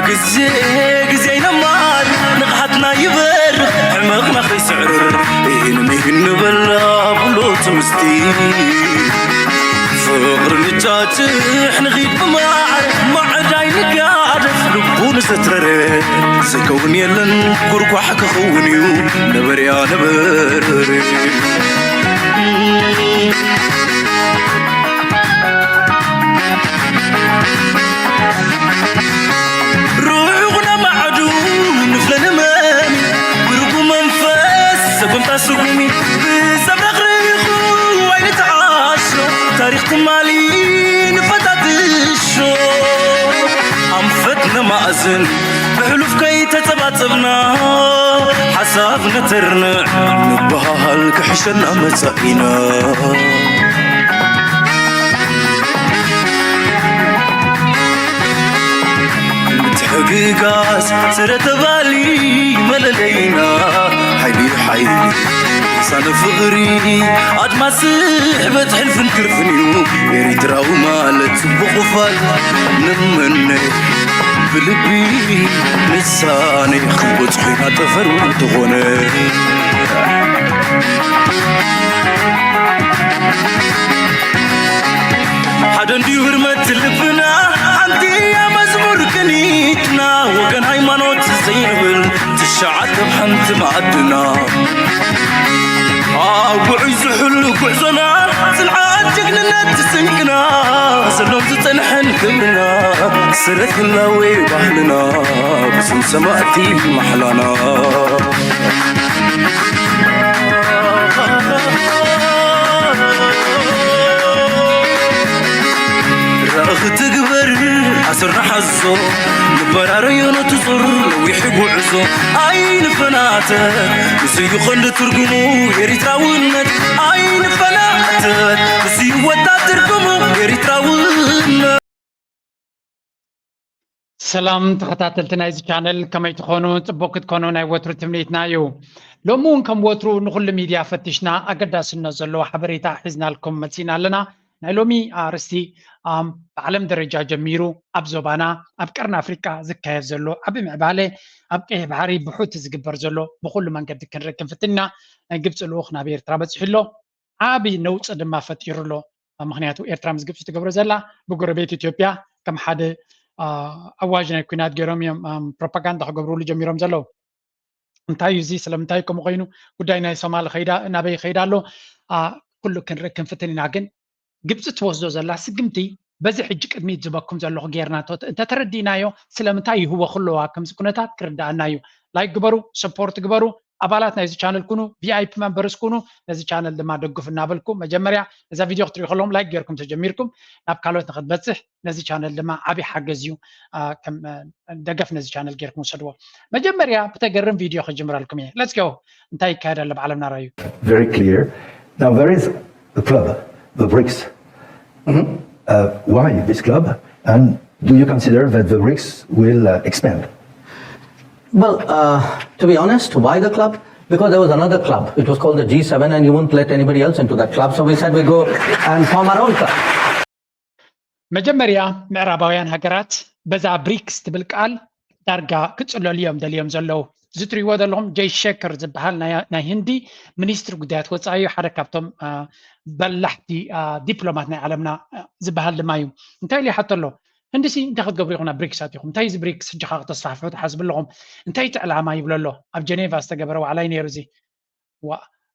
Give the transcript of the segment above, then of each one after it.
ግዜ ግዜ ይነማል ንቕሓትና ይበርኽ ሕመቕና ከይስዕርር ኢህን ምሂን ንበላ ብሎ ትምስቲ ፍቕሪ ንጫጭሕ ንኺድ ብማዕር ማዕዳይ ንጋደፍ ልቡ ንዘትረረ ዝከውን የለን ጉርጓሕ ክኸውን እዩ ነበርያ ነበረ ርሑቕ ነማዕዱ ንፍለ ንመን ብርጉ መንፈስ ሰጎምታ ስጉሚ ብዘብረቕርቑ ኣይንተዓሾ ታሪኽ ትማሊ ንፈታትሾ ኣንፈት ነማእዝን ብሕሉፍ ከይተጸባጸብና ሓሳብ ነተርንዕ ንበሃል ክሕሸና መጻኢና ምትሕግጋዝ ስረ ተባሊ መለለይና ሓይሊ ሓይሊ ሳነ ፍቕሪ ኣድማስ ስሕበት ሕልፍን ክርፍን እዩ ኤሪትራዊ ማለት ጽቡቕ ፋል ንመነ ብልቢ ንሳነ ክንበጽሖ ኢና ጠፈር እንተኾነ ሓደ እንድዩ ህርመት ልብና ሓንቲ እያ መዝሙር ቅኒትና ወገን ሃይማኖት ዘይንብል ትሽዓተ ብ ሓንቲ ማዕድና ኣብ ውዑይ ዝሕሉ ጉዕዞና ጽንዓት ጅግንነት ስንቅና ዘሎም ዝጸንሐን ክብርና ስረት ህላዌ ባህልና ብስም ሰማእቲ ማሕላና ራእኺ ትግበር ኣሰርና ሓዞ ንበራረዮ ነቲ ዙር ነዊሕ ጉዕዞ ኣይንፈናተ ምስዩ ቐንዲ ትርጉሙ ኤሪትራውነት ኣይንፈናተ ምስዩ ወታ ትርጉሙ ኤሪትራውነት ሰላም ተኸታተልቲ ናይዚ ቻነል ከመይ ትኾኑ? ጽቡቅ ክትኮኑ ናይ ወትሩ ትምኒትና እዩ። ሎሚ እውን ከም ወትሩ ንኹሉ ሚድያ ፈቲሽና ኣገዳስነት ዘለዎ ሓበሬታ ሒዝናልኩም መጺና ኣለና። ናይ ሎሚ ኣርእስቲ ብዓለም ደረጃ ጀሚሩ ኣብ ዞባና ኣብ ቀርኒ ኣፍሪቃ ዝካየድ ዘሎ ዓቢ ምዕባለ ኣብ ቀይሕ ባሕሪ ብሑቲ ዝግበር ዘሎ ብኹሉ መንገዲ ክንርኢ ክንፍትን ኢና። ናይ ግብፂ ልኡኽ ናብ ኤርትራ በፂሑ ኣሎ። ዓቢ ነውፂ ድማ ፈጢሩ ኣሎ። ምክንያቱ ኤርትራ ምስ ግብፂ ትገብሮ ዘላ ብጎረቤት ኢትዮጵያ ከም ሓደ ኣዋጅ ናይ ኩናት ገይሮም እዮም ፕሮፓጋንዳ ክገብርሉ ጀሚሮም ዘለዉ። እንታይ እዩ እዚ? ስለምንታይ ከምኡ ኮይኑ? ጉዳይ ናይ ሶማል ናበይ ይኸይድ ኣሎ? ኩሉ ክንርኢ ክንፍትን ኢና። ግን ግብፂ ትወስዶ ዘላ ስግምቲ በዚ ሕጂ ቅድሚት ዝበኩም ዘለኹ ጌርና እንተተረዲእናዮ ስለምንታይ ይህወኹ ኣለዋ ከምዚ ኩነታት ክርዳኣና እዩ። ላይክ ግበሩ፣ ሰፖርት ግበሩ፣ ኣባላት ናይዚ ቻነል ኩኑ፣ ቪኣይፒ መንበርስ ኩኑ፣ ነዚ ቻነል ድማ ደግፉ እናበልኩ መጀመርያ ነዛ ቪድዮ ክትሪኡ ከለኹም ላይክ ጌርኩም ተጀሚርኩም ናብ ካልኦት ንክትበፅሕ ነዚ ቻነል ድማ ዓብዪ ሓገዝ እዩ። ከም ደገፍ ነዚ ቻነል ጌርኩም ውሰድዎ። መጀመርያ ብተገርም ቪድዮ ክጅምረልኩም እየ። Let's go። እንታይ ይካየድ ኣሎ ብዓለምና ራዩ? Very clear. Now there is a club, the BRICS. Uh, why this club? And do you consider that the BRICS will uh, expand? Well, uh, to be honest, why the club? Because there was another club. It was called the G seven, and you wouldn't let anybody else into that club. So we said we go and form our own club. መጀመርያ ምዕራባውያን ሃገራት በዛ ብሪክስ ትብል ቃል ዳርጋ ክጽለሉ እዮም ደልዮም ዘለዉ። እዚ ትሪእዎ ዘለኹም ጀይ ሸከር ዝበሃል ናይ ህንዲ ሚኒስትሪ ጉዳያት ወፃኢ እዩ። ሓደ ካብቶም በላሕቲ ዲፕሎማት ናይ ዓለምና ዝበሃል ድማ እዩ። እንታይ ኢሉ ይሓቶ ኣሎ? ህንድሲ እንታይ ክትገብሩ ኢኹም ናብ ብሪክስ ኣቲኹም? እንታይ እዚ ብሪክስ ሕጂ ኸ ክተስፋሕፍሑ ትሓስቡ ኣለኹም? እንታይ እቲ ዕላማ ይብሎ ኣሎ? ኣብ ጀኔቫ ዝተገበረ ዋዕላ እዩ ነይሩ እዚ። ዋ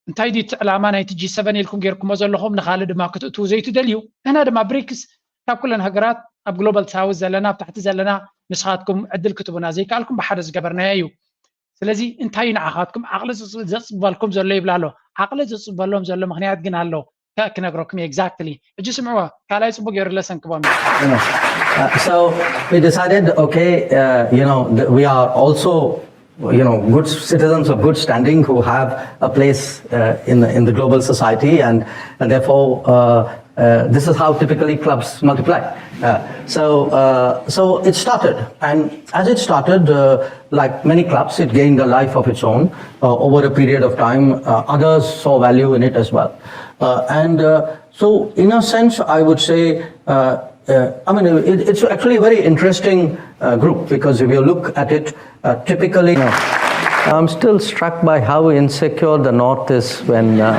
እንታይ ድዩ እቲ ዕላማ ናይቲ ጂ ሰቨን ኢልኩም ጌርኩሞ ዘለኹም ንኻልእ ድማ ክትእትዉ ዘይትደልዩ? ንሕና ድማ ብሪክስ ካብ ኩለን ሃገራት ኣብ ግሎባል ሳውዝ ዘለና ኣብ ታሕቲ ዘለና ንስኻትኩም ዕድል ክትቡና ዘይከኣልኩም ብሓደ ዝገበርናዮ እዩ። ስለዚ እንታይ እዩ ንዓኻትኩም ዓቕሊ ዘጽበልኩም ዘሎ ይብላ ኣሎ። ዓቕሊ ዘጽበሎም ዘሎ ምኽንያት ግን ኣሎ። ክነግረኩም exactly ሕጂ ስምዕዎ ካልኣይ ፅቡቅ ገይሩ ለሰን ክቦም Uh, so we decided, okay, uh, you know, th- we are also, you know, good citizens of good standing who have a place uh, in the, in the global society, and, and therefore uh, uh, this is how typically clubs multiply. Uh, so, uh, so it started, and as it started, uh, like many clubs, it gained a life of its own uh, over a period of time. Uh, others saw value in it as well, uh, and uh, so, in a sense, I would say, uh, uh, I mean, it, it's actually a very interesting uh, group, because if you look at it, uh, typically, I'm still struck by how insecure the North is when uh,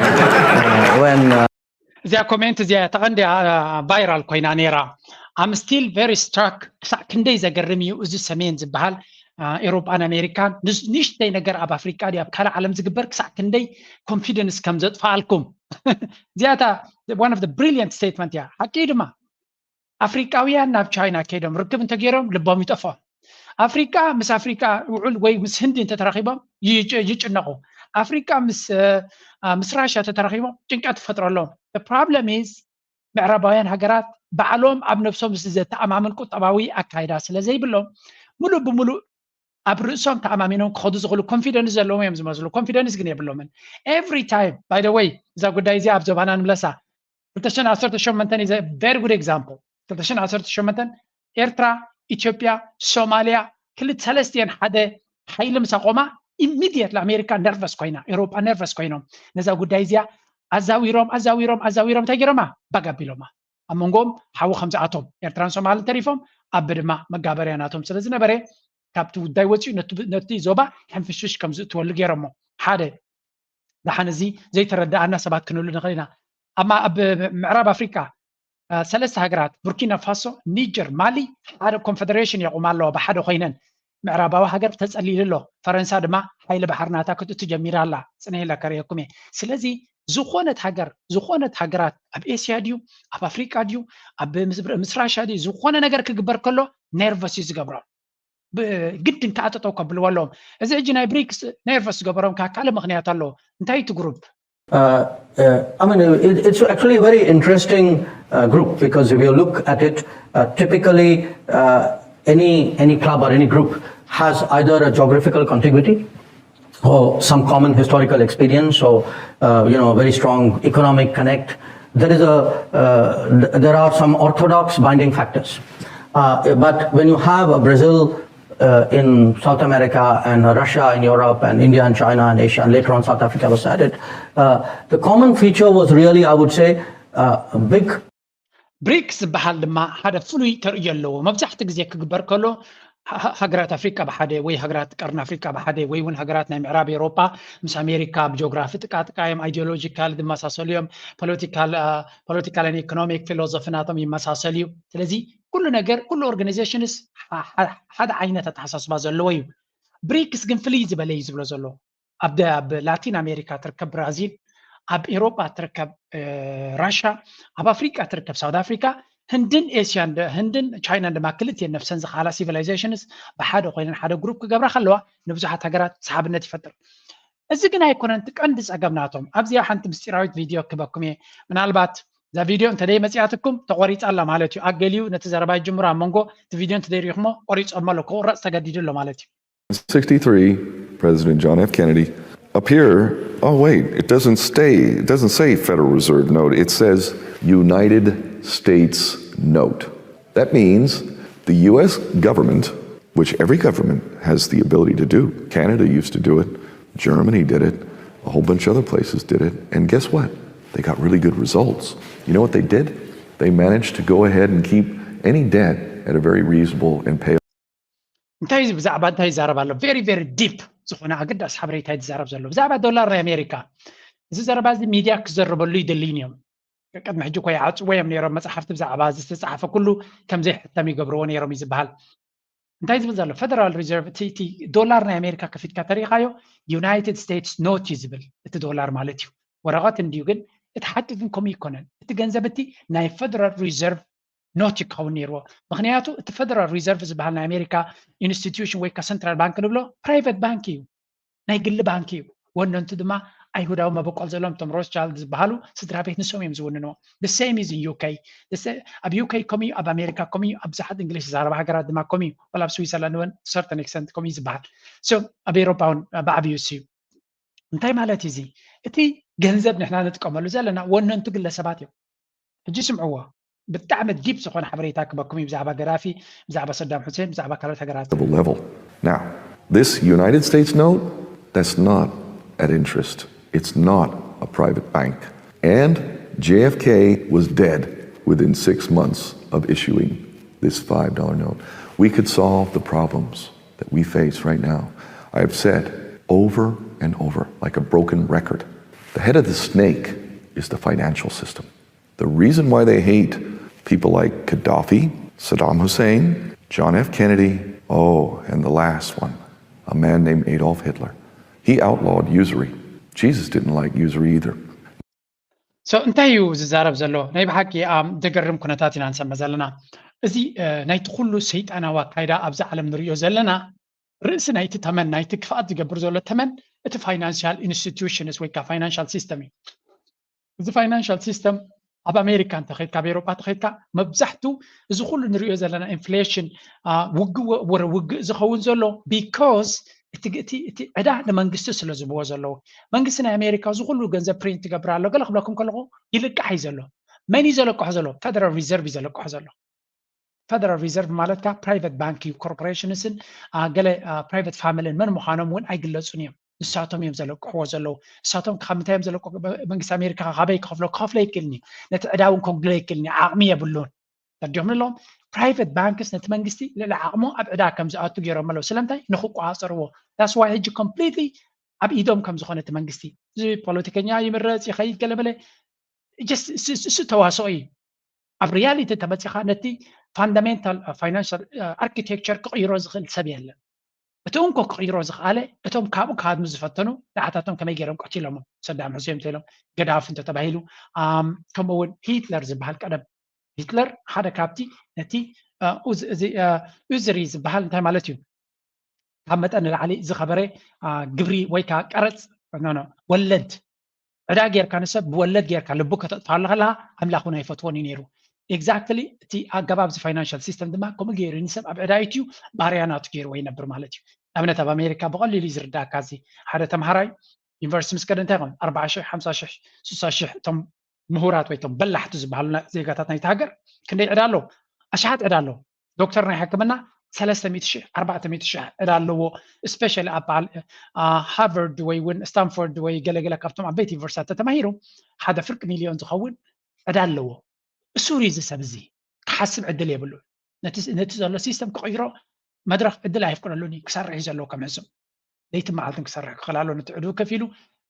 when uh, እዚኣ ኮሜንት እዚኣ ተቐንዲ ቫይራል ኮይና ነይራ። I'm still very struck። ክሳዕ ክንደይ ዘገርም እዩ እዚ ሰሜን ዝበሃል፣ ኤውሮጳን ኣሜሪካን። ንእሽተይ ነገር ኣብ ኣፍሪቃ ድዩ ኣብ ካልእ ዓለም ዝግበር ክሳዕ ክንደይ ኮንፊደንስ ከም ዘጥፍኣልኩም። እዚኣታ one of the brilliant statement እያ። ሓቂ ድማ ኣፍሪቃውያን ናብ ቻይና ከይዶም ርክብ እንተገይሮም ልቦም ይጠፍኦም። ኣፍሪቃ ምስ ኣፍሪቃ ውዑል ወይ ምስ ህንዲ እንተተራኺቦም ይጭነቑ። ኣፍሪቃ ምስ ምስ ራሽያ ተተራኺቦም ጭንቀት ትፈጥረሎም። Problem is ምዕራባውያን ሃገራት ባዕሎም ኣብ ነብሶም ዘተኣማምን ቁጠባዊ ኣካይዳ ስለ ዘይብሎም፣ ሙሉእ ብሙሉእ ኣብ ርእሶም ተኣማሚኖም ክኸዱ ዝኽእሉ ኮንፊደንስ ዘለዎም እዮም ዝመስሉ። ኮንፊደንስ ግን የብሎምን። Every time, by the way, እዛ ጉዳይ እዚኣ ኣብ ዞባና ንምለሳ። ክልተ ሽሕን ዓሰርተ ሸሞንተን is a very good example። ክልተ ሽሕን ዓሰርተ ሸሞንተን ኤርትራ፣ ኢትዮጵያ፣ ሶማልያ ክልተ ሰለስቲኤን ሓደ ሓይሊ ምስ ኣቆማ፣ ኢሚድየትሊ ኣሜሪካ ነርቨስ ኮይና፣ ኤውሮጳ ነርቨስ ኮይኖም ነዛ ጉዳይ እዚኣ ኣዛዊሮም ኣዛዊሮም ኣዛዊሮም እንታይ ገይሮማ? ባግ ኣቢሎማ። ኣብ መንጎም ሓዊ ከም ዝኣቶም ኤርትራን ሶማልን ተሪፎም፣ ኣብ ድማ መጋበርያ ናቶም ስለ ዝነበረ፣ ካብቲ ጉዳይ ወፂኡ ነቲ ዞባ ሕንፍሽፍሽ ከም ዝእትወሉ ገይሮሞ። ሓደ ደሓን እዚ ዘይተረዳኣና ሰባት ክንህሉ ንኽእል ኢና። ኣብ ምዕራብ ኣፍሪቃ ሰለስተ ሃገራት ቡርኪና ፋሶ፣ ኒጀር፣ ማሊ ሓደ ኮንፈደሬሽን የቑማ ኣለዋ ብሓደ ኮይነን። ምዕራባዊ ሃገር ተጸሊሉ ኣሎ። ፈረንሳ ድማ ሓይሊ ባሕሪ ናታ ክትእቱ ጀሚራ ኣላ። ጽንሕ ኢለ ከርእየኩም እየ። ስለዚ ዝኾነት ሃገር፣ ዝኾነት ሃገራት ኣብ ኤስያ ድዩ፣ ኣብ ኣፍሪቃ ድዩ፣ ኣብ ምስ ራሻ ድዩ፣ ዝኾነ ነገር ክግበር ከሎ ኔርቨስ እዩ ዝገብሮም። ግድን ከኣጠጠው ከብልዎ ኣለዎም። እዚ ሕጂ ናይ ብሪክስ ኔርቨስ ዝገበሮም ካብ ካልእ ምኽንያት ኣለዎ። እንታይ እቲ ግሩፕ? Uh, uh, I mean, it, it's actually a very interesting uh, group because if you look at it, uh, typically uh, any any club or any group has either a geographical contiguity or some common historical experience or uh, you know a very strong economic connect. There is a uh, th- there are some orthodox binding factors, uh, but when you have a Brazil uh, in South America and Russia in Europe and India and China and Asia and later on South Africa was added, uh, the common feature was really, I would say, uh, a big ብሪክስ ዝበሃል ድማ ሓደ ፍሉይ ተርእዮ ኣለዎ። መብዛሕትኡ ግዜ ክግበር ከሎ ሃገራት ኣፍሪቃ ብሓደ ወይ ሃገራት ቀርኒ ኣፍሪቃ ብሓደ ወይ እውን ሃገራት ናይ ምዕራብ ኤውሮጳ ምስ ኣሜሪካ ብጂኦግራፊ ጥቃጥቃ እዮም። ኣይዲዮሎጂካል ዝመሳሰሉ እዮም። ፖለቲካልን ኢኮኖሚክ ፊሎዞፊ ናቶም ይመሳሰል እዩ። ስለዚ ኩሉ ነገር ኩሉ ኦርጋናይዜሽንስ ሓደ ዓይነት ኣተሓሳስባ ዘለዎ እዩ። ብሪክስ ግን ፍልይ ዝበለ እዩ ዝብሎ ዘሎ። ኣብ ላቲን ኣሜሪካ ትርከብ ብራዚል፣ ኣብ ኤውሮጳ ትርከብ ራሻ፣ ኣብ ኣፍሪቃ ትርከብ ሳውት ኣፍሪካ፣ ህንድን ኤስያን ህንድን ቻይናን ድማ ክልቲኤን ነፍሰን ዝኸኣላ ሲቪላይዜሽንስ ብሓደ ኮይነን ሓደ ግሩፕ ክገብራ ከለዋ ንብዙሓት ሃገራት ሰሓብነት ይፈጥር። እዚ ግን ኣይኮነን እቲ ቀንዲ ጸገም ናቶም። ኣብዚኣ ሓንቲ ምስጢራዊት ቪድዮ ክበኩም እየ። ምናልባት እዛ ቪድዮ እንተደይ መጺኣትኩም ተቆሪጻ ኣላ ማለት እዩ። ኣገሊዩ ነቲ ዘረባ ይጅምሩ ኣብ መንጎ እቲ ቪድዮ እንተደይ ሪኢኹሞ ቆሪጾሞ ኣሎ፣ ክቁረጽ ተገዲዱ ኣሎ ማለት እዩ። sixty-three, President John F. Kennedy appear. Oh, wait, it doesn't stay. It doesn't say Federal Reserve note. It says United States note. That means the U S government, which every government has the ability to do. Canada used to do it. Germany did it. A whole bunch of other places did it. And guess what? They got really good results. You know what they did? They managed to go ahead and keep any debt at a very reasonable and pay እንታይ ብዛዕባ እንታይ ይዛረብ ኣሎ? ቨሪ ቨሪ ዲፕ ዝኾነ ኣገዳሲ ሓበሬታ ይዛረብ ዘሎ ብዛዕባ ዶላር ናይ ኣሜሪካ። እዚ ዘረባ እዚ ሚድያ ክዘረበሉ ይደልዩን እዮም። ቅድሚ ሕጂ እኮ ይዓፅዎ እዮም ነይሮም። መፅሓፍቲ ብዛዕባ እዚ ዝተፃሓፈ ኩሉ ከም ዘይሕተም ይገብርዎ ነይሮም እዩ ዝበሃል። እንታይ ዝብል ዘሎ? ፈደራል ሪዘርቭ እቲ ዶላር ናይ ኣሜሪካ ከፊትካ ተሪኢኻዮ፣ ዩናይትድ ስቴትስ ኖት እዩ ዝብል እቲ ዶላር ማለት እዩ። ወረቐት እንድዩ፣ ግን እቲ ሓቂ ግን ከምኡ ይኮነን። እቲ ገንዘብ እቲ ናይ ፈደራል ሪዘርቭ ኖት ክኸውን ነይርዎ። ምክንያቱ እቲ ፈደራል ሪዘርቭ ዝበሃል ናይ ኣሜሪካ ኢንስቲትዩሽን ወይ ከ ሰንትራል ባንክ ንብሎ ፕራይቨት ባንክ እዩ፣ ናይ ግሊ ባንክ እዩ። ወነንቱ ድማ ኣይሁዳዊ መበቆል ዘለዎም እቶም ሮስቻልድ ዝበሃሉ ስድራ ቤት ንሶም እዮም ዝውንንዎ። The same is in UK። ኣብ ዩኬ ከምኡ እዩ፣ ኣብ ኣሜሪካ ከምኡ እዩ፣ ኣብ ብዙሓት እንግሊሽ ዝዛረባ ሃገራት ድማ ከምኡ እዩ። ወላ ኣብ ስዊዘርላንድ እውን ሰርተን ኤክስተንት ከምኡ እዩ ዝበሃል። So ኣብ ኤሮፓ እውን ብዓብዩ እሱ እዩ። እንታይ ማለት እዩ እዚ? እቲ ገንዘብ ንሕና ንጥቀመሉ ዘለና ወነንቱ ግለሰባት እዮም። ሕጂ ስምዕዎ፣ ብጣዕሚ ዲፕ ዝኾነ ሓበሬታ ክበኩም እዩ ብዛዕባ ገዳፊ፣ ብዛዕባ ሰዳም ሑሴን፣ ብዛዕባ ካልኦት ሃገራት። level. Now, this United States note, that's not at interest. It's not a private bank. And J F K was dead within six months of issuing this five dollar note. We could solve the problems that we face right now. I have said over and over, like a broken record, the head of the snake is the financial system. The reason why they hate people like Gaddafi, Saddam Hussein, John F. Kennedy, oh, and the last one, a man named Adolf Hitler. He outlawed usury. Jesus didn't like usury either. So እንታይ እዩ ዝዛረብ ዘሎ? ናይ ብሓቂ ኣም፣ ዘገርም ኩነታት ኢና ንሰምዕ ዘለና። እዚ እ፣ ናይቲ ኩሉ ሰይጣናዊ ኣካይዳ ኣብዚ ዓለም ንሪኦ ዘለና ርእሲ ናይቲ ተመን ናይቲ ክፍኣት ዝገብር ዘሎ ተመን እቲ ፋይናንሻል ኢንስቲትዩሽንስ ወይ ከዓ ፋይናንሻል ሲስተም እዩ። እዚ ፋይናንሻል ሲስተም ኣብ ኣሜሪካ እንተኸድካ ኣብ ኤሮጳ ተኸድካ መብዛሕቱ እዚ ኩሉ ንሪኦ ዘለና ኢንፍሌሽን ውግእ ወረ ውግእ ዝኸውን ዘሎ because እቲ እቲ እቲ ዕዳ ንመንግስቲ ስለ ዝብዎ ዘለዉ መንግስቲ ናይ ኣሜሪካ እዚ ኩሉ ገንዘብ ፕሪንት ትገብር ኣሎ ገለ ክብለኩም ከለኹ ይልቃሕ እዩ ዘሎ። መን እዩ ዘለቅሖ ዘሎ? ፈደራል ሪዘርቭ እዩ ዘለቅሖ ዘሎ። ፈደራል ሪዘርቭ ማለት ካ ፕራይቨት ባንክ እዩ። ኮርፖሬሽንስን ገለ ፕራይቨት ፋሚልን መን ምዃኖም እውን ኣይግለፁን እዮም። ንሳቶም እዮም ዘለቅሕዎ ዘለዉ። ንሳቶም ካብ ምንታይ እዮም ዘለቅሑ? መንግስቲ ኣሜሪካ ካበይ ክኸፍሎ ክኸፍሎ ይክእልን እዩ። ነቲ ዕዳ እውን ከጉድሎ ይክእልን እዩ። ዓቕሚ የብሉን። ተዲኹም ኣለዎም ፕራይቨት ባንክስ ነቲ መንግስቲ ልዕሊ ዓቕሙ ኣብ ዕዳ ከም ዝኣቱ ገይሮም ኣለዉ። ስለምንታይ? ንክቆፃፀርዎ። ዳስ ዋይ ሕጂ ኮምፕሊትሊ ኣብ ኢዶም ከም ዝኾነ እቲ መንግስቲ እዚ ፖለቲከኛ ይምረፅ ይኸይድ ገለመለ እሱ ተዋስኦ እዩ። ኣብ ሪያሊቲ ተመፂኻ ነቲ ፋንዳሜንታል ፋይናንሻል ኣርኪቴክቸር ክቕይሮ ዝኽእል ሰብ የለን። እቲ እንኮ ክቕይሮ ዝኽኣለ እቶም ካብኡ ክሃድሙ ዝፈተኑ ንዓታቶም ከመይ ገይሮም ቀቲሎሞም ሰዳም ሕሴን እንተኢሎም ገዳፊ እንተተባሂሉ ከምኡ እውን ሂትለር ዝበሃል ቀደም ሂትለር ሓደ ካብቲ ነቲ ኡዝሪ ዝበሃል እንታይ ማለት እዩ ካብ መጠን ንላዕሊ ዝኸበረ ግብሪ ወይ ከዓ ቀረፅ ወለድ ዕዳ ጌርካ ንሰብ ብወለድ ጌርካ ልቡ ከተጥፋሉ ከለካ ኣምላኽ እውን ኣይፈትዎን እዩ ነይሩ። ኤግዛክትሊ እቲ ኣገባብ እዚ ፋይናንሻል ሲስተም ድማ ከምኡ ገይሩ ንሰብ ኣብ ዕዳ ኢትዩ ባርያ ናቱ ገይርዎ ይነብር ማለት እዩ። ኣብነት ኣብ ኣሜሪካ ብቐሊሉ እዩ ዝርዳእካ። እዚ ሓደ ተምሃራይ ዩኒቨርሲቲ ምስ ከደ እንታይ ይኾን ኣርባዓ ሽሕ ሓምሳ ሽሕ ስሳ ሽሕ እቶም ምሁራት ወይ እቶም በላሕቲ ዝበሃሉ ዜጋታት ናይቲ ሃገር ክንደይ ዕዳ ኣለዉ? ኣሽሓት ዕዳ ኣለዉ። ዶክተር ናይ ሕክምና ሰለስተ ሚእቲ ሽሕ ኣርባዕተ ሚእቲ ሽሕ ዕዳ ኣለዎ። ስፔሻሊ ኣብ በዓል ሃርቨርድ ወይ እውን ስታንፎርድ ወይ ገለገለ ካብቶም ዓበይቲ ዩኒቨርሲታት ተተማሂሩ ሓደ ፍርቂ ሚልዮን ዝኸውን ዕዳ ኣለዎ። እሱር እዩ እዚ ሰብ እዚ ክሓስብ ዕድል የብሉን። ነቲ ዘሎ ሲስተም ክቕይሮ መድረኽ ዕድል ኣይፍቅደሉን እዩ። ክሰርሕ እዩ ዘለዎ ከም ሕሱም ለይትን መዓልትን ክሰርሕ ክኽእል ኣለዎ። ነቲ ዕድው ከፊሉ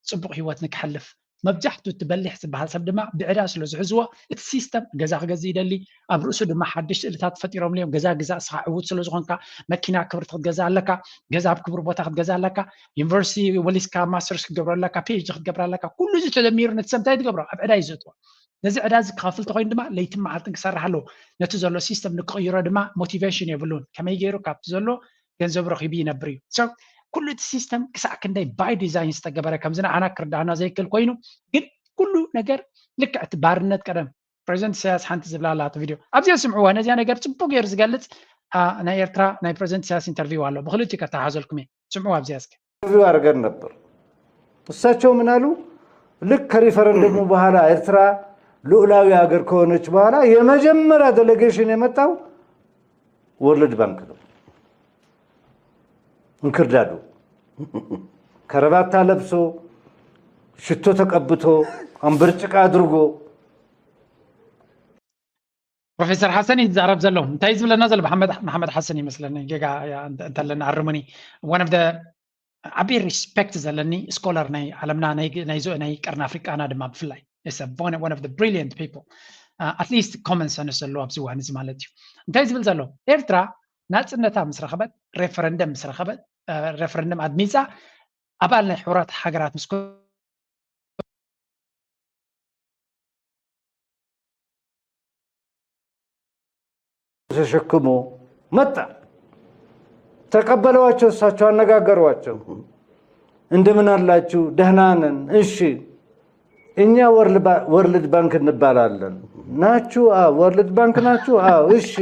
ፅቡቕ ህይወት ንክሕልፍ መብዛሕቱ እቲ በሊሕ ዝበሃል ሰብ ድማ ብዕዳ ስለ ዝሕዝዎ እቲ ሲስተም ገዛ ክገዝእ ይደሊ ኣብ ርእሱ ድማ ሓድሽ ስእልታት ፈጢሮምሉ እዮም። ገዛ ግዛእ እስኻ ዕዉት ስለ ዝኾንካ መኪና ክብርቲ ክትገዛ ኣለካ፣ ገዛ ኣብ ክቡር ቦታ ክትገዛ ኣለካ፣ ዩኒቨርሲቲ ወሊስካ ማስተርስ ክትገብሮ ኣለካ፣ ፒኤችዲ ክትገብር ኣለካ። ኩሉ እዚ ተደሚሩ ነቲ ሰብ እንታይ ትገብሮ ኣብ ዕዳ እዩ ዘእትዎ። ነዚ ዕዳ እዚ ክኸፍል ተኮይኑ ድማ ለይትን መዓልትን ክሰርሕ ኣለዎ። ነቲ ዘሎ ሲስተም ንክቕይሮ ድማ ሞቲቬሽን የብሉን። ከመይ ገይሩ ካብቲ ዘሎ ገንዘብ ረኺቡ ይነብር እዩ። So ኩሉ እቲ ሲስተም ክሳዕ ክንደይ ባይ ዲዛይን ዝተገበረ ከምዚ ንዓና ክርዳእና ዘይክእል ኮይኑ ግን ኩሉ ነገር ልክዕ እቲ ባርነት ቀደም ፕሬዚደንት ኢሳያስ ሓንቲ ዝብላ ኣላቶ ቪድዮ ኣብዚኣ ስምዕዋ ነዚኣ ነገር ፅቡቅ ገይሩ ዝገልፅ ናይ ኤርትራ ናይ ፕሬዚደንት ኢሳያስ ኢንተርቪው ኣሎ ብክልቲኡ ከተሓዘልኩም እየ ስምዕዋ ኣብዚኣ እስከ ኢንተርቪው ኣድርገን ነበር እሳቸው ምን አሉ ልክ ከሪፈረንደሙ በኋላ ኤርትራ ልዑላዊ ሀገር ከሆነች በኋላ የመጀመሪያ ዴሌጌሽን የመጣው ወርልድ ባንክ ነው። እንክርዳዱ ከረባታ ለብሶ ሽቶ ተቀብቶ አንበርጭቃ አድርጎ ፕሮፌሰር ሓሰን እዩ ዝዛረብ ዘሎ እንታይ ዝብለና ዘሎ መሓመድ ሓሰን ይመስለኒ ጌጋ እንተለና ኣርሙኒ one of the ዓብዪ ሪስፔክት ዘለኒ ስኮላር ናይ ዓለምና ናይ ቀርኒ ኣፍሪቃና ድማ ብፍላይ one of the brilliant people at least common sense ዘለዎ ኣብዚ ዋን እዚ ማለት እዩ እንታይ ዝብል ዘሎ ኤርትራ ናፅነታ ምስ ረኸበት ሬፈረንደም ምስ ረኸበት ሬፈረንደም ኣድሚፃ ኣባል ናይ ሕቡራት ሃገራት ምስ ተሸክሞ መጣ። ተቀበለዋቸው፣ እሳቸው አነጋገሯቸው። እንደምን አላችሁ? ደህና ነን። እሺ፣ እኛ ወርልድ ባንክ እንባላለን። ናችሁ? አዎ። ወርልድ ባንክ ናችሁ? አዎ። እሺ፣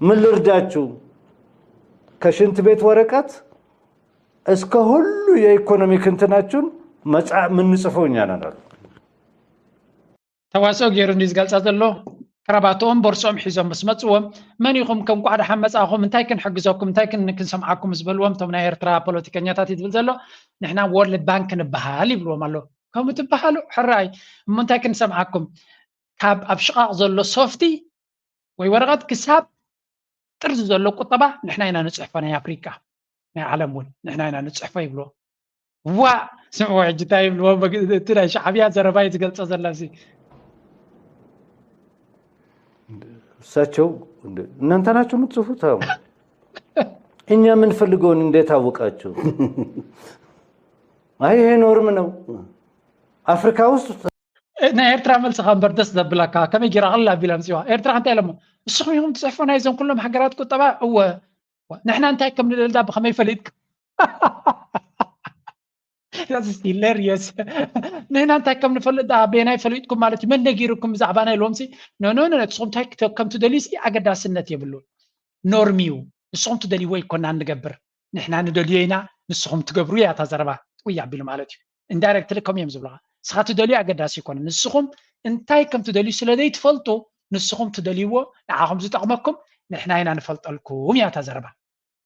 ምን ልርዳችሁ? ከሽንት ቤት ወረቀት እስከ ሁሉ የኢኮኖሚክ እንትናችሁን መጻ ምንጽፈው እኛ ነን አሉ። ተዋስኦ ገይሩ እንዲ ዝገልጻ ዘሎ ክራባትኦም ቦርሶም ሒዞም ምስ መጽዎም መን ኢኹም ከም ቋዕ ደሓን መጻእኹም እንታይ ክንሕግዘኩም እንታይ ክንሰምዓኩም ዝበልዎም እቶም ናይ ኤርትራ ፖለቲከኛታት እዩ ዝብል ዘሎ ንሕና ወርልድ ባንክ ንበሃል ይብልዎም ኣሎ ከምኡ ትበሃሉ ሕራይ እሞ እንታይ ክንሰምዓኩም ካብ ኣብ ሽቓቕ ዘሎ ሶፍቲ ወይ ወረቐት ክሳብ ጥርዚ ዘሎ ቁጠባ ንሕና ኢና ንፅሕፎ፣ ናይ ኣፍሪቃ ናይ ዓለም እውን ንሕና ኢና ንፅሕፎ ይብልዎ። ዋ ስምዕዎ ሕጂ እንታይ ይብልዎ? እቲ ናይ ሻዕብያ ዘረባ እዩ ዝገልፆ ዘሎ። እሳቸው እናንተ ናችሁ የምትጽፉት። እኛ የምንፈልገውን እንዴት አወቃችሁ? አይ ይሄ ኖርም ነው አፍሪካ ውስጥ። ናይ ኤርትራ መልሲ ከንበር ደስ ዘብለካ ከመይ ጌራ ቅልል ኣቢላ ምፅዋ ኤርትራ እንታይ ኢሎሞ? ንስኹም ኢኹም ትፅሕፎ ናይ እዞም ኩሎም ሃገራት ቁጠባ። እወ ንሕና እንታይ ከም ንደልዳ ብኸመይ ፈሊጥካ? ሂለርየስ ንሕና እንታይ ከም ንፈልጥ ዳ ቤናይ ፈሊጥኩም ማለት እዩ። መን ነጊሩኩም ብዛዕባ ናይ ሎምሲ? ኖኖ ንስኹም እንታይ ከም ትደልዩ ሲ ኣገዳስነት የብሉን። ኖርም እዩ። ንስኹም ትደልይዎ ይኮና እንገብር፣ ንሕና ንደልዮ ኢና፣ ንስኹም ትገብሩ እያ እታ ዘረባ። ጥውይ ኣቢሉ ማለት እዩ። ኢንዳይረክትሊ ከምኡ እዮም ዝብሉኻ። ንስኻ ትደልዮ ኣገዳሲ ይኮነ። ንስኹም እንታይ ከም ትደልዩ ስለ ዘይትፈልጡ ንስኹም ትደልይዎ ንዓኹም ዝጠቕመኩም ንሕና ኢና ንፈልጠልኩም እያ እታ ዘረባ።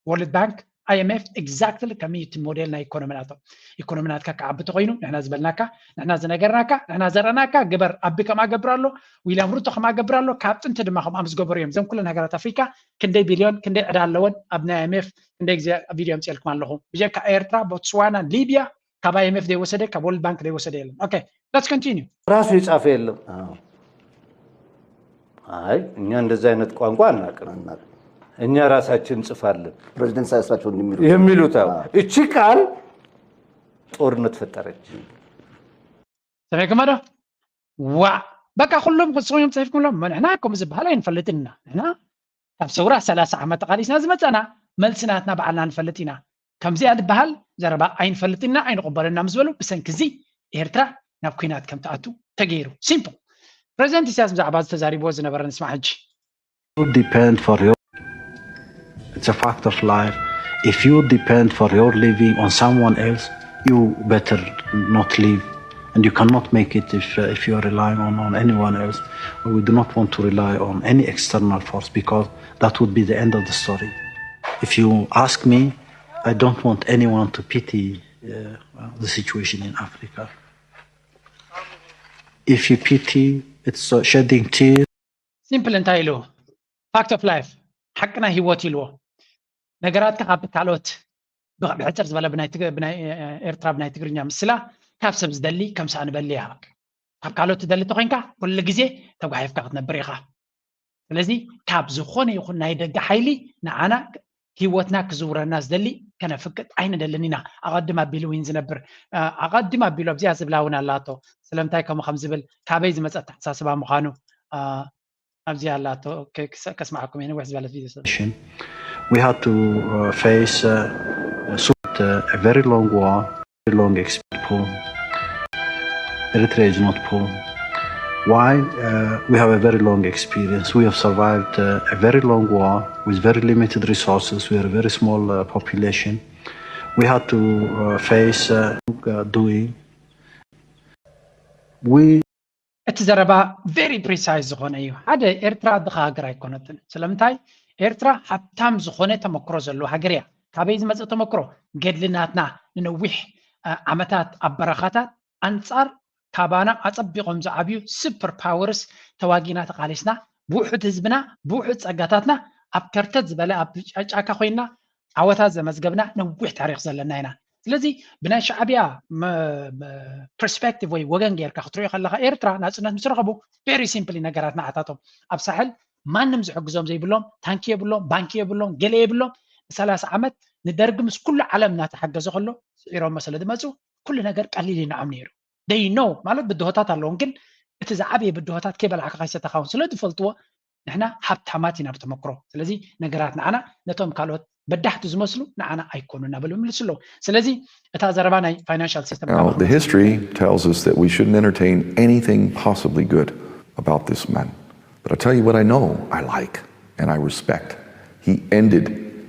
ወርልድ ባንክ፣ ኣይኤምኤፍ ኤግዛክትሊ ከመይ እቲ ሞዴል ናይ ኢኮኖሚ ናቶም። ኢኮኖሚ ናትካ ክዓቢ ተኮይኑ ንሕና ዝበልናካ፣ ንሕና ዝነገርናካ፣ ንሕና ዘረናካ ግበር። ኣቢ ከምኣ ገብር ኣሎ፣ ዊልያም ሩቶ ከምኣ ገብር ኣሎ። ካብ ጥንቲ ድማ ከምኣም ዝገበሩ እዮም። እዘን ኩለን ሃገራት ኣፍሪካ ክንደይ ቢልዮን ክንደይ ዕዳ ኣለወን ኣብ ናይ ኣይኤምኤፍ ክንደይ ግዜ ቪድዮ ኣምፅኤልኩም ኣለኹ። ብጀካ ኤርትራ፣ ቦትስዋና፣ ሊብያ ካብ ኣይኤምኤፍ ዘይወሰደ ካብ ወርልድ ባንክ ዘይወሰደ የለን። ኦኬ let's continue። ራሱ የጻፈ የለም። አዎ። አይ እኛ እንደዚህ አይነት ቋንቋ አናውቅም። እኛ ራሳችን እንጽፋለን ፕሬዚደንት ኢሳያስ ናቸው እንደሚሉ የሚሉት አዎ። እቺ ቃል ጦርነት ፈጠረች። ሰሚዕኩማ ዶ? ዋእ በቃ ኩሎም ክስኹም እዮም ፅሒፍኩም ሎም ንሕና ከምኡ ዝበሃል ኣይንፈልጥን ኢና። ንሕና ካብ ሰውራ ሰላሳ ዓመት ተቓሊስና ዝመፀና መልሲ ናትና ባዕልና ንፈልጥ ኢና። ከምዚኣ ዝበሃል ዘረባ ኣይንፈልጥን ኢና ኣይንቕበለና ምስ በሉ ብሰንኪ እዚ ኤርትራ ናብ ኲናት ከም ትኣቱ ተገይሩ። ሲምፕል። ፕሬዚደንት ኢሳያስ ብዛዕባ ዝተዛሪብዎ ዝነበረ ንስማዕ ሕጂ። Depend for your it's a fact of life. If you depend for your living on someone else, you better not live, and you cannot make it if uh, if you are relying on, on anyone else. We do not want to rely on any external force because that would be the end of the story. If you ask me, I don't want anyone to pity uh, the situation in Africa. If you pity, it's uh, shedding tears. ሲምፕል እንታይ ኢሉ? ፋክት ኦፍ ላይፍ፣ ሓቂ ናይ ህይወት ኢልዎ። ነገራትካ ካብ ካልኦት ብሕፅር ዝበለ ብናይ ኤርትራ ብናይ ትግርኛ ምስላ ካብ ሰብ ዝደሊ ከም ሰኣን በሊ እያ። ካብ ካልኦት ትደሊ ተኮይንካ ኩሉ ግዜ ተጓሒፍካ ክትነብር ኢኻ። ስለዚ ካብ ዝኾነ ይኹን ናይ ደገ ሓይሊ ንዓና ህይወትና ክዝውረና ዝደሊ ከነፍቅድ ኣይንደልን ኢና። ኣቐድም ኣቢሉ ዊን ዝነብር ኣቐድም ኣቢሉ ኣብዚኣ ዝብላ እውን ኣላቶ። ስለምንታይ ከምኡ ከም ዝብል ካበይ ዝመፀ ኣተሓሳስባ ምዃኑ ኣብዚኣ ኣላቶ። ከስማዓኩም እየ ነዊሕ ዝበለት ቪድዮ ስለ We had to uh, face uh, a very long war, very long experience. Eritrea is not poor. Why? Uh, we have a very long experience. We have survived uh, a very long war with very limited resources. We are a very small uh, population. We had to uh, face uh, doing. We እቲ ዘረባ very precise ዝኾነ እዩ። ሓደ ኤርትራ ድኻ ሃገር ኣይኮነትን። ስለምንታይ? ኤርትራ ሃብታም ዝኾነ ተመክሮ ዘለዎ ሃገር እያ። ካበይ ዝመፀ ተመክሮ? ገድሊ ናትና ንነዊሕ ዓመታት ኣብ በረኻታት ኣንፃር ካባና ኣፀቢቖም ዝዓብዩ ሱፐር ፓወርስ ተዋጊና ተቓሊስና ብውሑድ ህዝብና ብውሑድ ፀጋታትና ኣብ ከርተት ዝበለ ኣብ ጫካ ኮይና ዓወታት ዘመዝገብና ነዊሕ ታሪክ ዘለና ኢና። ስለዚ ብናይ ሻዕብያ ፐርስፔክቲቭ ወይ ወገን ጌርካ ክትሪኦ ከለካ ኤርትራ ናፅነት ምስ ረኸቡ very simply ነገራት ንዓታቶም ኣብ ሳሕል ማንም ዝሕግዞም ዘይብሎም ታንኪ የብሎም ባንኪ የብሎም ገለ የብሎም ንሰላሳ ዓመት ንደርጊ ምስ ኩሉ ዓለም እናተሓገዘ ከሎ ስዒሮሞ ስለ ዝመፁ ኩሉ ነገር ቀሊል እዩ ንዓም ነይሩ። They know ማለት ብድሆታት ኣለዎም ግን እቲ ዝዓበየ ብድሆታት ከይበላዕካ ከይሰተኻ እውን ስለ ዝፈልጥዎ ንሕና ሃብታማት ኢና ብተመክሮ። ስለዚ ነገራት ንዓና ነቶም ካልኦት በዳሕቲ ዝመስሉ ንዓና ኣይኮኑ እናበሉ ይምልሱ ኣለዉ። ስለዚ እታ ዘረባ ናይ ፋይናንሻል ሲስተም Now, the history tells us that we shouldn't entertain anything possibly good about this man. But I'll tell you what I know I like and I respect. He ended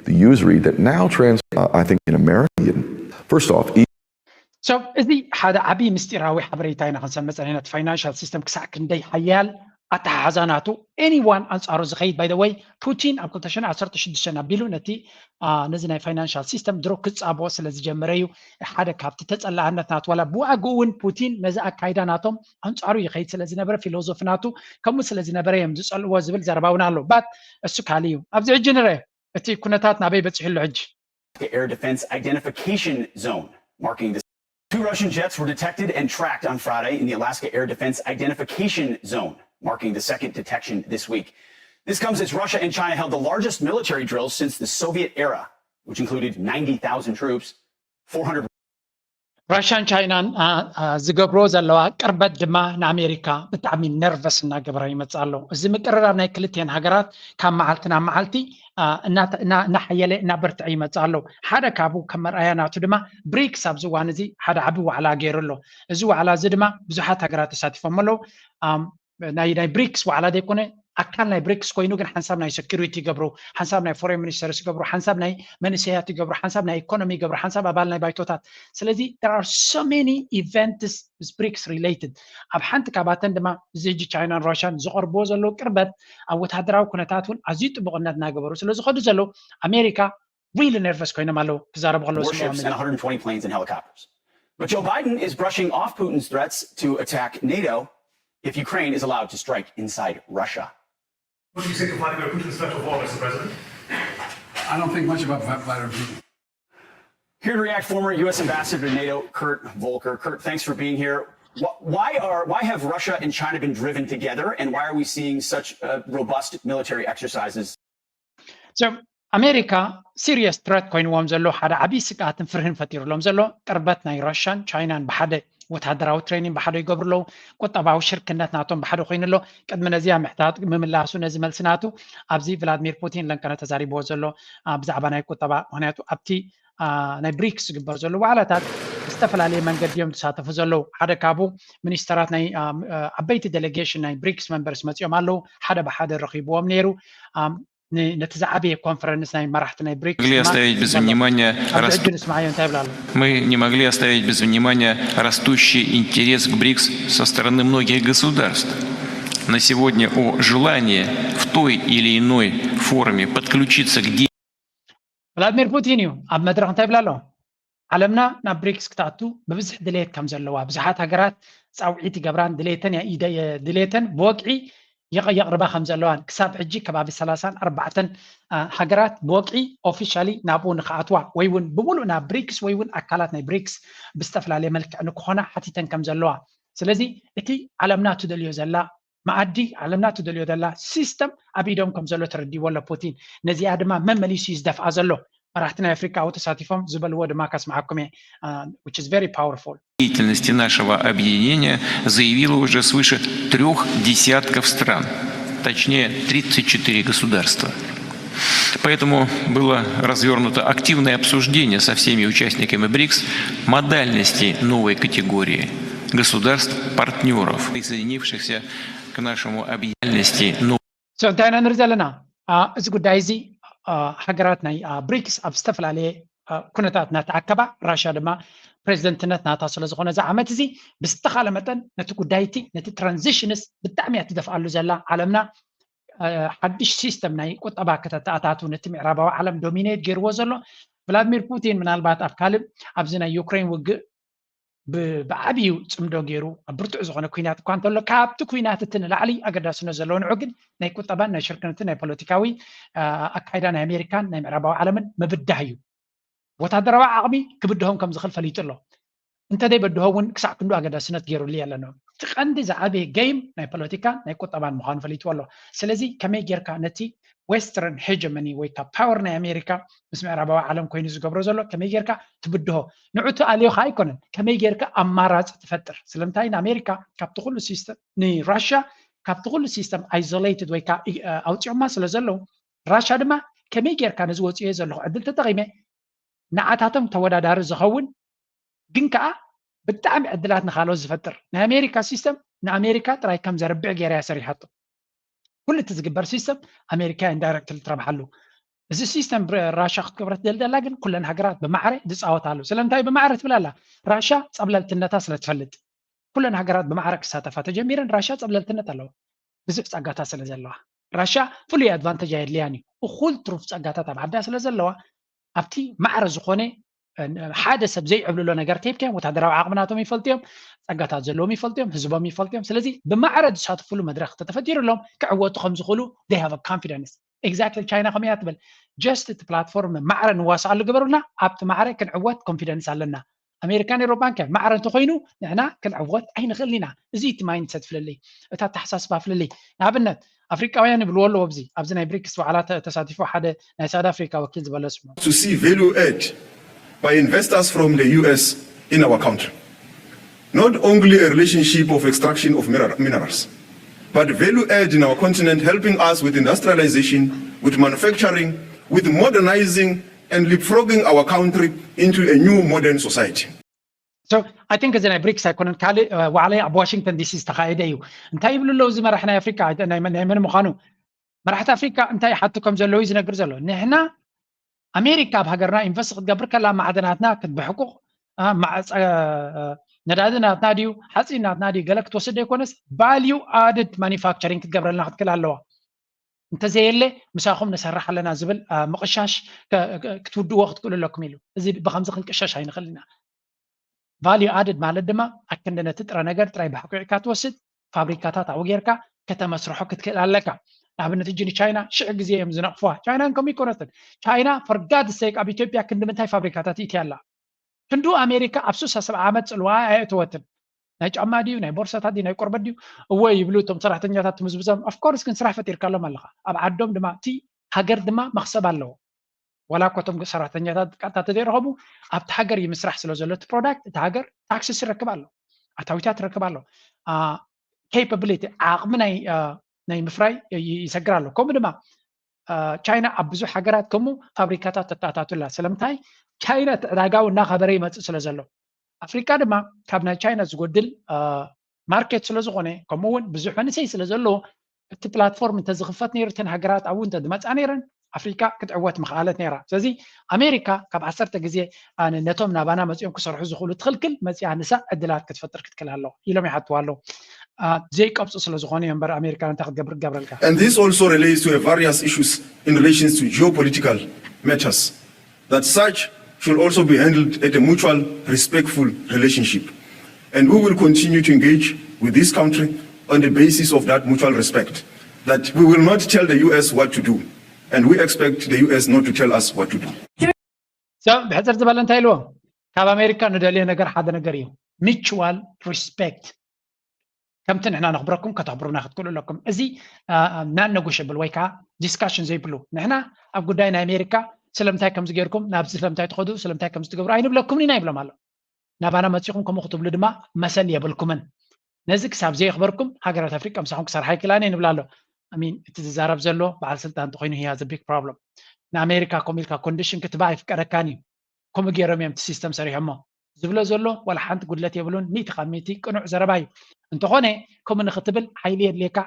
the usury that now trans, uh, I think, in America. First off, So እዚ ሓደ ዓብዪ ምስጢራዊ ሓበሬታ ኢና ክንሰምዕ ፀኒሕና። እቲ ፋይናንሻል ሲስተም ክሳዕ ክንደይ ሓያል ኣተሓሓዛ ናቱ anyone ኣንጻሩ ዝኸይድ። By the way, ፑቲን ኣብ ክልተ ሽሕን ዓሰርተ ሽዱሽተን ኣቢሉ ነቲ ነዚ ናይ ፋይናንሻል ሲስተም ድሮ ክጻብኦ ስለ ዝጀመረ እዩ ሓደ ካብቲ ተጸላእነት ናቱ። ዋላ ብዋግኡ እውን ፑቲን ነዚ ኣካይዳ ናቶም ኣንጻሩ ይኸይድ ስለ ዝነበረ፣ ፊሎዞፊ ናቱ ከምኡ ስለ ዝነበረ እዮም ዝጸልእዎ ዝብል ዘረባ እውን ኣሎ። ባት እሱ ካልእ እዩ። ኣብዚ ሕጂ ንርአ እቲ ኩነታት ናበይ በጺሑ ኣሎ ሕጂ። Air Defense Identification Zone, marking the two Russian jets were detected and tracked on Friday in the Alaska Air Defense Identification Zone, marking the second detection this week. This comes as Russia and China held the largest military drills since the Soviet era, which included ninety thousand troops, four hundred ራሽያን ቻይናን ዝገብርዎ ዘለዋ ቅርበት ድማ ንኣሜሪካ ብጣዕሚ ነርቨስ እናገበራ ይመፅእ ኣሎ። እዚ ምቅርራብ ናይ ክልቲኤን ሃገራት ካብ መዓልቲ ናብ መዓልቲ እናሓየለ እናበርትዐ ይመፅእ ኣሎ። ሓደ ካብኡ ከም መርኣያ ናቱ ድማ ብሪክስ ኣብዚ እዋን እዚ ሓደ ዓቢ ዋዕላ ገይሩ ኣሎ። እዚ ዋዕላ እዚ ድማ ብዙሓት ሃገራት ተሳቲፎም ኣለዉ። ናይ ናይ ብሪክስ ዋዕላ ዘይኮነ ኣካል ናይ ብሪክስ ኮይኑ ግን ሓንሳብ ናይ ሴኩሪቲ ይገብሩ፣ ሓንሳብ ናይ ፎሬን ሚኒስተርስ ይገብሩ፣ ሓንሳብ ናይ መንእሰያት ይገብሩ፣ ሓንሳብ ናይ ኢኮኖሚ ይገብሩ፣ ሓንሳብ ኣባል ናይ ባይቶታት። ስለዚ there are so many events ብሪክስ related። ኣብ ሓንቲ ካባተን ድማ እዚ ሕጂ ቻይናን ራሽያን ዝቐርብዎ ዘለዉ ቅርበት ኣብ ወታደራዊ ኩነታት እውን ኣዝዩ ጥቡቕነት እናገበሩ ስለ ዝኸዱ ዘለዉ ኣሜሪካ really ነርቨስ ኮይኖም ኣለዉ ክዛረቡ ከለዉ warships and one hundred twenty planes and helicopters. But Joe Biden is brushing off Putin's threats to attack NATO if Ukraine is allowed to strike inside Russia. What do you think of Vladimir Putin's threat of war, Mister President? I don't think much about Vladimir Putin. Here to react, former U S ambassador to NATO, Kurt Volker. Kurt, thanks for being here. Why are why have Russia and China been driven together, and why are we seeing such uh, robust military exercises? So ኣሜሪካ serious threat ኮይንዎም ዘሎ ሓደ ዓብዪ ስግኣትን ፍርህን ፈጢሩሎም ዘሎ ቅርበት ናይ ራሽያን ቻይናን ብሓደ ወታደራዊ ትሬኒንግ ብሓደ ይገብሩ ኣለዉ። ቁጠባዊ ሽርክነት ናቶም ብሓደ ኮይኑ ኣሎ። ቅድሚ ነዚኣ ምሕታት ምምላሱ ነዚ መልሲ ናቱ ኣብዚ ቭላድሚር ፑቲን ለንቀነ ተዛሪብዎ ዘሎ ብዛዕባ ናይ ቁጠባ ምክንያቱ ኣብቲ ናይ ብሪክስ ዝግበር ዘሎ ዋዕላታት ብዝተፈላለየ መንገዲ እዮም ዝሳተፉ ዘለዉ። ሓደ ካብኡ ሚኒስተራት ናይ ዓበይቲ ዴሌጌሽን ናይ ብሪክስ መንበርስ መፂኦም ኣለዉ። ሓደ ብሓደ ረኺብዎም ነይሩ። ነቲ ዝዓበየ ኮንፈረንስ ናይ መራሕቲ ናይ ብሪክስ могли оставить без внимания ሕጂ ንስማዓዮ እንታይ ይብላ ኣሎ? Мы не могли оставить без внимания растущий интерес к БРИКС со стороны многих государств. На сегодня о желании в той или иной форме подключиться к ቭላድሚር ፑቲን እዩ ኣብ መድረኽ እንታይ ይብላ ኣሎ? ዓለምና ናብ ብሪክስ ክትኣቱ ብብዝሒ ድሌት ከም ዘለዋ ብዙሓት ሃገራት ፃውዒት ይገብራን ድሌተን ድሌተን ብወግዒ የቕርባ ከም ዘለዋን ክሳብ ሕጂ ከባቢ ሰላሳን ኣርባዕተን ሃገራት ብወግዒ ኦፊሻሊ ናብኡ ንክኣትዋ ወይ እውን ብምሉእ ናብ ብሪክስ ወይ እውን ኣካላት ናይ ብሪክስ ብዝተፈላለየ መልክዕ ንክኾና ሓቲተን ከም ዘለዋ ስለዚ እቲ ዓለምና ትደልዮ ዘላ መኣዲ ዓለምና ትደልዮ ዘላ ሲስተም ኣብ ኢዶም ከም ዘሎ ተረዲዎ ኣሎ ፑቲን። ነዚኣ ድማ መመሊሱ እዩ ዝደፍኣ ዘሎ። መራሕቲ ናይ ኣፍሪካ ኣብኡ ተሳቲፎም ዝበልዎ ድማ ከስምዓኩም እየ which is very powerful. деятельности нашего объединения заявило уже свыше трех десятков стран, точнее тридцать четыре государства. Поэтому было развернуто активное обсуждение со всеми участниками БРИКС модальности новой категории государств-партнеров, присоединившихся к нашему объединению. So እንታይ ኢና ንርኢ ዘለና? እዚ ጉዳይ እዚ ሃገራት ናይ ብሪክስ ኣብ ዝተፈላለየ ኩነታት እናተኣከባ ራሽያ ድማ ፕሬዚደንትነት ናታ ስለዝኾነ እዚ ዓመት እዚ ብዝተኻለ መጠን ነቲ ጉዳይ እቲ ነቲ ትራንዚሽንስ ብጣዕሚ እያ ትደፍኣሉ ዘላ ዓለምና ሓድሽ ሲስተም ናይ ቁጠባ ከተተኣታቱ ነቲ ምዕራባዊ ዓለም ዶሚኔት ገይርዎ ዘሎ ቭላድሚር ፑቲን ምናልባት ኣብ ካልእ ኣብዚ ናይ ዩክሬን ውግእ ብዓብዩ ፅምዶ ገይሩ ኣብ ብርቱዕ ዝኾነ ኩናት እኳ እንተሎ ካብቲ ኩናት እቲ ንላዕሊ ኣገዳስነት ዘለዎ ንዑ ግን ናይ ቁጠባን ናይ ሽርክነትን ናይ ፖለቲካዊ ኣካይዳ ናይ ኣሜሪካን ናይ ምዕራባዊ ዓለምን ምብዳህ እዩ። ወታደራዊ ዓቕሚ ክብድሆም ከም ዝኽእል ፈሊጡ ኣሎ። እንተዘይበድሆ እውን ክሳዕ ክንዱ ኣገዳስነት ገይሩሉ የለን። እቲ ቀንዲ ዝዓበየ ገይም ናይ ፖለቲካን ናይ ቁጠባን ምዃኑ ፈሊጥዎ ኣሎ። ስለዚ ከመይ ጌርካ ነቲ ዌስተርን ሄጀመኒ ወይ ከዓ ፓወር ናይ ኣሜሪካ ምስ ምዕራባዊ ዓለም ኮይኑ ዝገብሮ ዘሎ ከመይ ጌርካ ትብድሆ ንዑ ትኣልዮ ከዓ ኣይኮነን ከመይ ጌርካ ኣማራፂ ትፈጥር ስለምንታይ ንኣሜሪካ ካብቲ ኩሉ ሲስተም ንራሽያ ካብቲ ኩሉ ሲስተም ኣይዞሌትድ ወይ ከዓ ኣውፂኦማ ስለ ዘለዉ ራሽያ ድማ ከመይ ጌርካ ነዚ ወፅዮ ዘለኹ ዕድል ተጠቂመ ንዓታቶም ተወዳዳሪ ዝኸውን ግን ከዓ ብጣዕሚ ዕድላት ንካልኦት ዝፈጥር ናይ ኣሜሪካ ሲስተም ንኣሜሪካ ጥራይ ከም ዘርብዕ ገይራ እያ ሰሪሓቶ ኩሉ እቲ ዝግበር ሲስተም ኣሜሪካ ኢንዳይረክትሊ ትረብሓሉ እዚ ሲስተም ራሻ ክትገብረ ትደሊ ዘላ ግን ኩለን ሃገራት ብማዕረ ዝፃወታሉ ስለምንታይ ብማዕረ ትብል ኣላ ራሻ ፀብለልትነታ ስለ ትፈልጥ ኩለን ሃገራት ብማዕረ ክሳተፋ ተጀሚረን ራሻ ፀብለልትነት ኣለዋ ብዙሕ ጸጋታት ስለ ዘለዋ። ራሽያ ፍሉይ ኣድቫንተጅ ኣየድልያን እዩ። እኹል ትሩፍ ጸጋታት ኣብ ዓዳ ስለ ዘለዋ ኣብቲ ማዕረ ዝኾነ ሓደ ሰብ ዘይዕብልሎ ነገር ተይብካዮም፣ ወታደራዊ ዓቕሚ ናቶም ይፈልጥዮም፣ ጸጋታት ዘለዎም ይፈልጥዮም፣ ህዝቦም ይፈልጥዮም። ስለዚ ብማዕረ ዝሳተፍሉ መድረኽ ተተፈጢሩሎም ክዕወቱ ከም ዝኽእሉ they have a confidence። Exactly ቻይና ከምያ ትብል። ጀስት እቲ ፕላትፎርም ማዕረ ንዋሳኣሉ ግበሩልና፣ ኣብቲ ማዕረ ክንዕወት ኮንፊደንስ ኣለና። ኣሜሪካን ኤሮፓን ከ ማዕረ እንተኮይኑ ንሕና ክንዕወት ኣይንኽእልን ኢና። እዚ እቲ ማይንድሰት ፍልልይ፣ እታ ኣተሓሳስባ ፍልልይ። ንኣብነት ኣፍሪቃውያን ይብልዎ ኣለዎ። ኣብዚ ኣብዚ ናይ ብሪክስ በዓላ ተሳቲፉ ሓደ ናይ ሳውት ኣፍሪካ ወኪል ዝበለ ስሙ። to see value add by investors from the U S in our country. Not only a relationship of extraction of minerals, but value add in our continent, helping us with industrialization, with manufacturing, with modernizing and leapfrogging our country into a new modern society. So I think እዚ ናይ ብሪክስ ኣይኮነን፣ ካልእ ዋዕላ ኣብ ዋሽንግተን ዲሲ ዝተኻየደ እዩ። እንታይ ይብሉ ኣለዉ እዚ መራሕ ናይ ኣፍሪካ፣ ናይ መን ምዃኑ? መራሕቲ ኣፍሪካ እንታይ ሓቱ ከም ዘለዉ እዩ ዝነግር ዘሎ። ንሕና ኣሜሪካ ኣብ ሃገርና ኢንቨስት ክትገብር ከላ ማዕድናትና ክትብሕቁቕ፣ ነዳዲ ናትና ድዩ፣ ሓፂን ናትና ድዩ፣ ገለ ክትወስድ ዘይኮነስ ቫልዩ ኣድድ ማኒፋክቸሪንግ ክትገብረልና ክትክእል ኣለዋ። እንተዘየለ ምሳኹም ንሰርሕ ኣለና ዝብል ምቕሻሽ ክትውድእዎ ክትክእሉ ኣለኩም ኢሉ። እዚ ብከምዚ ክንቅሸሽ ኣይንኽእል ኢና። ቫልዩ ኣድድ ማለት ድማ ኣክንዲ ነቲ ጥረ ነገር ጥራይ ብሕኩዕካ ትወስድ፣ ፋብሪካታት ኣብኡ ጌርካ ከተመስርሖ ክትክእል ኣለካ። ንኣብነት እጂ ንቻይና ሽሕ ግዜ እዮም ዝነቕፍዋ። ቻይና ከምኡ ይኮነትን። ቻይና for God's sake ኣብ ኢትዮጵያ ክንዲ ምንታይ ፋብሪካታት ይእትያ ኣላ? ክንዱ ኣሜሪካ ኣብ ሱሳ ሰብዓ ዓመት ፅልዋ ኣየእተወትን። ናይ ጫማ ድዩ ናይ ቦርሳታት ድዩ ናይ ቆርበት ድዩ? እወ ይብሉ እቶም ሰራሕተኛታት ትምዝብዞም። ኦፍኮርስ ግን ስራሕ ፈጢርካሎም ኣለካ ኣብ ዓዶም ድማ እቲ ሃገር ድማ መክሰብ ኣለዎ። ዋላ እኮ እቶም ሰራሕተኛታት ቀጥታ ተዘይረኸቡ ኣብቲ ሃገር ይምስራሕ ስለ ዘሎ እቲ ፕሮዳክት እቲ ሃገር ታክስስ ይረክብ ኣሎ፣ ኣታዊታት ይረክብ ኣሎ። ኬፓብሊቲ ዓቕሚ ናይ ምፍራይ ይሰግር ኣሎ። ከምኡ ድማ ቻይና ኣብ ብዙሕ ሃገራት ከምኡ ፋብሪካታት ተተኣታቱላ። ስለምንታይ? ቻይና እቲ ዕዳጋው እናኸበረ ይመፅእ ስለ ዘሎ። ኣፍሪካ ድማ ካብ ናይ ቻይና ዝጎድል ማርኬት ስለ ዝኾነ፣ ከምኡ እውን ብዙሕ መንእሰይ ስለ ዘለዎ እቲ ፕላትፎርም እንተዝኽፈት ነይሩ እተን ሃገራት ኣብኡ እንተዝመፃ ነይረን ኣፍሪካ ክትዕወት ምኽኣለት ነይራ። ስለዚ ኣሜሪካ ካብ ዓሰርተ ግዜ ነቶም ናባና መፂኦም ክሰርሑ ዝኽእሉ ትኽልክል መፂኣ ንሳ ዕድላት ክትፈጥር ክትክእል ኣለዋ ኢሎም ይሓትዋ ኣለዉ። ዘይቀብፁ ስለ ዝኾነ እዮም እምበር ኣሜሪካ እንታይ ክትገብር ትገብረልካ። And this also relates to a various issues in relation to geopolitical matters that such should also be handled at a mutual respectful relationship. And we will continue to engage with this country on the basis of that mutual respect, that we will not tell the U S what to do, and we expect the U S not to tell us what to do. ብሕፅር ዝበለ እንታይ ኢልዎ? ካብ ኣሜሪካ ንደልዮ ነገር ሓደ ነገር እዩ፣ ሚቹዋል ሪስፔክት። ከምቲ ንሕና ነኽብረኩም ከተኽብሩና ክትክእሉ ኣለኩም። እዚ ናን ነጎሸብል ወይ ከዓ ዲስካሽን ዘይብሉ። ንሕና ኣብ ጉዳይ ናይ ኣሜሪካ ስለምንታይ ከምዚ ገይርኩም ናብዚ ስለምንታይ ትኸዱ ስለምንታይ ከምዚ ትገብሩ ኣይንብለኩምን ኢና ይብሎም ኣሎ። ናባና መፂኹም ከምኡ ክትብሉ ድማ መሰል የብልኩምን። ነዚ ክሳብ ዘየኽበርኩም ሃገራት ኣፍሪቃ ምሳኹም ክሰርሓ ይክእላን እየ ንብል ኣሎ። ሚን እቲ ዝዛረብ ዘሎ በዓል ስልጣን እንተኮይኑ he has a big problem። ንኣሜሪካ ከምኡ ኢልካ ኮንዲሽን ክትባ ኣይፍቀደካን እዩ። ከምኡ ገይሮም እዮም እቲ ሲስተም ሰሪሖሞ። ዝብሎ ዘሎ ዋላ ሓንቲ ጉድለት የብሉን። ሚእቲ ካብ ሚእቲ ቅኑዕ ዘረባ እዩ። እንተኾነ ከምኡ ንክትብል ሓይሊ የድልየካ።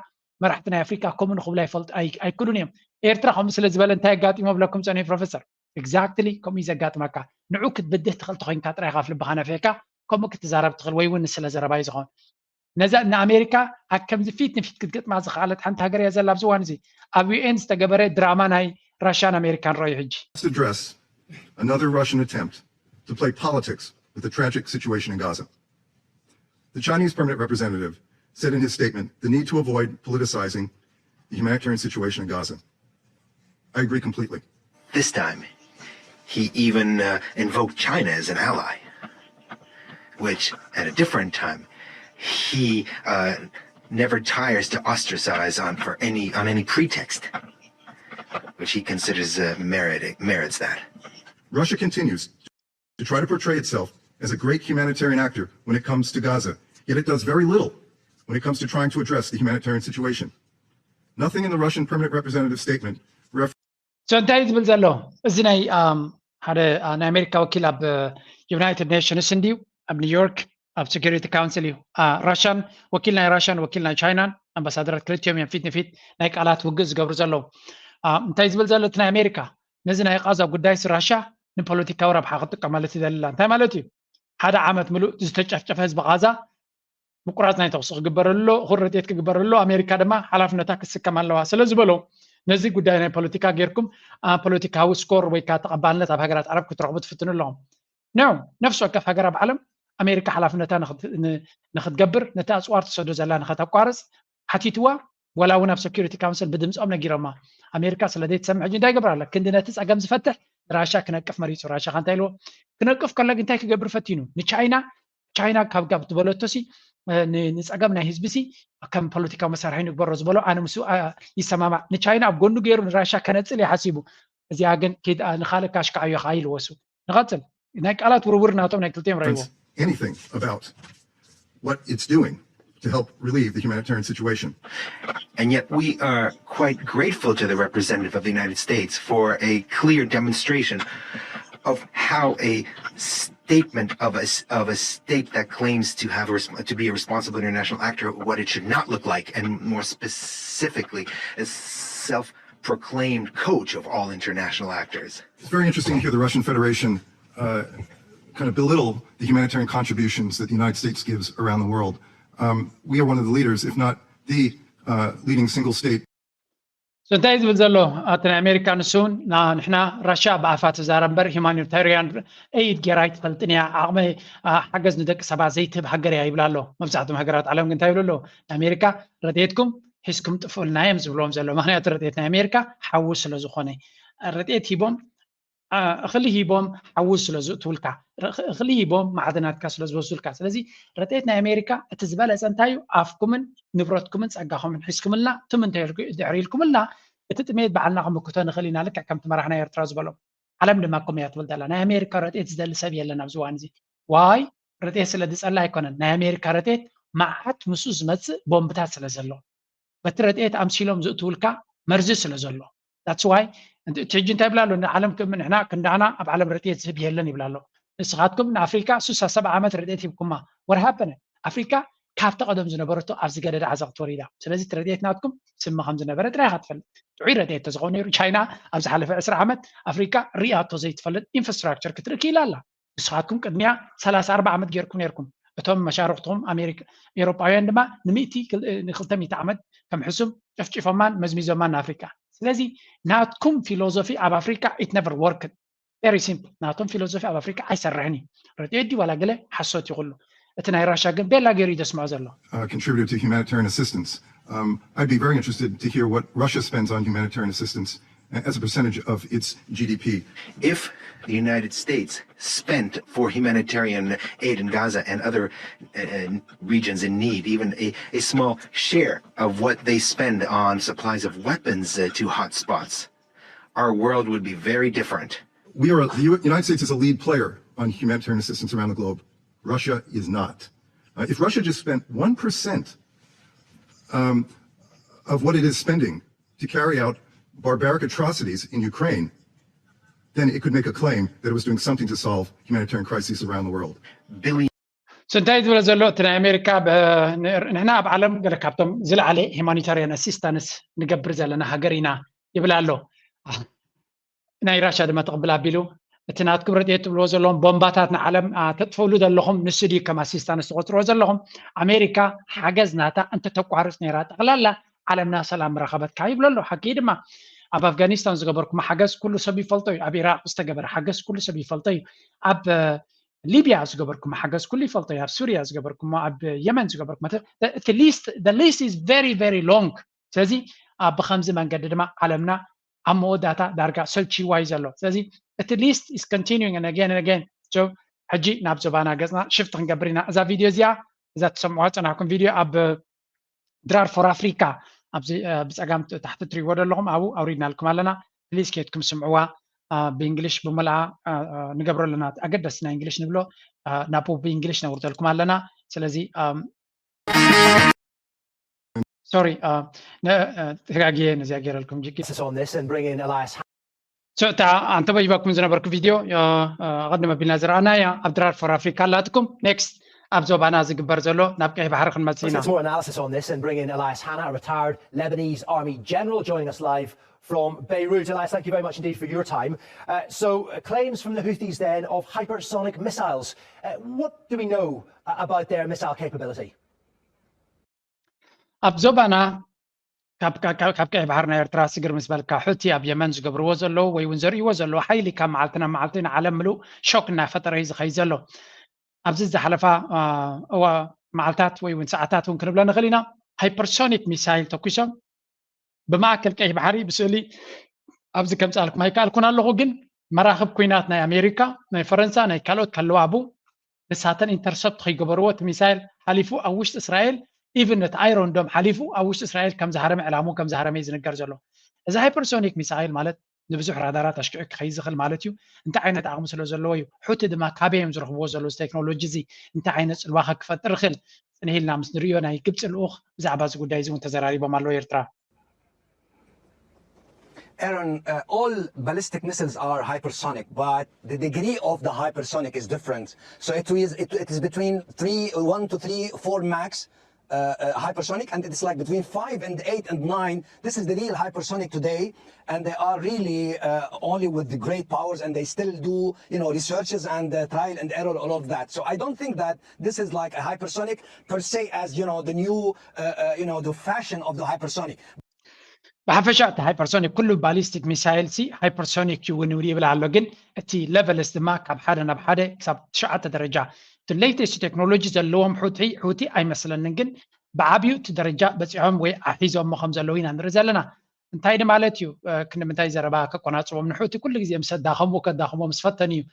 መራሕቲ ናይ ኣፍሪካ ከምኡ ንክብሉ ኣይፈልጡ ኣይክሉን እዮም። ኤርትራ ከምኡ ስለ ዝበለ እንታይ ኣጋጢሞ ብለኩም ፀኒሑ ፕሮፌሰር? ኤግዛክትሊ ከምኡ እዩ ዘጋጥመካ። ንዑ ክትብድህ ትኽእል ተኮይንካ ጥራይ ካብ ልብኻ ነፊሕካ ከምኡ ክትዛረብ ትኽእል ወይ እውን ንስለ ዘረባ እዩ ዝኾን። ነዛ ንኣሜሪካ ኣብ ከምዚ ፊት ንፊት ክትገጥማ ዝኸኣለት ሓንቲ ሃገር እያ ዘላ ኣብዚ እዋን እዚ። ኣብ ዩ ኤን ዝተገበረ ድራማ ናይ ራሽያን ኣሜሪካን ረኣዩ ሕጂ። Let's address another Russian attempt to play politics with the tragic situation in Gaza. The Chinese permanent representative said in his statement the need to avoid politicizing the humanitarian situation in Gaza. I agree completely. This time, he even uh, invoked China as an ally, which at a different time, he uh, never tires to ostracize on for any on any pretext, which he considers uh, merit, merits that. Russia continues to try to portray itself as a great humanitarian actor when it comes to Gaza, yet it does very little when it comes to trying to address the humanitarian situation. Nothing in the Russian permanent representative's statement references So እንታይ እዩ ዝብል ዘሎ? እዚ ናይ ሓደ ናይ ኣሜሪካ ወኪል ኣብ ዩናይትድ ኔሽንስ እንድዩ ኣብ ኒውዮርክ ኣብ ሴኩሪቲ ካውንስል እዩ። ራሽያን ወኪል ናይ ራሽያን ወኪል ናይ ቻይናን ኣምባሳደራት ክልቲኦም እዮም ፊት ንፊት ናይ ቃላት ውግእ ዝገብሩ ዘለዉ። እንታይ ዝብል ዘሎ እቲ ናይ ኣሜሪካ? ነዚ ናይ ቃዛ ጉዳይስ ራሽያ ንፖለቲካዊ ረብሓ ክትጥቀመሉ ትደሊ ኣላ። እንታይ ማለት እዩ? ሓደ ዓመት ምሉእ ዝተጨፍጨፈ ህዝቢ ቃዛ ምቁራፅ ናይ ተኩሲ ክግበረሉ፣ እኹል ረድኤት ክግበረሉ፣ ኣሜሪካ ድማ ሓላፍነታ ክትስከም ኣለዋ ስለ ዝበሎ፣ ነዚ ጉዳይ ናይ ፖለቲካ ጌርኩም ኣብ ፖለቲካዊ ስኮር ወይ ከዓ ተቐባልነት ኣብ ሃገራት ዓረብ ክትረኽቡ ትፍትኑ ኣለኹም። ኖ፣ ነፍሲ ወከፍ ሃገር ኣብ ዓለም ኣሜሪካ ሓላፍነታ ንክት- ን- ንክትገብር፣ ነቲ ኣፅዋር ትሰዶ ዘላ ንከተቋርፅ ሓቲትዋ፣ ወላ እውን ኣብ ሴኩሪቲ ካውንስል ብድምፆም ነጊሮማ። ኣሜሪካ ስለ ዘይትሰምዕ ሕጂ እንታይ ይገብር ኣላ? ክንዲ ነቲ ፀገም ዝፈትሕ ራሻ ክነቅፍ መሪፁ። ራሻ ከ እንታይ ኢልዎ? ክነቅፍ ከሎ ግን እንታይ ክገብር ፈቲኑ? ንቻይና፣ ቻይና ካብ ጋብ ትበለቶሲ ንፀገም ናይ ህዝቢ ሲ ከም ፖለቲካዊ መሳርሒ ንግበሮ ዝበሎ ኣነ ምስ ይሰማማዕ። ንቻይና ኣብ ጎኑ ገይሩ ንራሻ ከነፅል ይሓሲቡ። እዚኣ ግን ንካልእ ካሽካዓዮ ከዓ ይልወሱ። ንቐፅል። ናይ ቃላት ውርውር ናቶም ናይ ክልቲኦም ረይዎ። Anything about what it's doing to help relieve the humanitarian situation. And yet, we are quite grateful to the representative of the United States for a clear demonstration of how a statement of a, of a state that claims to have a, to be a responsible international actor, what it should not look like, and more specifically, a self proclaimed coach of all international actors. It's very interesting to hear the Russian Federation uh, kind of belittle the humanitarian contributions that the United States gives around the world. Um, we are one of the leaders, if not the uh, leading single state. እንታይ ዝብል ዘሎ? እቲ ናይ ኣሜሪካ ንሱ እውን ንሕና ራሽያ ብኣፋ ትዛረብ እምበር ሂማኒታሪያን ኤይድ ጌራ ኣይትፈልጥን እያ፣ ዓቕሚ ሓገዝ ንደቂ ሰባት ዘይትህብ ሃገር እያ ይብል ኣሎ። መብዛሕትኦም ሃገራት ዓለም ግን እንታይ ይብሉ ኣለዉ? ንኣሜሪካ ረድኤትኩም ሒዝኩም ጥፍኡልና እዮም ዝብልዎም ዘሎ። ምክንያቱ ረድኤት ናይ ኣሜሪካ ሓዊ ስለ ዝኾነ፣ ረድኤት ሂቦም እኽሊ ሂቦም ሓዊ ስለ ዝእትውልካ፣ እኽሊ ሂቦም ማዕድናትካ ስለ ዝወስዱልካ። ስለዚ ረድኤት ናይ ኣሜሪካ እቲ ዝበለፀ እንታይ እዩ? ኣፍኩምን ንብረትኩምን ፀጋኹምን ሒዝኩምልና ትም እንተ ድሕሪ ኢልኩምልና እቲ ጥሜት ባዕልና ክምክቶ ንኽእል ኢና፣ ልክዕ ከምቲ መራሕና ኤርትራ ዝበሎ። ዓለም ድማ ከምኡ እያ ትብል ዘላ። ናይ ኣሜሪካ ረድኤት ዝደሊ ሰብ የለን ኣብዚ እዋን እዚ። ዋይ ረድኤት ስለ ዝፀላ ኣይኮነን። ናይ ኣሜሪካ ረድኤት መዓት ምስኡ ዝመፅእ ቦምብታት ስለ ዘሎ፣ በቲ ረድኤት ኣምሲሎም ዝእትውልካ መርዚ ስለ ዘሎ። That's why ሕጂ እንታይ ይብላ ኣሎ ንዓለም? ንሕና ክንዳና ኣብ ዓለም ረድኤት ዝህብ የለን ይብላ ኣሎ። ንስኻትኩም ንኣፍሪካ ሱሳ ሰብዓ ዓመት ረድኤት ሂብኩማ። What happened? ኣፍሪካ ካብቲ ቀደም ዝነበረቶ ኣብ ዝገደደ ዓዘቕቲ ወሪዳ። ስለዚ እቲ ረድኤት ናትኩም ስሚ ከም ዝነበረ ጥራይ ኢኻ ትፈልጥ። ጥዑይ ረድኤት ተዝኸውን ነይሩ ቻይና ኣብ ዝሓለፈ ዕስራ ዓመት ኣፍሪካ ሪኣቶ ዘይትፈልጥ ኢንፍራስትራክቸር ክትርኢ ክኢላ ኣላ። ንስኻትኩም ቅድሚያ ሰላሳ ኣርባዓ ዓመት ጌርኩም ኔርኩም። እቶም መሻርኽትኹም ኣሜሪካ ኤውሮጳውያን ድማ ንሚእቲ ንክልተ ሚእቲ ዓመት ከም ሕሱም ጨፍጪፎማን መዝሚዞማን ንኣፍሪካ። ስለዚ ናትኩም ፊሎዞፊ ኣብ ኣፍሪካ it never worked። Very simple። ናቶም ፊሎዞፊ ኣብ ኣፍሪካ ኣይሰርሕን እዩ። ረድኤት ድዩ ዋላ ገለ ሓሶት እዩ ኩሉ። እቲ ናይ ራሻ ግን ቤላ ገይሩ እዩ ዘስምዖ ዘሎ። Uh, contributed to humanitarian assistance. Um, I'd be very interested to hear what Russia spends on humanitarian assistance as a percentage of its G D P. If the United States spent for humanitarian aid in Gaza and other uh, regions in need, even a, a small share of what they spend on supplies of weapons uh, to hotspots, our world would be very different. We are the United States is a lead player on humanitarian assistance around the globe. Russia is not. Uh, if Russia just spent one percent um, of what it is spending to carry out barbaric atrocities in Ukraine, then it could make a claim that it was doing something to solve humanitarian crises around the world. Billion እንታይ ዝበለ ዘሎ እቲ ናይ ኣሜሪካ ንሕና ኣብ ዓለም ገለ ካብቶም ዝለዓለ ሂማኒታሪያን ኣሲስታንስ ንገብር ዘለና ሃገር ኢና ይብል ኣሎ። ናይ ራሻ ድማ ትቕብል ኣቢሉ እቲ ናትኩም ረድኤት ትብልዎ ዘለኹም ቦምባታት ንዓለም ተጥፍእሉ ዘለኹም ንሱ ድዩ ከም ኣሲስታንስ ትቆፅርዎ ዘለኹም? ኣሜሪካ ሓገዝ ናታ እንተተቋርፅ ነይራ ጠቕላላ ዓለምና ሰላም ምረኸበትካ ይብሎ ኣሎ። ሓቂ ድማ ኣብ ኣፍጋኒስታን ዝገበርኩም ሓገዝ ኩሉ ሰብ ይፈልጦ እዩ። ኣብ ኢራቅ ዝተገበረ ሓገዝ ኩሉ ሰብ ይፈልጦ እዩ። ኣብ ሊብያ ዝገበርኩም ሓገዝ ኩሉ ይፈልጦ እዩ። ኣብ ሱርያ ዝገበርኩሞ፣ ኣብ የመን ዝገበርኩሞ እቲ list is very very long። ስለዚ ብከምዚ መንገዲ ድማ ዓለምና ኣብ መወዳእታ ዳርጋ ሰልችዋ እዩ ዘሎ። ስለዚ እቲ list is continuing again and again። ሕጂ ናብ ዞባና ገፅና ሽፍት ክንገብር ኢና። እዛ ቪድዮ እዚኣ እዛ ትሰምዑዋ ዝፀናሕኩም ቪድዮ ኣብ ድራር ፎር ኣፍሪካ ኣብዚ ብፀጋም ታሕቲ ትሪእዎ ዘለኹም ኣብኡ ኣውሪድናልኩም ኣለና። ፕሊዝ ኬድኩም ስምዕዋ። ብእንግሊሽ ብመልኣ ንገብሮ ኣለና። ኣገደስቲ ናይ እንግሊሽ ንብሎ ናብኡ ብእንግሊሽ ነውርደልኩም ኣለና። ስለዚ ሶሪ ተጋግየ ነዚኣ ገይረልኩም ጅጊ on this and bring in Elias እታ ኣንተበይባኩም ዝነበርኩ ቪድዮ ኣቐድም ኣቢልና ዝረኣናያ ኣብ ድራር ፎር ኣፍሪካ ኣላትኩም። ኔክስት ኣብ ዞባና ዝግበር ዘሎ ናብ ቀይ ባሕሪ ክንመጽእ ኢና። Some more analysis on this and bring in Elias Hanna, a retired Lebanese army general, joining us live from Beirut. Elias, thank you very much indeed for your time. Uh, so, uh, claims from the Houthis then of hypersonic missiles. Uh, what do we know uh, about their missile capability? ኣብ ዞባና ካብ ቀይ ባሕር ናይ ኤርትራ ስግር ምስ በልካ፣ ሑቲ ኣብ የመን ዝገብርዎ ዘለዉ ወይ እውን ዘርእይዎ ዘለዉ ሓይሊ ካብ መዓልቲ ናብ መዓልቲ ንዓለም ምሉእ ሾክ እናፈጠረ እዩ ዝኸይድ ዘሎ። ኣብዚ ዝሓለፋ እዋ መዓልታት ወይ እውን ሰዓታት እውን ክንብሎ ንኽእል ኢና። ሃይፐርሶኒክ ሚሳይል ተኩሶም ብማእከል ቀይ ባሕሪ ብስእሊ ኣብዚ ከምፅኣልኩም ኣይከኣልኩን ኣለኹ፣ ግን መራኽብ ኩናት ናይ ኣሜሪካ፣ ናይ ፈረንሳ፣ ናይ ካልኦት ከለዋቡ ንሳተን ኢንተርሰፕት ከይገበርዎ እቲ ሚሳይል ሓሊፉ ኣብ ውሽጢ እስራኤል ኢቭን ነቲ ኣይሮን ዶም ሓሊፉ ኣብ ውሽጢ እስራኤል ከም ዝሃረመ ዕላሙ ከም ዝሃረመ እዩ ዝንገር ዘሎ። እዚ ሃይፐርሶኒክ ሚሳይል ማለት ንብዙሕ ራዳራት ኣሽኪዑ ክኸይድ ዝኽእል ማለት እዩ። እንታይ ዓይነት ዓቕሚ ስለ ዘለዎ እዩ? ሑቲ ድማ ካበይ እዮም ዝረኽብዎ ዘለዉ እዚ ቴክኖሎጂ እዚ? እንታይ ዓይነት ፅልዋ ከ ክፈጥር ይኽእል? ፅንሕ ኢልና ምስ ንርእዮ ናይ ግብፂ ልኡኽ ብዛዕባ እዚ ጉዳይ እዚ እውን ተዘራሪቦም ኣለዉ ኤርትራ። Aaron, uh, all ballistic missiles are hypersonic, but the degree of the hypersonic is different. So it is, it, it is between three, one to three, four Mach uh, uh, hypersonic, and it's like between five and eight and nine. This is the real hypersonic today, and they are really uh, only with the great powers, and they still do, you know, researches and uh, trial and error, all of that. So I don't think that this is like a hypersonic per se, as, you know, the new, uh, uh, you know, the fashion of the hypersonic. ብሓፈሻ እቲ ሃይፐርሶኒክ ኩሉ ባሊስቲክ ሚሳይል ሲ ሃይፐርሶኒክ እዩ እውን ይብል ኣሎ፣ ግን እቲ ሌቨልስ ድማ ካብ ሓደ ናብ ሓደ ክሳብ ትሽዓተ ደረጃ እቲ ሌተስት ቴክኖሎጂ ዘለዎም ሑቲ ሑቲ ኣይመስለንን፣ ግን ብዓብዩ እቲ ደረጃ በፂሖም ወይ ኣሒዞሞ ከም ዘለዉ ኢና ንርኢ ዘለና። እንታይ ማለት እዩ? ክንምንታይ ዘረባ ከቆናፅቦም ንሑቲ ኩሉ ግዜ ምስ ኣዳኸምዎ ከዳኸሞ ምስ ፈተኑ እዩ።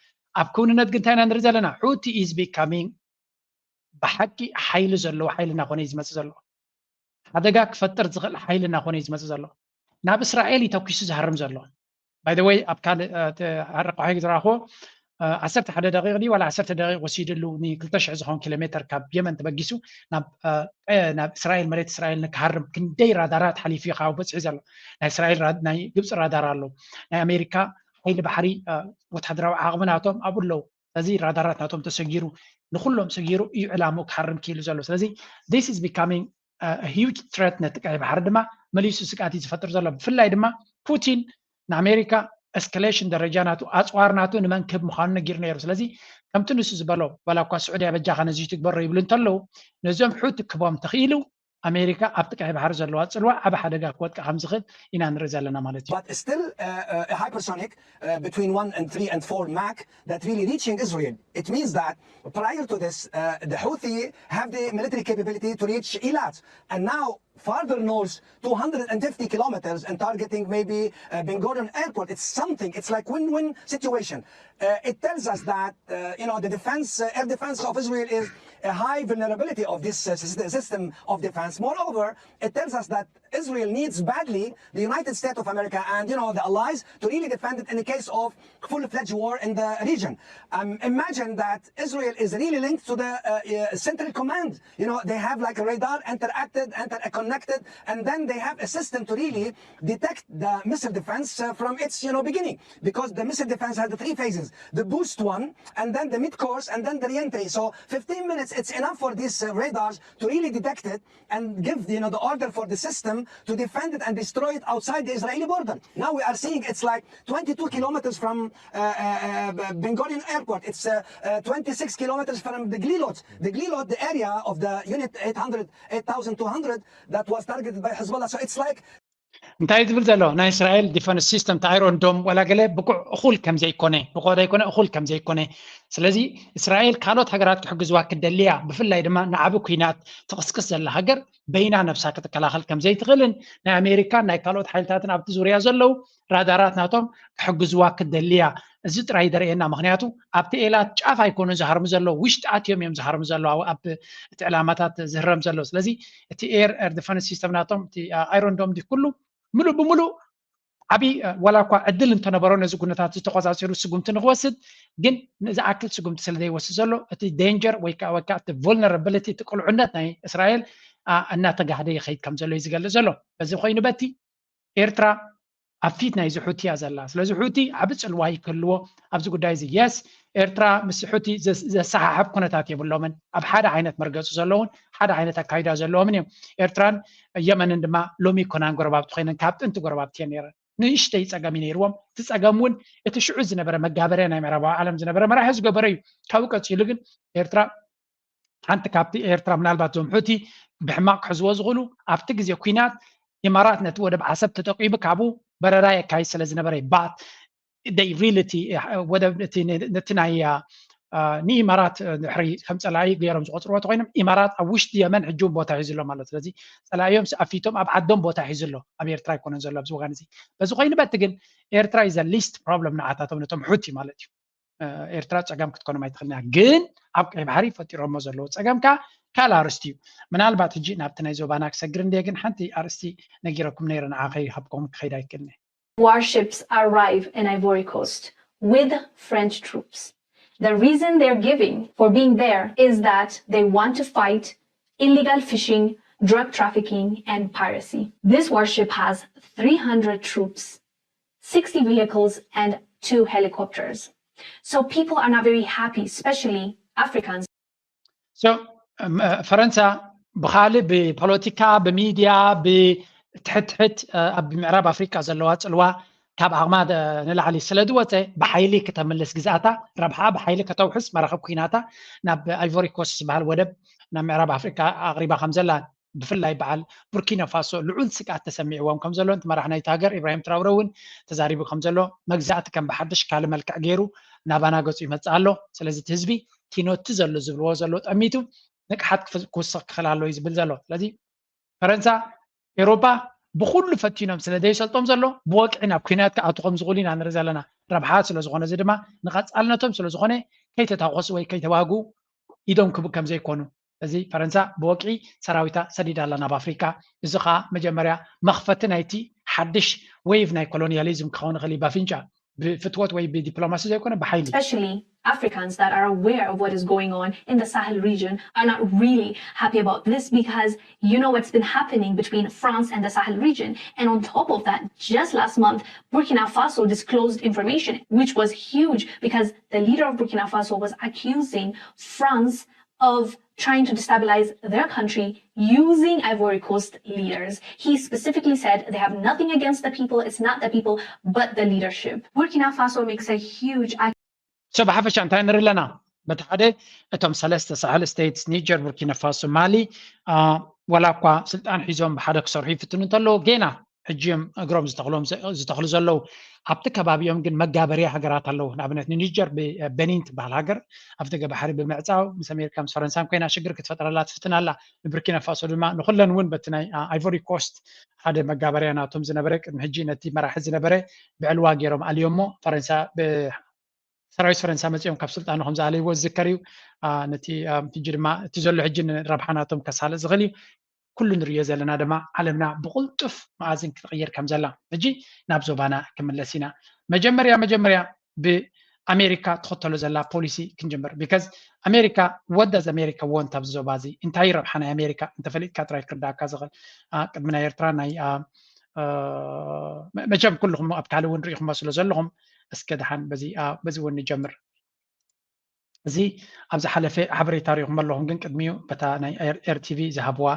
ኣብ ክውንነት ግን እንታይ ኢና ንርኢ ዘለና? ሑቲ is becoming ብሓቂ ሓይሊ ዘለዎ ሓይሊ እናኾነ እዩ ዝመፅእ ዘሎ። ሓደጋ ክፈጥር ዝኽእል ሓይሊ እናኾነ እዩ ዝመፅእ ዘሎ። ናብ እስራኤል እዩ ተኩሱ ዝሃርም ዘሎ። By the way ኣብ ካልእ ረቋሒ ዝረኣኽዎ ዓሰርተ ሓደ ደቂቕ ድዩ ዋላ ዓሰርተ ደቂቕ ወሲድሉ ንክልተ ሽሕ ዝኾን ኪሎ ሜትር ካብ የመን ተበጊሱ ናብ ናብ እስራኤል መሬት እስራኤል ንክሃርም ክንደይ ራዳራት ሓሊፉ እዩ ካብ በፂሑ ዘሎ። ናይ እስራኤል ናይ ግብፂ ራዳር ኣሎ። ናይ ኣሜሪካ ሓይሊ ባሕሪ ወታደራዊ ዓቕሚ ናቶም ኣብኡ ኣለዉ። ስለዚ ራዳራት ናቶም ተሰጊሩ ንኩሎም ሰጊሩ እዩ ዕላምኡ ክሃርም ክኢሉ ዘሎ። ስለዚ this is becoming huge threat ነቲ ቀይ ባሕሪ ድማ መሊሱ ስግኣት እዩ ዝፈጥር ዘሎ። ብፍላይ ድማ ፑቲን ንኣሜሪካ ኤስካሌሽን ደረጃ ናቱ ኣፅዋር ናቱ ንመን ክህብ ምዃኑ ነጊሩ ነይሩ። ስለዚ ከምቲ ንሱ ዝበሎ ዋላ እኳ ስዑድያ በጃኻ ነዚ ትግበሮ ይብሉ እንተለዉ ነዞም ሑቲ ክቦም ተኽኢሉ ኣሜሪካ ኣብቲ ቀይ ባሕሪ ዘለዋ ፅልዋ ዓቢ ሓደጋ ክወድቅ ከም ዝኽእል ኢና ንርኢ ዘለና ማለት እዩ። But still uh, uh, hypersonic uh, between one and three and four Mach that really reaching Israel. It means that prior to this uh, the Houthi have the military capability to reach Eilat, and now farther north two hundred fifty kilometers and targeting maybe uh, Ben Gurion airport. It's something, it's like win-win situation. Uh, it tells us that uh, you know the defense, uh, air defense of Israel is a high vulnerability of this uh, system of defense. Moreover, it tells us that Israel needs badly the United States of America and you know the allies to really defend it in the case of full-fledged war in the region. Um, imagine that Israel is really linked to the uh, uh, Central Command. You know, they have like a radar interacted, interconnected, and then they have a system to really detect the missile defense uh, from its you know beginning, because the missile defense has the three phases: the boost one, and then the mid-course, and then the reentry. So fifteen minutes, it's enough for these uh, radars to really detect it and give you know the order for the system to defend it and destroy it outside the Israeli border. Now we are seeing it's like twenty-two kilometers from uh, uh, uh, Ben Gurion airport. It's uh, uh, twenty-six kilometers from the Glilot. The Glilot, the area of the unit eight hundred, eight thousand two hundred that was targeted by Hezbollah. So it's like እንታይ ዝብል ዘሎ ናይ እስራኤል ዲፈንስ ሲስተም ኣይሮን ዶም ዋላ ገለ ብቁዕ እኹል ከም ዘይኮነ ብቁዕ ዘይኮነ እኹል ከም ዘይኮነ። ስለዚ እስራኤል ካልኦት ሃገራት ክሕግዝዋ ክደልያ ብፍላይ ድማ ንዓቢ ኩናት ትቕስቅስ ዘላ ሃገር በይና ነብሳ ክትከላኸል ከም ዘይትኽእልን ናይ ኣሜሪካን ናይ ካልኦት ሓይልታትን ኣብቲ ዙርያ ዘለዉ ራዳራት ናቶም ክሕግዝዋ ክደልያ እዚ ጥራይ ደርእየና። ምክንያቱ ኣብቲ ኤላት ጫፍ ኣይኮኑን ዝሃርሙ ዘለዉ፣ ውሽጢ ኣትዮም እዮም ዝሃርሙ ዘለዉ ኣብ እቲ ዕላማታት ዝህረም ዘሎ። ስለዚ እቲ ኤር ኤር ዲፈንስ ሲስተም ናቶም እቲ ኣይሮን ዶም ኩሉ ምሉእ ብምሉእ ዓብዪ ዋላ እኳ ዕድል እንተነበሮ ነዚ ኩነታት ዝተቆፃፂሩ ስጉምቲ ንክወስድ ግን ንዝኣክል ስጉምቲ ስለ ዘይወስድ ዘሎ እቲ ዴንጀር ወይ ከዓ ወይ ከዓ እቲ ቮልነራብሊቲ እቲ ቅልዑነት ናይ እስራኤል እናተጋህደ ይኸይድ ከም ዘሎ እዩ ዝገልፅ ዘሎ። በዚ ኮይኑ በቲ ኤርትራ ኣብ ፊት ናይዚ ሑቲ እያ ዘላ። ስለዚ ሑቲ ዓቢ ጽልዋ ይክህልዎ ኣብዚ ጉዳይ እዚ። የስ ኤርትራ ምስ ሑቲ ዘሰሓሕብ ኩነታት የብሎምን። ኣብ ሓደ ዓይነት መርገጺ ዘለውን ሓደ ዓይነት ኣካይዳ ዘለዎምን እዮም። ኤርትራን የመንን ድማ ሎሚ ኣይኮናን ጎረባብቲ ኮይነን፣ ካብ ጥንቲ ጎረባብቲ እየን ነይረን። ንእሽተይ ጸገም እዩ ነይርዎም። እቲ ጸገም እውን እቲ ሽዑ ዝነበረ መጋበርያ ናይ ምዕራባዊ ዓለም ዝነበረ መራሒ ዝገበረ እዩ። ካብኡ ቀጺሉ ግን ኤርትራ ሓንቲ ካብቲ ኤርትራ ምናልባት እዞም ሑቲ ብሕማቕ ክሕዝዎ ዝኽእሉ ኣብቲ ግዜ ኲናት ኢማራት ነቲ ወደብ ዓሰብ ተጠቂሙ ካብኡ በረራ የካይድ ስለ ዝነበረ but they really ወደብ ነቲ ናይ ንኢማራት ድሕሪ ከም ፀላኢ ገይሮም ዝቆፅርዎ ተኮይኖም ኢማራት ኣብ ውሽጢ የመን ሕጂ እውን ቦታ ሒዙ ኣሎ ማለት ስለዚ ፀላኢዮም ኣፊቶም ኣብ ዓዶም ቦታ ሒዙ ኣሎ ኣብ ኤርትራ ኣይኮነን ዘሎ ኣብዚ ወጋን እዚ በዚ ኮይኑ በቲ ግን ኤርትራ is least problem ንዓታቶም ነቶም ሑቲ ማለት እዩ ኤርትራ ፀገም ክትኮኖም ኣይትኽእልና ግን ኣብ ቀይ ባሕሪ ፈጢሮሞ ዘለዉ ፀገም ከዓ ካልእ ኣርስቲ እዩ ምናልባት ሕጂ ናብቲ ናይ ዞባና ክሰግር እንደ ግን ሓንቲ ኣርስቲ ነጊረኩም ነይረ ንዓ ከይሃብኩም ክኸይድ ኣይክእልኒ Warships arrive in Ivory Coast with French troops. The reason they're giving for being there is that they want to fight illegal fishing, drug trafficking, and piracy. This warship has three hundred troops, sixty vehicles, and two helicopters. So people are not very happy, especially Africans. ፈረንሳ ብካልእ ብፖለቲካ ብሚድያ ብትሕትሕት ኣብ ምዕራብ ኣፍሪቃ ዘለዋ ፅልዋ ካብ ዓቕማ ንላዕሊ ስለ ዝወፀ ብሓይሊ ክተምልስ ግዝኣታ ረብሓ ብሓይሊ ከተውሕስ መራኸብ ኩናታ ናብ ኣይቮሪ ኮስት ዝበሃል ወደብ ናብ ምዕራብ ኣፍሪቃ ኣቕሪባ ከም ዘላ ብፍላይ በዓል ቡርኪና ፋሶ ልዑል ስግኣት ተሰሚዕዎም ከም ዘሎ እቲ መራሕ ናይቲ ሃገር ኢብራሂም ትራውረ እውን ተዛሪቡ ከም ዘሎ መግዛእቲ ከም ብሓድሽ ካልእ መልክዕ ገይሩ ናባና ገፁ ይመፅእ ኣሎ ስለዚ እቲ ህዝቢ ቲኖቲ ዘሎ ዝብልዎ ዘሎ ጠሚቱ ንቅሓት ክውስኽ ክኽእል ኣሎ እዩ ዝብል ዘሎ ስለዚ ፈረንሳ ኤሮፓ ብኩሉ ፈቲኖም ስለ ዘይሰልጦም ዘሎ ብወግዒ ናብ ኩናት ክኣቱ ከም ዝኽእሉ ኢና ንርኢ ዘለና ረብሓ ስለ ዝኾነ እዚ ድማ ንቐፃልነቶም ስለ ዝኾነ ከይተታኮሱ ወይ ከይተዋግኡ ኢዶም ክቡ ከም ዘይኮኑ እዚ ፈረንሳ ብወግዒ ሰራዊታ ሰዲዳ ኣላ ናብ ኣፍሪካ እዚ ከዓ መጀመርያ መኽፈቲ ናይቲ ሓድሽ wave ናይ ኮሎኒያሊዝም ክኸውን ይኽእል እዩ ባፍንጫ ብፍትወት ወይ ብዲፕሎማሲ ዘይኮነ ብሓይሊ Especially Africans that are aware of what is going on in the Sahel region are not really happy about this because you know what's been happening between France and the Sahel region. And on top of that, just last month, Burkina Faso disclosed information which was huge because the leader of Burkina Faso was accusing France of trying to destabilize their country using Ivory Coast leaders. He specifically said they have nothing against the people, it's not the people, but the leadership. Burkina Faso makes a huge so ብሓፈሻ እንታይ ንርኢ ኣለና በቲ ሓደ እቶም ሰለስተ ሳሕል ስቴትስ ኒጀር ቡርኪና ፋሶ ማሊ ወላ እኳ ስልጣን ሒዞም ብሓደ ክሰርሑ ይፍትኑ እንተለዉ ጌና ሕጂ እዮም እግሮም ዝተኽሎም ዝተኽሉ ዘለዉ ኣብቲ ከባቢኦም ግን መጋበርያ ሃገራት ኣለዉ ንኣብነት ንኒጀር በኒን ትበሃል ሃገር ኣብ ደገ ባሕሪ ብምዕፃው ምስ ኣሜሪካ ምስ ፈረንሳን ኮይና ሽግር ክትፈጥረላ ትፍትን ኣላ ንቡርኪና ፋሶ ድማ ንኩለን እውን በቲ ናይ ኣይቮሪ ኮስት ሓደ መጋበርያ ናቶም ዝነበረ ቅድሚ ሕጂ ነቲ መራሒ ዝነበረ ብዕልዋ ገይሮም ኣልዮሞ ፈረንሳ ሰራዊት ፈረንሳ መፂኦም ካብ ስልጣኑ ከም ዝኣለይዎ ዝዝከር እዩ ነቲ ሕጂ ድማ እቲ ዘሎ ሕጂ ረብሓ ናቶም ከሳልጥ ዝኽእል እዩ ኩሉ ንሪኦ ዘለና ድማ ዓለምና ብቁልጡፍ መኣዝን ክትቕየር ከም ዘላ ሕጂ ናብ ዞባና ክምለስ ኢና መጀመርያ መጀመርያ ብኣሜሪካ ትኽተሎ ዘላ ፖሊሲ ክንጅምር because ኣሜሪካ what does America want ኣብዚ ዞባ እዚ እንታይ ረብሓ ናይ ኣሜሪካ እንተፈሊጥካ ጥራይ ክርዳእካ ዝኽእል ቅድሚ ናይ ኤርትራ ናይ መቸም ኩልኹም ኣብ ካልእ እውን ሪኢኹሞ ስለ ዘለኹም እስከ ደሓን በዚ እውን ንጀምር እዚ ኣብ ዝሓለፈ ሓበሬታ ሪኢኹም ኣለኹም ግን ቅድሚኡ በታ ናይ ኤርቲቪ ዝሃብዋ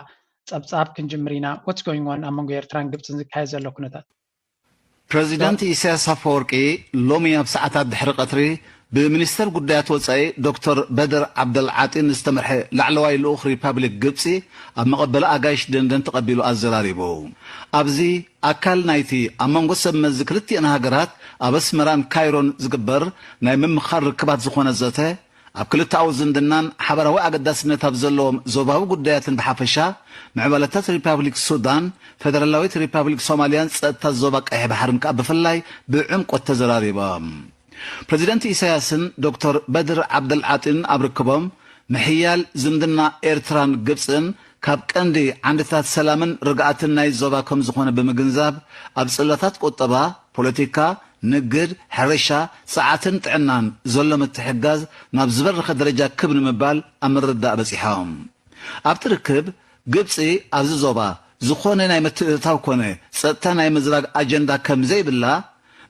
ፀብፃብ ክንጅምር ኢና what's going on ኣብ መንጎ ኤርትራን ግብፅን ዝካየድ ዘሎ ኩነታት ፕረዚደንት ኢሳያስ ኣፈወርቂ ሎሚ ኣብ ሰዓታት ድሕሪ ቀትሪ ብሚኒስተር ጉዳያት ወጻኢ ዶክተር በድር ዓብደልዓጢን ዝተመርሐ ላዕለዋይ ልኡኽ ሪፓብሊክ ግብጺ ኣብ መቐበሊ ኣጋይሽ ደንደን ተቐቢሉ ኣዘራሪቡ። ኣብዚ ኣካል ናይቲ ኣብ መንጎ ሰብ መዚ ክልቲኣን ሃገራት ኣብ ኣስመራን ካይሮን ዝግበር ናይ ምምኻር ርክባት ዝኾነ ዘተ ኣብ ክልተኣዊ ዝምድናን ሓበራዊ ኣገዳስነት ኣብ ዘለዎም ዞባዊ ጉዳያትን ብሓፈሻ ምዕባለታት ሪፓብሊክ ሱዳን፣ ፈደራላዊት ሪፓብሊክ ሶማልያን ጸጥታ ዞባ ቀይሕ ባሕርን ከኣ ብፍላይ ብዕምቆት ተዘራሪቦም። ፕረዚደንት ኢሳያስን ዶክተር በድር ዓብደልዓጢን ኣብ ርክቦም ምሕያል ዝምድና ኤርትራን ግብጽን ካብ ቀንዲ ዓንድታት ሰላምን ርግኣትን ናይ ዞባ ከም ዝኾነ ብምግንዛብ ኣብ ጽላታት ቁጠባ፣ ፖለቲካ፣ ንግድ፣ ሕርሻ፣ ጸዓትን ጥዕናን ዘሎ ምትሕግጋዝ ናብ ዝበረኸ ደረጃ ክብ ንምባል ኣብ ምርድዳእ በጺሖም። ኣብቲ ርክብ፣ ግብጺ ኣብዚ ዞባ ዝኾነ ናይ ምትእትታው ኮነ ጸጥታ ናይ ምዝራግ ኣጀንዳ ከም ዘይብላ፣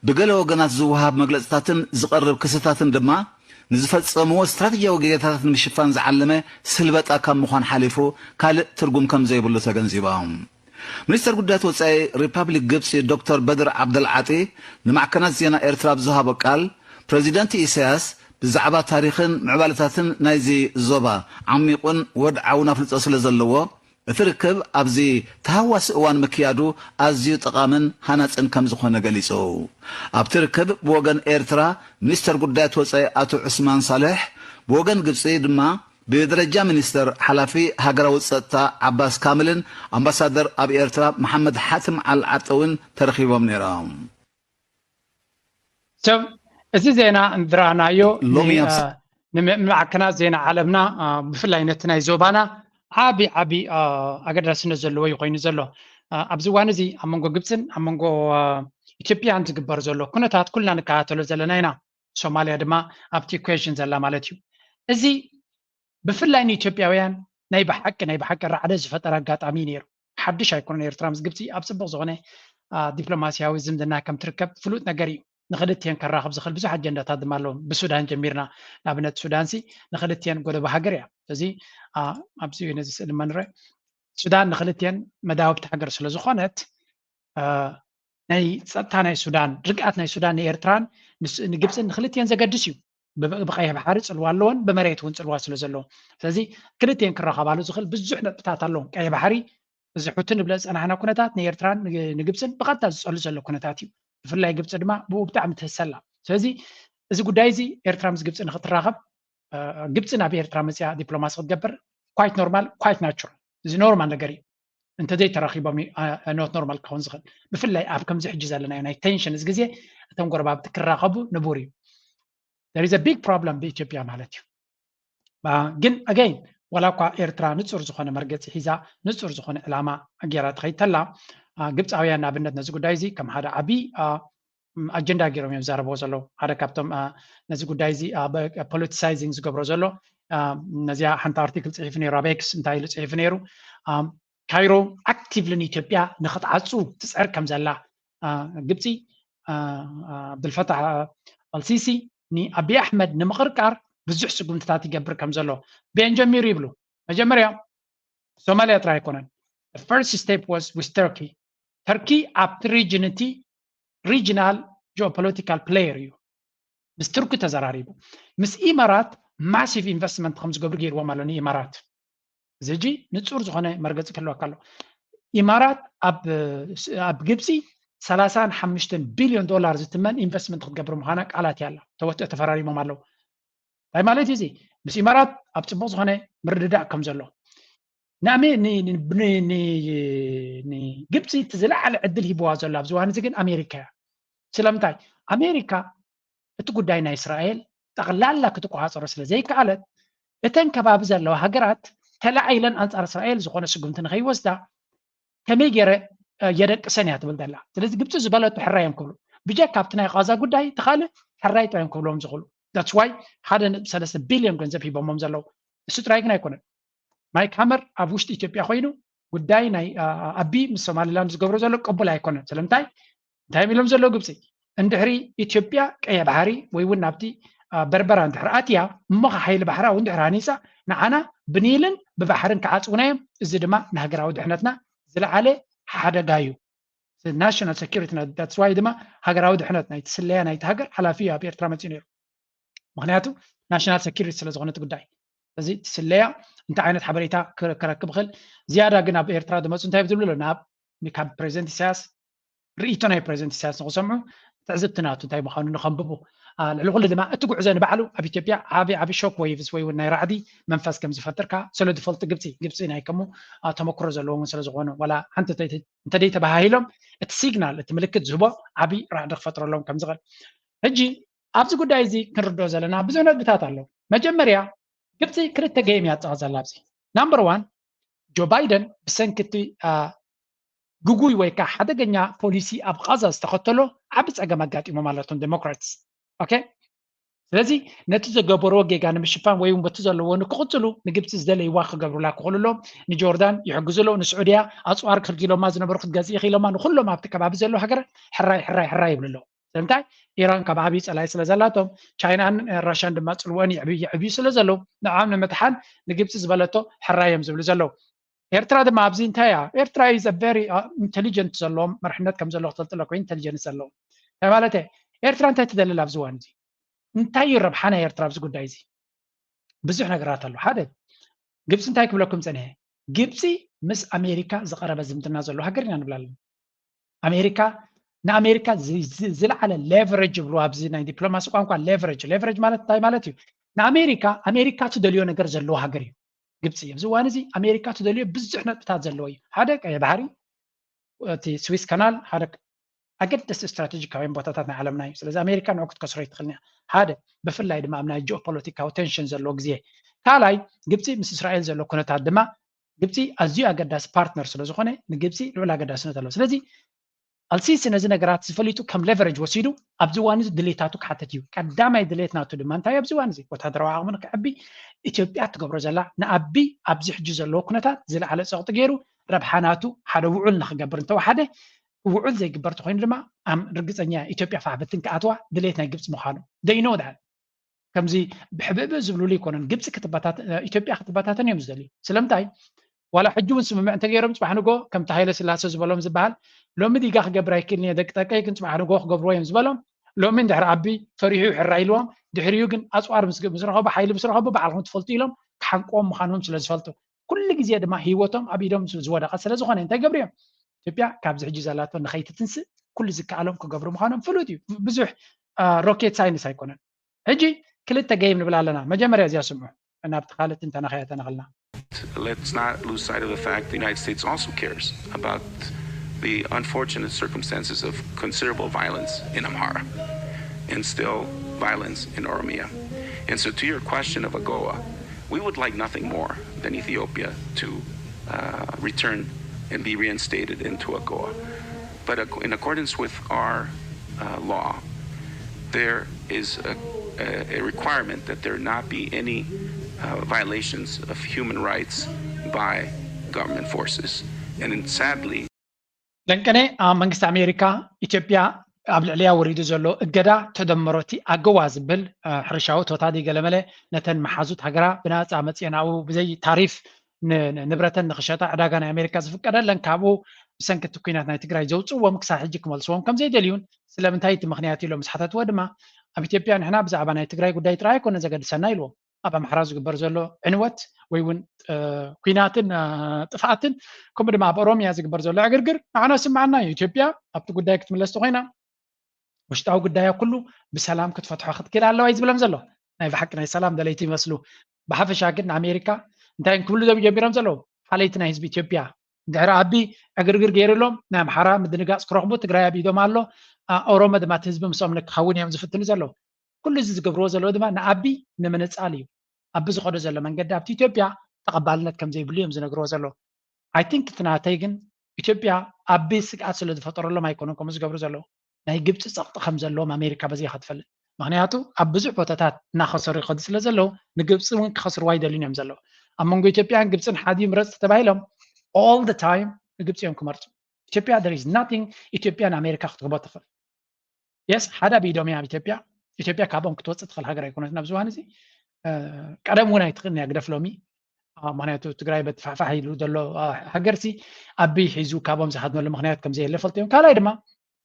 ብገለ ወገናት ዝወሃብ መግለጽታትን ዝቐርብ ክስታትን ድማ ንዝፈጸምዎ ስትራተጂያዊ ጌጋታት ንምሽፋን ዝዓለመ ስልበጣ ካብ ምዃን ሓሊፉ ካልእ ትርጉም ከም ዘይብሉ ተገንዚቦም። ሚኒስተር ጉዳያት ወጻኢ ሪፓብሊክ ግብጺ ዶክተር በድር ዓብደልዓጢ ንማዕከናት ዜና ኤርትራ ኣብ ዝሃቦ ቃል፣ ፕረዚደንት ኢሳያስ ብዛዕባ ታሪኽን ምዕባለታትን ናይዚ ዞባ ዓሚቑን ወድዓውን ኣፍልጦ ስለ ዘለዎ፣ እቲ ርክብ ኣብዚ ተሃዋሲ እዋን ምክያዱ ኣዝዩ ጠቓምን ሃናጽን ከም ዝኾነ ገሊጹ። ኣብቲ ርክብ ብወገን ኤርትራ ሚኒስተር ጉዳያት ወጻኢ ኣቶ ዑስማን ሳልሕ፣ ብወገን ግብጺ ድማ ብደረጃ ሚኒስተር ሓላፊ ሃገራዊ ጸጥታ ዓባስ ካምልን ኣምባሳደር ኣብ ኤርትራ መሓመድ ሓትም ዓል ዓጠውን ተረኺቦም ነይሮም። ሰብ እዚ ዜና እንድረኣናዮ ሎሚ ን- ኣብ ሳ- አ፣ ንምዕማዕ ከና ዜና ዓለምና አ፣ ብፍላይ ነቲ ናይ ዞባና ዓቢ ዓቢ አ፣ ኣገዳስነት ዘለዎ እዩ ኮይኑ ዘሎ። አ፣ ኣብዚ እዋን እዚ ኣብ መንጎ ግብፅን ኣብ መንጎ አ፣ ኢትዮጵያን ዝግበር ዘሎ ኩነታት ኩልና ንከታተሎ ዘለና ኢና። ሶማልያ ድማ ኣብቲ ኢኩዌሽን ዘላ ማለት እዩ። እዚ ብፍላይ ንኢትዮጵያውያን ናይ ብሓቂ ናይ ብሓቂ ራዕደ ዝፈጠረ ኣጋጣሚ እዩ ነይሩ። ሓድሽ ኣይኮነን። ኤርትራ ምስ ግብፂ ኣብ ፅቡቕ ዝኾነ አ፣ ዲፕሎማስያዊ ዝምድና ከም ትርከብ ፍሉጥ ነገር እዩ። ንክልቲአን ከራኽብ ዝኽእል ብዙሕ ኣጀንዳታት ድማ ኣለዎም። ብሱዳን ጀሚርና ንኣብነት ሱዳንሲ ንክልቲአን ጎደቦ ሃገር እያ። ስለዚ አ፣ ኣብዚ ነዚ ስእሊ መንረ ሱዳን ንክልቲአን መዳወብቲ ሃገር ስለ ዝኾነት አ፣ ናይ ጸጥታ ናይ ሱዳን ርግኣት ናይ ሱዳን ንኤርትራን ንስ- ንግብፅን ንክልቲአን ዘገድስ እዩ። ብ- ብቀይሕ ባሕሪ ፅልዋ ኣለዎን ብመሬት እውን ፅልዋ ስለ ዘለዎ ስለዚ ክልቲአን ክራኸባሉ ዝኽእል ብዙሕ ነጥብታት ኣለዎም። ቀይሕ ባሕሪ እዚ ሕቲ ንብለ ዝፀናሕና ኩነታት ንኤርትራን ን- ንግብፅን ብቐጥታ ዝፀሉ ዘሎ ኩነታት እዩ። ብፍላይ ግብፂ ድማ ብኡ ብጣዕሚ ትህሰላ። ስለዚ እዚ ጉዳይ እዚ ኤርትራ ምስ ግብፂ ንክትራኸብ አ፣ ግብፂ ናብ ኤርትራ መፅያ ዲፕሎማሲ ክትገብር ኳይት ኖርማል ኳይት ናቹራል እዚ ኖርማል ነገር እዩ። እንተዘይተራኺቦም ኖት ኖርማል ክኸውን ዝኽእል ብፍላይ ኣብ ከምዚ ሕጂ ዘለናዮ ናይ ቴንሽን እዚ ግዜ እቶም ጎረባብቲ ክራኸቡ ንቡር እዩ። There is a big problem ብኢትዮጵያ ማለት እዩ። አ፣ ግን ኣገይን ዋላ እኳ ኤርትራ ንፁር ዝኾነ መርገፂ ሒዛ ንፁር ዝኾነ ዕላማ ገይራ ትኸይድ ተላ አ፣ ግብፃውያን ንኣብነት ነዚ ጉዳይ እዚ ከም ሓደ ዓብዪ አ፣ ም፣ ኣጀንዳ ገይሮም እዮም ዝዛረብዎ ዘለዉ። ሓደ ካብቶም አ፣ ነዚ ጉዳይ እዚ ፖለቲሳይዚንግ ዝገብሮ ዘሎ አ፣ ነዚኣ ሓንቲ ኣርቲክል ፅሒፉ ነይሩ ኣብ ኤክስ እንታይ ኢሉ ፅሒፉ ነይሩ አ፣ ካይሮ ኣክቲቭሊ ንኢትዮጵያ ንክትዓፁ ትፅዕር ከም ዘላ አ፣ ግብፂ አ፣ አ፣ ዓብዱልፈታሕ ኣልሲሲ ንኣቢ ኣሕመድ ንምቕርቃር ብዙሕ ስጉምትታት ይገብር ከም ዘሎ በየን ጀሚሩ ይብሉ። መጀመርያ ሶማልያ ጥራይ ኣይኮነን። The first step was with Turkey. ተርኪ ኣብቲ ሪጅን እቲ ሪጅናል ጂኦፖለቲካል ፕሌየር እዩ። ምስ ቱርኪ ተዘራሪቡ ምስ ኢማራት ማሲቭ ኢንቨስትመንት ከም ዝገብሩ ገይርዎም ኣሎ ንኢማራት። እዚ ሕጂ ንፁር ዝኾነ መርገፂ ክህልወካ ኣሎ። ኢማራት ኣብ ኣብ ግብፂ ሰላሳን ሓሙሽተን ቢልዮን ዶላር ዝትመን ኢንቨስትመንት ክትገብር ምዃና ቃላት እያ ኣላ ተወ- ተፈራሪሞም ኣለዉ። እንታይ ማለት እዩ እዚ? ምስ ኢማራት ኣብ ፅቡቕ ዝኾነ ምርድዳእ ከም ዘሎ ንኣሜ- ን- ን- ን- ን- ንግብፂ እቲ ዝለዓለ ዕድል ሂብዋ ዘሎ ኣብዚ እዋን እዚ ግን ኣሜሪካ እያ። ስለምንታይ ኣሜሪካ እቲ ጉዳይ ናይ እስራኤል ጠቕላላ ክትቆፃፀሮ ስለ ዘይከኣለት እተን ከባቢ ዘለዋ ሃገራት ተለዓይለን ኣንፃር እስራኤል ዝኾነ ስጉምቲ ንኸይወስዳ ከመይ ገይረ እ፣ የደቅሰን እያ ትብል ዘላ። ስለዚ ግብፂ ዝበለቶ ሕራይ እዮም ክብሉ ብጀካ ኣብቲ ናይ ቃዛ ጉዳይ እቲ ካልእ ሕራይ ጥራይ እዮም ክብሎም ዝኽእሉ። That's why ሓደ ነጥቢ ሰለስተ ቢልዮን ገንዘብ ሂቦሞም ዘለዉ። እሱ ጥራይ ግን ኣይኮነን። ማይክ ሃመር ኣብ ውሽጢ ኢትዮጵያ ኮይኑ ጉዳይ ናይ አ፣ ኣቢ ምስ ሶማሊላንድ ዝገብሮ ዘሎ ቅቡል ኣይኮነን። ስለምንታይ እንታይ ኢሎም ዘለዉ ግብፂ እንድሕሪ ኢትዮጵያ ቀይሕ ባሕሪ ወይ እውን ናብቲ አ፣ በርበራ እንድሕር ኣትያ እሞ ሓይሊ ባሕራ እውን ድሕር ሃኒፃ ንዓና ብኒልን ብባሕርን ክዓፅውና እዮም። እዚ ድማ ንሃገራዊ ድሕነትና ዝለዓለ ሓደጋ እዩ። ናሽናል ሰኪሪቲ that's why ድማ ሃገራዊ ድሕነት ናይቲ ስለያ ናይቲ ሃገር ሓላፊ እዩ ኣብ ኤርትራ መፅኡ ነይሩ። ምክንያቱ ናሽናል ሰኪሪቲ ስለ ዝኾነ እቲ ጉዳይ እዚ እቲ ስለያ እንታይ ዓይነት ሓበሬታ ክረ- ክረክብ ይኽእል። ዝያዳ ግን ኣብ ኤርትራ ዝመፁ እንታይ ዝብሉ ኣሎ ናብ ካብ ፕሬዚደንት ኢሳያስ ርእይቶ ናይ ፕሬዚደንት ኢሳያስ ንክሰምዑ ትዕዝብቲ ናቱ እንታይ ምዃኑ ንኸንብቡ አ፣ ልዕሊ ኩሉ ድማ እቲ ጉዕዞ ንባዕሉ ኣብ ኢትዮጵያ ዓቢ ዓቢ ሾክ ዌቭስ ወይ እውን ናይ ራዕዲ መንፈስ ከም ዝፈጥር ከኣ ስለ ዝፈልጡ ግብፂ ግብፂ ናይ ከሙ አ፣ ተመክሮ ዘለዎም እውን ስለ ዝኾኑ ዋላ ሓንቲ እንተደይ- እንተደይ ተባሃሂሎም እቲ ሲግናል እቲ ምልክት ዝህቦ ዓቢ ራዕዲ ክፈጥረሎም ከም ዝኽእል ሕጂ ኣብዚ ጉዳይ እዚ ክንርድኦ ዘለና ብዙሕ ነጥብታት ኣለዉ። መጀመርያ ግብፂ ክልተ ገይም እያ ትፃወት ዘላ ኣብዚ ናምበር ዋን ጆ ባይደን ብሰንኪ እቲ አ፣ ግጉይ ወይ ከዓ ሓደገኛ ፖሊሲ ኣብ ቃዛ ዝተኸተሎ ዓቢ ፀገም ኣጋጢሞም ኣለቶም ዴሞክራትስ። ኦኬ ስለዚ ነቲ ዘገበርዎ ጌጋ ንምሽፋን ወይ እውን በቲ ዘለዎ ንክቕፅሉ ንግብፂ ዝደለይዋ ክገብሩላ ክኽእሉ ኣለዎም። ንጆርዳን ይሕግዙ ኣለዉ፣ ንስዑድያ ኣፅዋር ክልኪሎማ ዝነበሩ ክትገዝኢ ኢኺ ኢሎማ ንኩሎም ኣብቲ ከባቢ ዘለዉ ሃገራት ሕራይ ሕራይ ሕራይ ይብሉ ኣለዉ። ስለምንታይ ኢራን ካብ ዓብዪ ፀላኢ ስለ ዘላቶም ቻይናን ራሽያን ድማ ፅልወን ይዕብዩ ይዕብዩ ስለ ዘለዉ ንዕኦም ንምጥሓን ንግብፂ ዝበለቶ ሕራይ እዮም ዝብሉ ዘለዉ። ኤርትራ ድማ ኣብዚ እንታይ እያ ኤርትራ is a very intelligent ዘለዎም መርሕነት ከም ዘለዎ ክትፈልጡ ኣለኩ ኢንቴሊጀንስ ዘለዎም እንታይ ማለት እየ ኤርትራ እንታይ ትደልል ኣብዚ እዋን እዚ እንታይ እዩ ረብሓ ናይ ኤርትራ ኣብዚ ጉዳይ እዚ? ብዙሕ ነገራት ኣሎ። ሓደ፣ ግብፂ እንታይ ክብለኩም ፀኒሐ? ግብፂ ምስ ኣሜሪካ ዝቐረበ ዝምድና ዘለዎ ሃገር ኢና ንብላ ኣለና። ኣሜሪካ ንኣሜሪካ ዝ- ዝ- ዝለዓለ ሌቨሬጅ ይብሉ ኣብዚ ናይ ዲፕሎማሲ ቋንቋ። ሌቨሬጅ ሌቨሬጅ ማለት እንታይ ማለት እዩ? ንኣሜሪካ ኣሜሪካ ትደልዮ ነገር ዘለዎ ሃገር እዩ ግብፂ። ኣብዚ እዋን እዚ ኣሜሪካ ትደልዮ ብዙሕ ነጥብታት ዘለዎ እዩ። ሓደ ቀይ ባሕሪ፣ እቲ ስዊስ ካናል ሓደ ኣገደስቲ ስትራቴጂካውያን ቦታታት ናይ ዓለምና እዩ። ስለዚ ኣሜሪካ ንዑ ክትከስሮ ይትኽእል እያ። ሓደ ብፍላይ ድማ ኣብ ናይ ጂኦፖለቲካዊ ቴንሽን ዘለዎ ግዜ። ካልኣይ ግብፂ ምስ እስራኤል ዘሎ ኩነታት ድማ ግብፂ ኣዝዩ ኣገዳሲ ፓርትነር ስለ ዝኾነ ንግብፂ ልዑል ኣገዳስነት ኣለዎ። ስለዚ ኣልሲሲ ነዚ ነገራት ዝፈሊጡ ከም ሌቨሬጅ ወሲዱ ኣብዚ እዋን እዚ ድሌታቱ ክሓተት እዩ። ቀዳማይ ድሌት ናቱ ድማ እንታይ ኣብዚ እዋን እዚ ወታደራዊ ዓቕሚ ንክዕቢ ኢትዮጵያ ትገብሮ ዘላ ንኣቢ ኣብዚ ሕጂ ዘለዎ ኩነታት ዝለዓለ ፀቕጢ ገይሩ ረብሓ ናቱ ሓደ ውዑል ንክገብር እንተወሓደ ውዑል ዘይግበር ተኮይኑ ድማ ኣም ርግፀኛ ኢትዮጵያ ፋሕብትን ክኣትዋ ድሌት ናይ ግብፂ ምዃኑ ደይኖ ድሓን ከምዚ ብሕብእብእ ዝብሉሉ ኣይኮነን። ግብፂ ክትበታተን ኢትዮጵያ ክትበታተን እዮም ዝደልዩ። ስለምንታይ ዋላ ሕጂ እውን ስምምዕ እንተገይሮም ፅባሕ ንጎ ከምቲ ሃይለ ስላሰ ዝበሎም ዝበሃል ሎሚ ዲጋ ክገብር ኣይክእልን እየ ደቂ ጠቀይ ግን ፅባሕ ንጎ ክገብርዎ እዮም ዝበሎም ሎሚ እንድሕር ኣቢ ፈሪሑ ሕራ ኢልዎም ድሕሪኡ ግን ኣፅዋር ምስ ምስ ረኸቡ ሓይሊ ምስ ረኸቡ ባዕልኹም ትፈልጡ ኢሎም ክሓንቅዎም ምዃኖም ስለ ዝፈልጡ ኩሉ ግዜ ድማ ህይወቶም ኣብ ኢዶም ዝወደቐ ስለ ዝኾነ እንታይ ገብሩ እዮም ኢትዮጵያ ካብዚ ሕጂ ዘላቶ ንኸይትትንስእ ኩሉ ዝከኣሎም ክገብሩ ምዃኖም ፍሉጥ እዩ ብዙሕ ሮኬት ሳይንስ ኣይኮነን ሕጂ ክልተ ገይም ንብል ኣለና መጀመርያ እዚኣ ስምዑ ናብቲ ካልእ ትንተና ከያ ተነኸልና Let's not lose sight of the fact the United States also cares about the unfortunate circumstances of considerable violence in Amhara and still violence in Oromia. And so, to your question of AGOA, we would like nothing more than Ethiopia to uh, return and be reinstated into AGOA. But ac- in accordance with our uh, law, there is a, a, a requirement that there not be any uh, violations of human rights by government forces. And then sadly, ለንቀነ ኣብ መንግስቲ ኣሜሪካ ኢትዮጵያ ኣብ ልዕልያ ወሪዱ ዘሎ እገዳ ተደመሮ እቲ ኣገዋ ዝብል ሕርሻዊ ቶታ ገለመለ ነተን መሓዙት ሃገራ ብናፃ መፅኤን ኣብኡ ብዘይ ታሪፍ ንብረተን ንክሸጣ ዕዳጋ ናይ ኣሜሪካ ዝፍቀደለን ካብኡ ብሰንኪ እቲ ኩናት ናይ ትግራይ ዘውፅእዎም ክሳብ ሕጂ ክመልስዎም ከም ዘይደልዩን ስለምንታይ እቲ ምክንያት ኢሎም ምስ ሓተትዎ ድማ ኣብ ኢትዮጵያ ንሕና ብዛዕባ ናይ ትግራይ ጉዳይ ጥራይ ኣይኮነ ዘገድሰና ኢልዎም ኣብ ኣምሓራ ዝግበር ዘሎ ዕንወት ወይ እውን ኩናትን ጥፍኣትን ከምኡ ድማ ኣብ ኦሮሚያ ዝግበር ዘሎ ዕግርግር ንዓና ስምዓና እዩ ኢትዮጵያ ኣብቲ ጉዳይ ክትምለስ ተኮይና ውሽጣዊ ጉዳያ ኩሉ ብሰላም ክትፈትሖ ክትክእል ኣለዋ እዩ ዝብሎም ዘሎ ናይ ብሓቂ ናይ ሰላም ደለይቲ ይመስሉ ብሓፈሻ ግን ንኣሜሪካ እንታይ ክብሉ ዞም ጀሚሮም ዘለዉ ሓለይቲ ናይ ህዝቢ ኢትዮጵያ ድሕሪ ኣቢ ዕግርግር ገይሩሎም ናይ ኣምሓራ ምድንጋፅ ክረኽቡ ትግራይ ኣብ ኢዶም ኣሎ ኦሮሞ ድማ እቲ ህዝቢ ምስኦም ንክኸውን እዮም ዝፍትኑ ዘለዉ ኩሉ እዚ ዝገብርዎ ዘለዉ ድማ ንኣቢ ንምንፃል እዩ ኣቢ ዝኸዶ ዘሎ መንገዲ ኣብቲ ኢትዮጵያ ተቐባልነት ከም ዘይብሉ እዮም ዝነግርዎ ዘለዉ I think እቲ ናተይ ግን ኢትዮጵያ ኣቢ ስግኣት ስለ ዝፈጠረሎም ኣይኮነን ከምኡ ዝገብሩ ዘለዉ ናይ ግብፂ ፀቕጢ ከም ዘለዎም ኣሜሪካ በዚ ኢኻ ትፈልጥ ምክንያቱ ኣብ ብዙሕ ቦታታት እናኸሰሩ ይኸዱ ስለ ዘለዉ ንግብፂ እውን ክኸስርዋ ይደልዩን እዮም ዘለዉ ኣብ መንጎ ኢትዮጵያን ግብፅን ሓዲ ምረፅ ተባሂሎም all the time ንግብፂ እዮም ክመርፁ ኢትዮጵያ there is nothing ኢትዮጵያ ንኣሜሪካ ክትህቦ ትኽእል yes ሓደ ኣብ ኢዶም እያ ኣብ ኢትዮጵያ ኢትዮጵያ ካብኦም ክትወፅእ ትኽእል ሃገር ኣይኮነትን ኣብዚ እዋን እዚ ቀደም እውን ኣይትኽእልን እያ ግደፍ ሎሚ ምክንያቱ ትግራይ በቲ ፋሕፋሕ ኢሉ ዘሎ ሃገርሲ ኣቢ ሒዙ ካብኦም ዝሃድመሉ ምክንያት ከም ዘየለ ፈልጡ እዮም ካልኣይ ድማ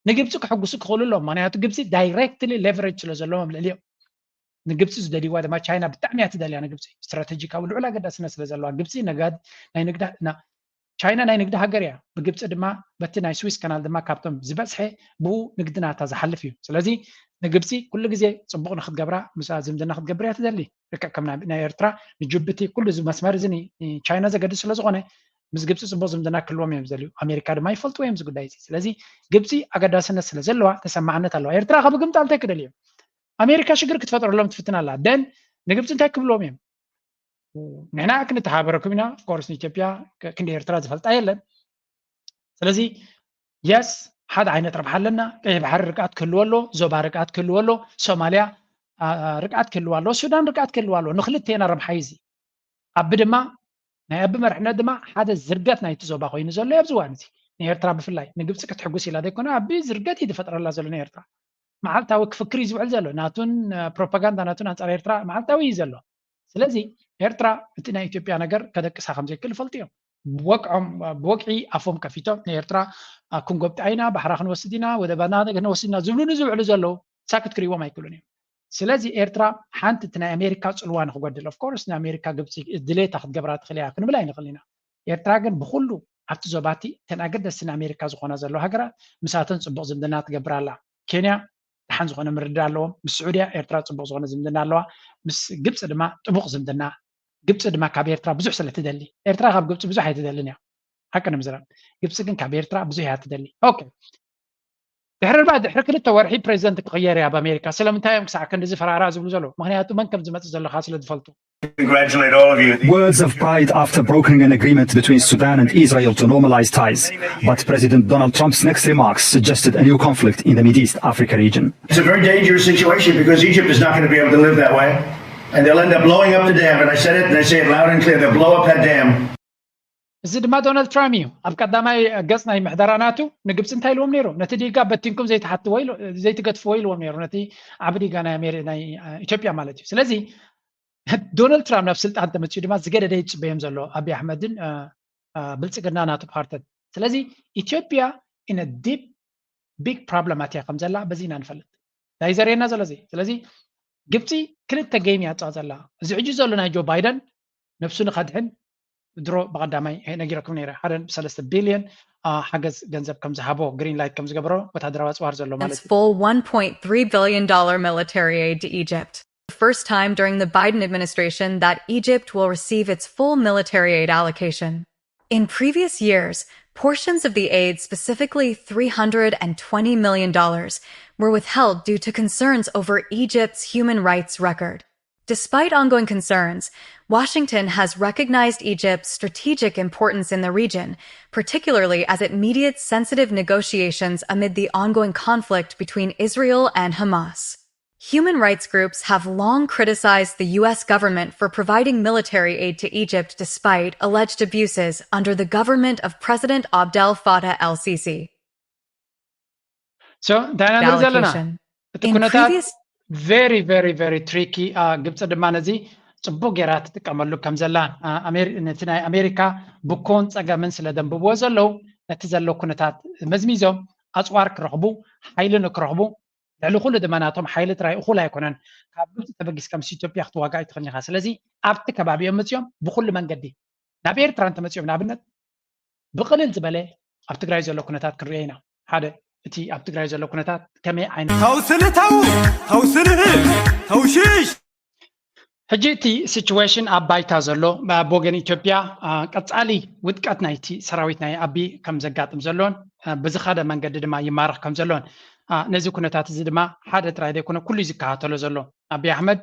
ንግብፂ ክሕጉሱ ክኽእሉ ኣለዎም ምክንያቱ ግብፂ directly leverage ስለ ዘለዎም ኣብ ልዕሊኦም ንግብፂ ዝደልይዋ ድማ ቻይና ብጣዕሚ እያ ትደልያ ንግብፂ ስትራቴጂካዊ ልዑል ኣገዳስነት ስለ ዘለዋ ግብፂ ነጋድ ናይ ንግዳ ቻይና ናይ ንግዲ ሃገር እያ ብግብፂ ድማ በቲ ናይ ስዊስ ካናል ድማ ካብቶም ዝበዝሐ ብኡ ንግዲ ናታ ዝሓልፍ እዩ ስለዚ ንግብፂ ኩሉ ግዜ ፅቡቕ ንክትገብራ ምስኣ ዝምድና ክትገብር እያ ትደሊ ልክዕ ከም ናይ ኤርትራ ንጅቡቲ ኩሉ እዚ መስመር እዚ ቻይና ዘገድስ ስለ ዝኾነ ምስ ግብፂ ፅቡቕ ዝምድና ክህልዎም እዮም ዝደልዩ ኣሜሪካ ድማ ይፈልጥዎ እዮም እዚ ጉዳይ እዚ ስለዚ ግብፂ ኣገዳስነት ስለ ዘለዋ ተሰማዕነት ኣለዋ ኤርትራ ካብ ግምጣል እንታይ ክደልዮም ኣሜሪካ ሽግር ክትፈጥረሎም ትፍትን ኣላ ደን ንግብፂ እንታይ ክብልዎም እዮም ንሕና ክንተሓበረኩም ኢና ኦፍኮርስ ንኢትዮጵያ ክንዲ ኤርትራ ዝፈልጣ የለን ስለዚ የስ ሓደ ዓይነት ረብሓ ኣለና ቀይ ባሕሪ ርግኣት ክህልዎ ኣሎ ዞባ ርግኣት ክህልዎ ኣሎ ሶማልያ ርግኣት ክህልዋ ኣሎ ሱዳን ርግኣት ክህልዋ ኣሎ ንክልቴና ረብሓ እዩ እዚ ኣቢ ድማ ናይ ኣቢ መርሕነት ድማ ሓደ ዝርገት ናይቲ ዞባ ኮይኑ ዘሎ ኣብዚ እዋን እዚ ንኤርትራ ብፍላይ ንግብፂ ክትሕጉስ ኢላ ዘይኮነ ኣቢ ዝርገት እዩ ዝፈጥረላ ዘሎ ንኤርትራ መዓልታዊ ክፍክር እዩ ዝውዕል ዘሎ ናቱን ፕሮፓጋንዳ ናቱን ኣንፃር ኤርትራ መዓልታዊ እዩ ዘሎ ስለዚ ኤርትራ እቲ ናይ ኢትዮጵያ ነገር ከደቅሳ ከም ዘይክእል ይፈልጡ እዮም ብወቅዖም ብወቅዒ ኣፎም ከፊቶም ንኤርትራ ክንጎብጣ ኢና ባሕራ ክንወስድ ኢና ወደባና ክንወስድ ኢና ዝብሉኒ ዝውዕሉ ዘለዉ ሳክት ክርእዎም ኣይክእሉን እዮም ስለዚ ኤርትራ ሓንቲ እቲ ናይ ኣሜሪካ ጽልዋ ንክጎድል፣ of course ንኣሜሪካ ግብፂ ድሌታ ክትገብራ ትኽእል እያ ክንብል ኣይንኽእል ኢና። ኤርትራ ግን ብኩሉ ኣብቲ ዞባቲ እተን ኣገደስቲ ንኣሜሪካ ዝኾና ዘለዋ ሃገራት ምሳተን ጽቡቕ ዝምድና ትገብር ኣላ። ኬንያ ደሓን ዝኾነ ምርድዳእ ኣለዎም ምስ ስዑድያ። ኤርትራ ጽቡቕ ዝኾነ ዝምድና ኣለዋ ምስ ግብፂ፣ ድማ ጥቡቕ ዝምድና። ግብፂ ድማ ካብ ኤርትራ ብዙሕ ስለ ትደሊ፣ ኤርትራ ካብ ግብፂ ብዙሕ ኣይትደልን እያ። ሓቂ ንምዝራብ ግብፂ ግን ካብ ኤርትራ ብዙሕ እያ ትደሊ። ኦኬ፣ ድሕሪ ባ ድሕሪ ክልተ ወርሒ ፕሬዚደንት ክቕየር እያ ኣብ ኣሜሪካ። ስለምንታይ እዮም ክሳዕ ክንድዚ ፈራራ ዝብሉ ዘለዉ? ምክንያቱ መን ከም ዝመፅእ ዘለካ ስለ ዝፈልጡ። Congratulate all of you. Words of pride after brokering an agreement between Sudan and Israel to normalize ties. But President Donald Trump's next remarks suggested a new conflict in the Mideast Africa region. It's a very dangerous situation because Egypt is not going to be able to live that way. And they'll end up blowing up the dam. And I said it, and I say it loud and clear, they'll blow up that dam. እዚ ድማ ዶናልድ ትራምፕ እዩ ኣብ ቀዳማይ ገጽ ናይ ምሕደራ ናቱ ንግብፂ እንታይ ኢልዎም ነይሩ? ነቲ ዲጋ በቲንኩም ዘይትሓትዎ ኢሉ- ዘይትገድፍዎ ኢልዎም ነይሩ፣ ነቲ ዓቢ ዲጋ ናይ ኣሜሪ- ናይ እ፣ ኢትዮጵያ ማለት እዩ። ስለዚ ዶናልድ ትራምፕ ናብ ስልጣን ተመፅኡ ድማ ዝገደደ ይፅበዮም ዘሎ ኣቢ ኣሕመድን እ፣ እ፣ ብልፅግና ናቱ ፓርትን። ስለዚ ኢትዮጵያ ኢነ ዲፕ ቢግ ፕሮብለማት እያ ከም ዘላ በዚ ኢና ንፈልጥ። እንታይ ዘርእየና ዘሎ እዚ? ስለዚ ግብፂ ክልተ ጌም እያ ትፃወት ዘላ። እዚ ሕጂ ዘሎ ናይ ጆ ባይደን ነብሱ ንኸድሕን ድሮ ብቐዳማይ ነጊረኩም ነይረ። ሓደ ነጥቢ ሰለስተ ቢልዮን ሓገዝ ገንዘብ ከም ዝሃቦ፣ ግሪን ላይት ከም ዝገበሮ ወታደራዊ ኣፅዋር ዘሎ ማለት እዩ። full one point three billion dollar military aid to Egypt. The first time during the Biden administration that Egypt will receive its full military aid allocation. In previous years, portions of the aid, specifically three hundred and twenty million dollars, were withheld due to concerns over Egypt's human rights record. Despite ongoing concerns, Washington has recognized Egypt's strategic importance in the region, particularly as it mediates sensitive negotiations amid the ongoing conflict between Israel and Hamas. Human rights groups have long criticized the U S government for providing military aid to Egypt despite alleged abuses under the government of President Abdel Fattah el Sisi. So እንታይ ኢና ንርኢ ዘለና? እቲ ኩነታት very very very tricky። ግብፂ ድማ ነዚ ፅቡቅ ገይራ ትጥቀመሉ ከም ዘላ፣ ነቲ ናይ ኣሜሪካ ብኮን ፀገምን ስለ ደንብብዎ ዘለዉ፣ ነቲ ዘሎ ኩነታት መዝሚዞም ኣፅዋር ክረኽቡ፣ ሓይሊ ንክረኽቡ፣ ልዕሊ ኩሉ ድማ ናቶም ሓይሊ ጥራይ እኹል ኣይኮነን። ካብ ግብፂ ተበጊስካ ምስ ኢትዮጵያ ክትዋጋእ ኣይትኽእልን ኢኻ። ስለዚ ኣብቲ ከባቢኦም መፂኦም ብኩሉ መንገዲ ናብ ኤርትራ እንተመፂኦም ንኣብነት ብቕልል ዝበለ ኣብ ትግራይ ዘሎ ኩነታት ክንሪኦ ኢና። ሓደ እቲ ኣብ ትግራይ ዘሎ ኩነታት ከመይ ዓይነት ተውስልተው ተውስልህ ተውሽሽ ሕጂ እቲ ሲቹዌሽን ኣብ ባይታ ዘሎ ኣብ ወገን ኢትዮጵያ ቀፃሊ ውድቀት ናይቲ ሰራዊት ናይ ኣቢ ከም ዘጋጥም ዘሎን ብዝኸደ መንገዲ ድማ ይማረኽ ከም ዘሎን ነዚ ኩነታት እዚ ድማ ሓደ ጥራይ ዘይኮነ ኩሉ እዩ ዝከታተሎ ዘሎ። ኣቢ ኣሕመድ